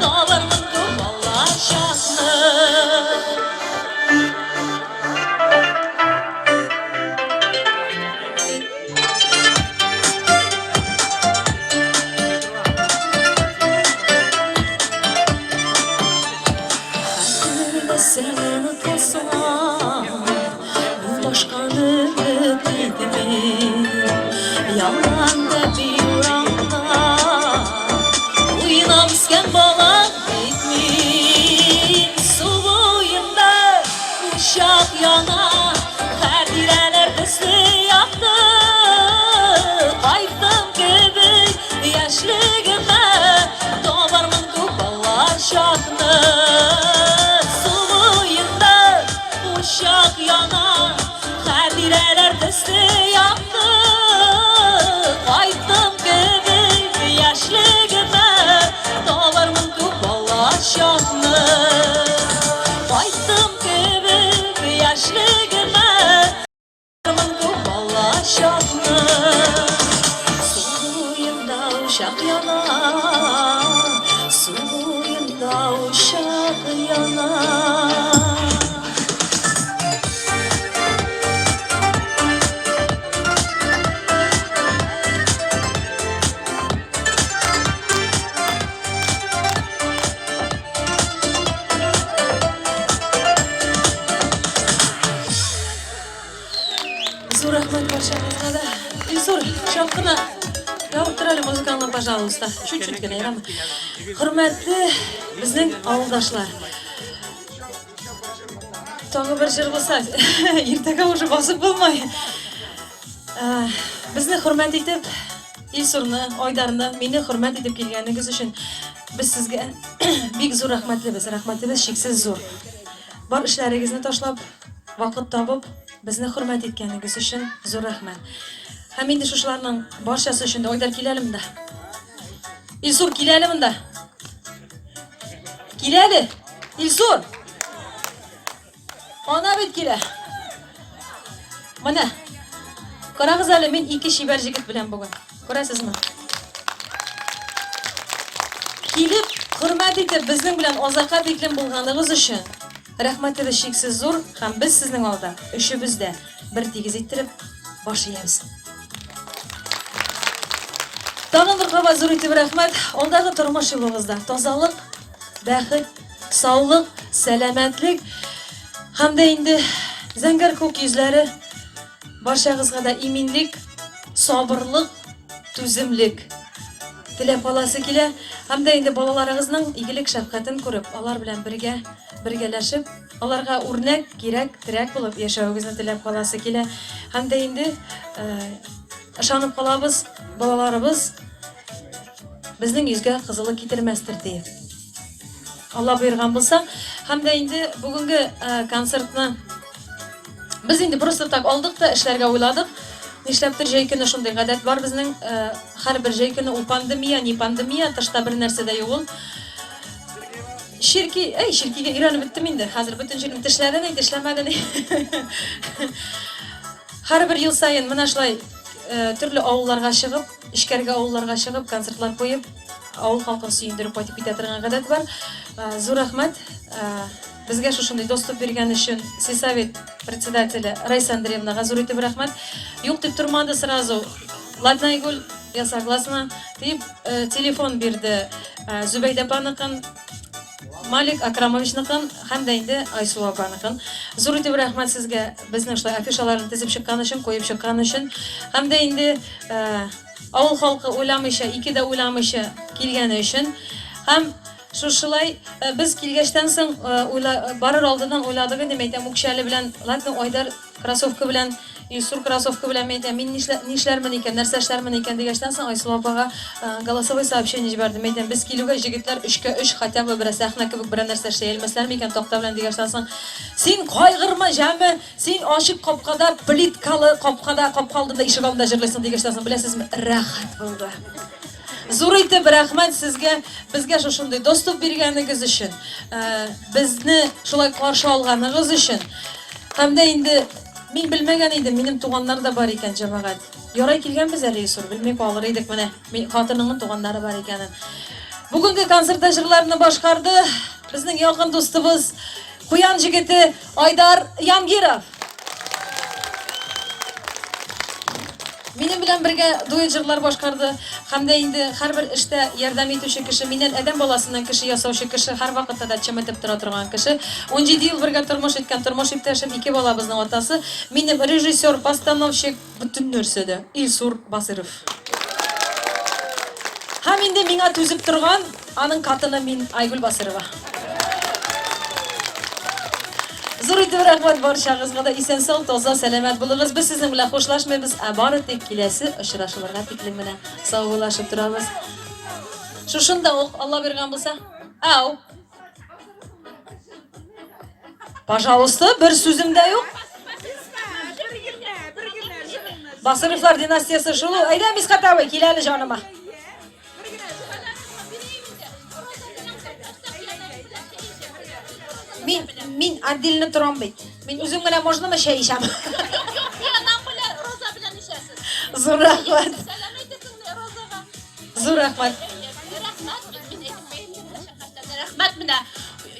[SPEAKER 8] Табырмын күп балачакны. Хәтерләсәң, онытылсаң, мин башканы өмет итмим. Ялган бәби урамда уйнап үскән бала бит мин. Су буенда учак яна, хатирәләр төсле якты. Кайттым кебек яшьлегемә, табармын күп балачакны. Су буенда учак яна, хатирәләр төсле якты. Кайттым кебек яшьлегемә, табармын күп балачакны. Кайттым кебек яшьлегемә, табармын күп балачакны. Су буенда учак яна, су буенда учак яна.
[SPEAKER 1] Зур рәхмәт барчагызга да. Илсур, чак кына ябып тор әле музыкаңны, пожалуйста. Чуть-чуть кенә, ярамы? Хөрмәтле безнең авылдашлар. Тагы бер җыр булса, иртәгә уже басып булмый. Э, Безне хөрмәт итеп, Илсурны, Айдарны, мине хөрмәт итеп килгәнегез өчен без сезгә бик зур рәхмәтлебез. Рәхмәтебез чиксез зур. Бар эшләрегезне ташлап, вакыт табып, безне хөрмәт иткәнегез өчен зур рәхмәт. Һәм инде шушыларның барчасы өчен дә Айдар кил әле монда. Илсур, кил әле монда. Кил әле. Илсур. Ана бит килә. Менә. Карагыз әле, мин ике чибәр җегет белән бүген. Күрәсезме? Килеп, хөрмәт итеп, безнең белән азакка тиклем булганыгыз өчен рәхмәтебез чиксез зур һәм без сезнең алда өчебез дә бер тигез иттереп баш иябез. Тагын бер кабат зур итеп рәхмәт. Алдагы тормыш юлыгызда тазалык, бәхет, саулык, сәламәтлек һәм дә инде зәңгәр күк йөзләре барчагызга да иминлек, сабырлык, түземлек теләп каласы килә. Һәм дә инде балаларыгызның игелек шәфкатен күреп, алар белән бергә бергәләшеп, аларга үрнәк, кирәк, терәк булып яшәвегезне теләп каласы килә. Һәм дә инде э, ышанып калабыз, балаларыбыз безнең йөзгә кызыллык китермәстер диеп. Алла боерган булса, һәм дә инде бүгенге э, концертны без инде просто так алдык та эшләргә уйладык. Нишләптер җәй көне шундый гадәт бар безнең, э, һәрбер җәй көне ул пандемия, не пандемия, тышта бер нәрсә дә юк ул. Черки, әй, черкигә өйрәнеп беттем инде. Хәзер бөтен җирем тешләде ни, тешләмәде ни. Һәрбер ел саен менә шулай э, төрле авылларга чыгып, эчкәрге авылларга чыгып, концертлар куеп, авыл халкын сөендереп кайтып китә торган гадәт бар. Э, Зур рәхмәт. Э, Безгә шушындый доступ биргән өчен сельсовет председателе Раиса Андреевнага зур итеп рәхмәт. Юк дип тормады сразу. Ладно, Айгуль, я согласна, дип э, телефон бирде э, Зөбәйдә апаныкын, Малик Акрамовичныкын һәм дә инде Айсылу апаныкын. Зур итеп рәхмәт сезгә безнең шулай афишаларны тезеп чыккан өчен, куеп чыккан өчен. Һәм дә инде э, авыл халкы уйламыйча, ике дә уйламыйча килгәне өчен. Һәм шушылай э, без килгәчтән соң э, уйла, барыр алдыннан уйладык инде, мәйтәм, үкчәле белән, ладно, Айдар кроссовка белән
[SPEAKER 8] Илсур кроссовка белән мин әйтәм, мин нишләрмен икән, нәрсә эшләрмен икән дигәчтән соң Айсылу апага голосовой сообщение җибәрдем. Әйтәм, без килүгә җегетләр өчкә өч хотя бы берәр сәхнә кебек берәр нәрсә эшли алмаслар микән такта белән дигәчтән соң, син кайгырма, җәме, син ачык капкада, плиткалы капкада, капка алдында, ишек алдында җырлыйсың дигәчтән соң, беләсезме, рәхәт булды. Зур итеп рәхмәт сезгә, безгә шушындый доступ биргәнегез өчен, безне шулай каршы алганыгыз өчен. Һәм дә инде Мин белмәгән идем, минем туганнар да бар икән, җәмәгать. Ярай килгәнбез әле, Илсур, белми калыр идек менә, хатыныңның туганнары бар икәнен. Бүгенге концертта җырларны башкарды безнең якын дустыбыз, Куян җегете Айдар Янгиров. Минем белән бергә дуэт җырлар башкарды. Һәм дә инде һәрбер эштә ярдәм итүче кеше, миннән адәм баласыннан кеше ясаучы кеше, һәрвакытта да чеметеп тора торган кеше. 17 ел бергә тормыш иткән тормыш иптәшем, ике балабызның атасы, минем режиссер, постановщик, бөтен нәрсәдә, Илсур Басыров. Һәм инде миңа түзеп торган аның катыны мин, Айгөл Басырова. Зур итеп рәхмәт барчагызга да. Исән-сау, таза, сәламәт булыгыз. Без сезнең белән хушлашмыйбыз, ә бары тик киләсе очрашуларга тиклем генә саубуллашып торабыз. Шушында ук, Алла биргән булса. Ау. Пожалуйста, бер сүзем дә юк. Басыровлар династиясе шул. Әйдә, Мисхат абый, кил әле җаныма. Мин, мин отдельно торам бит. Мин үзем генә можнымы чәй эчәм?
[SPEAKER 9] Юк, юк, Диана белән Роза белән эчәсез.
[SPEAKER 8] Зур рәхмәт.
[SPEAKER 9] Сәлам әйтәсеңме Розага?
[SPEAKER 8] Зур рәхмәт.
[SPEAKER 9] Рәхмәт, мин әйтеп Рәхмәт менә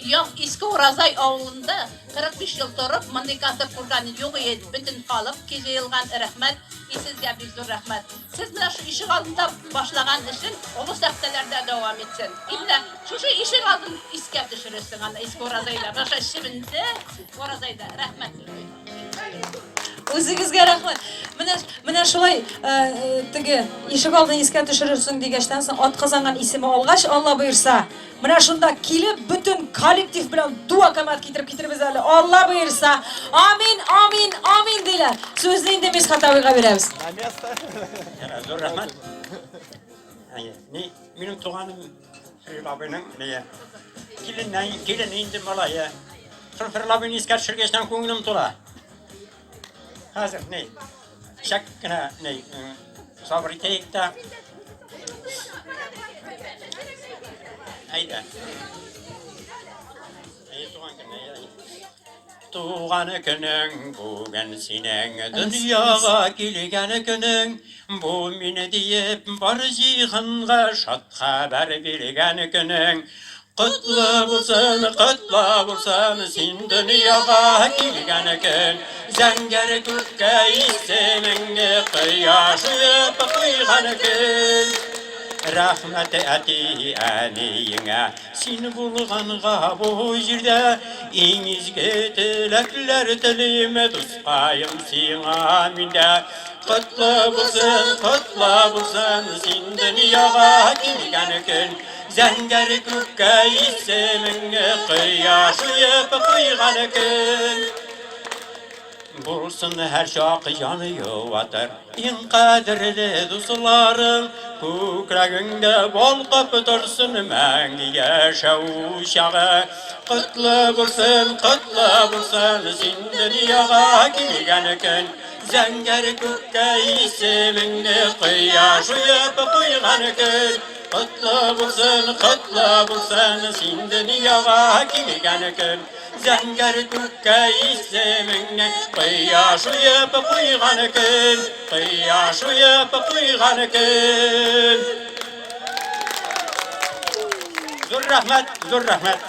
[SPEAKER 9] Як Иске Уразай авылында 45 ел торып, мондый концерт күргән юк иде. Бөтен халык җыелган. Рәхмәт. И сезгә бик зур рәхмәт. Сез менә шу ишек алдында башлаган эшен олы сәхнәләрдә дәвам итсен. И менә шушы ишек алдын искә төшерерсең аны Иске Уразайда. Менә шул чебенде Уразайда. Рәхмәт сезгә.
[SPEAKER 8] Үзегезгә рәхмәт. Менә менә шулай э, э, теге ишек алдын искә төшерерсең дигәчтән соң атказанган исеме алгач, Алла боерса, менә шунда килеп бөтен коллектив белән дуа камат китереп китербез әле. Алла боерса. Амин, амин, амин диләр. Сүзне инде Мисхат абыйга бирәбез.
[SPEAKER 2] На место. Зур рәхмәт. Әйе, ни, минем туганым Фәрил абыйның не, киленнән, килене инде малае. Шул Фәрил абыйны искә төшергәчтән күңелем тула. Хәзер ни, чак кенә ни, сабыр итәйек тә. Әйдә. Әйе, туган көн, әйе, әйе. Туган көнең бүген синең, дөньяга килгән көнең, бу мин диеп бар җиһанга шат хәбәр биргән көнең. Котлы булсын, котлы булсын син дөньяга килгән көн. Зәңгәр күккә исемеңне кояш уеп куйган көн. Рәхмәт әти әниеңә, син булганга бу җирдә иң изге теләкләр телим, дускаем сиңа миндә. Котлы булсын, котлы булсын син дөньяга килгән көн. Зәңгәр күккә исемеңне кояш уеп куйган көн. Булсын һәр чак җан юатыр, иң кадерле дусларың, күкрәгеңдә балкып торсын мәңге яшәү учагы. Котлы булсын, котлы булсын син дөньяга килгән көн. Зәңгәр күккә исемеңне кояш уеп куйган көн. Котлы булсын, котлы булсын син дөньяга килгән көн. Зәңгәр күккә исемеңне кояш уеп куйган көн. Кояш уеп куйган көн. Зур рәхмәт, зур рәхмәт.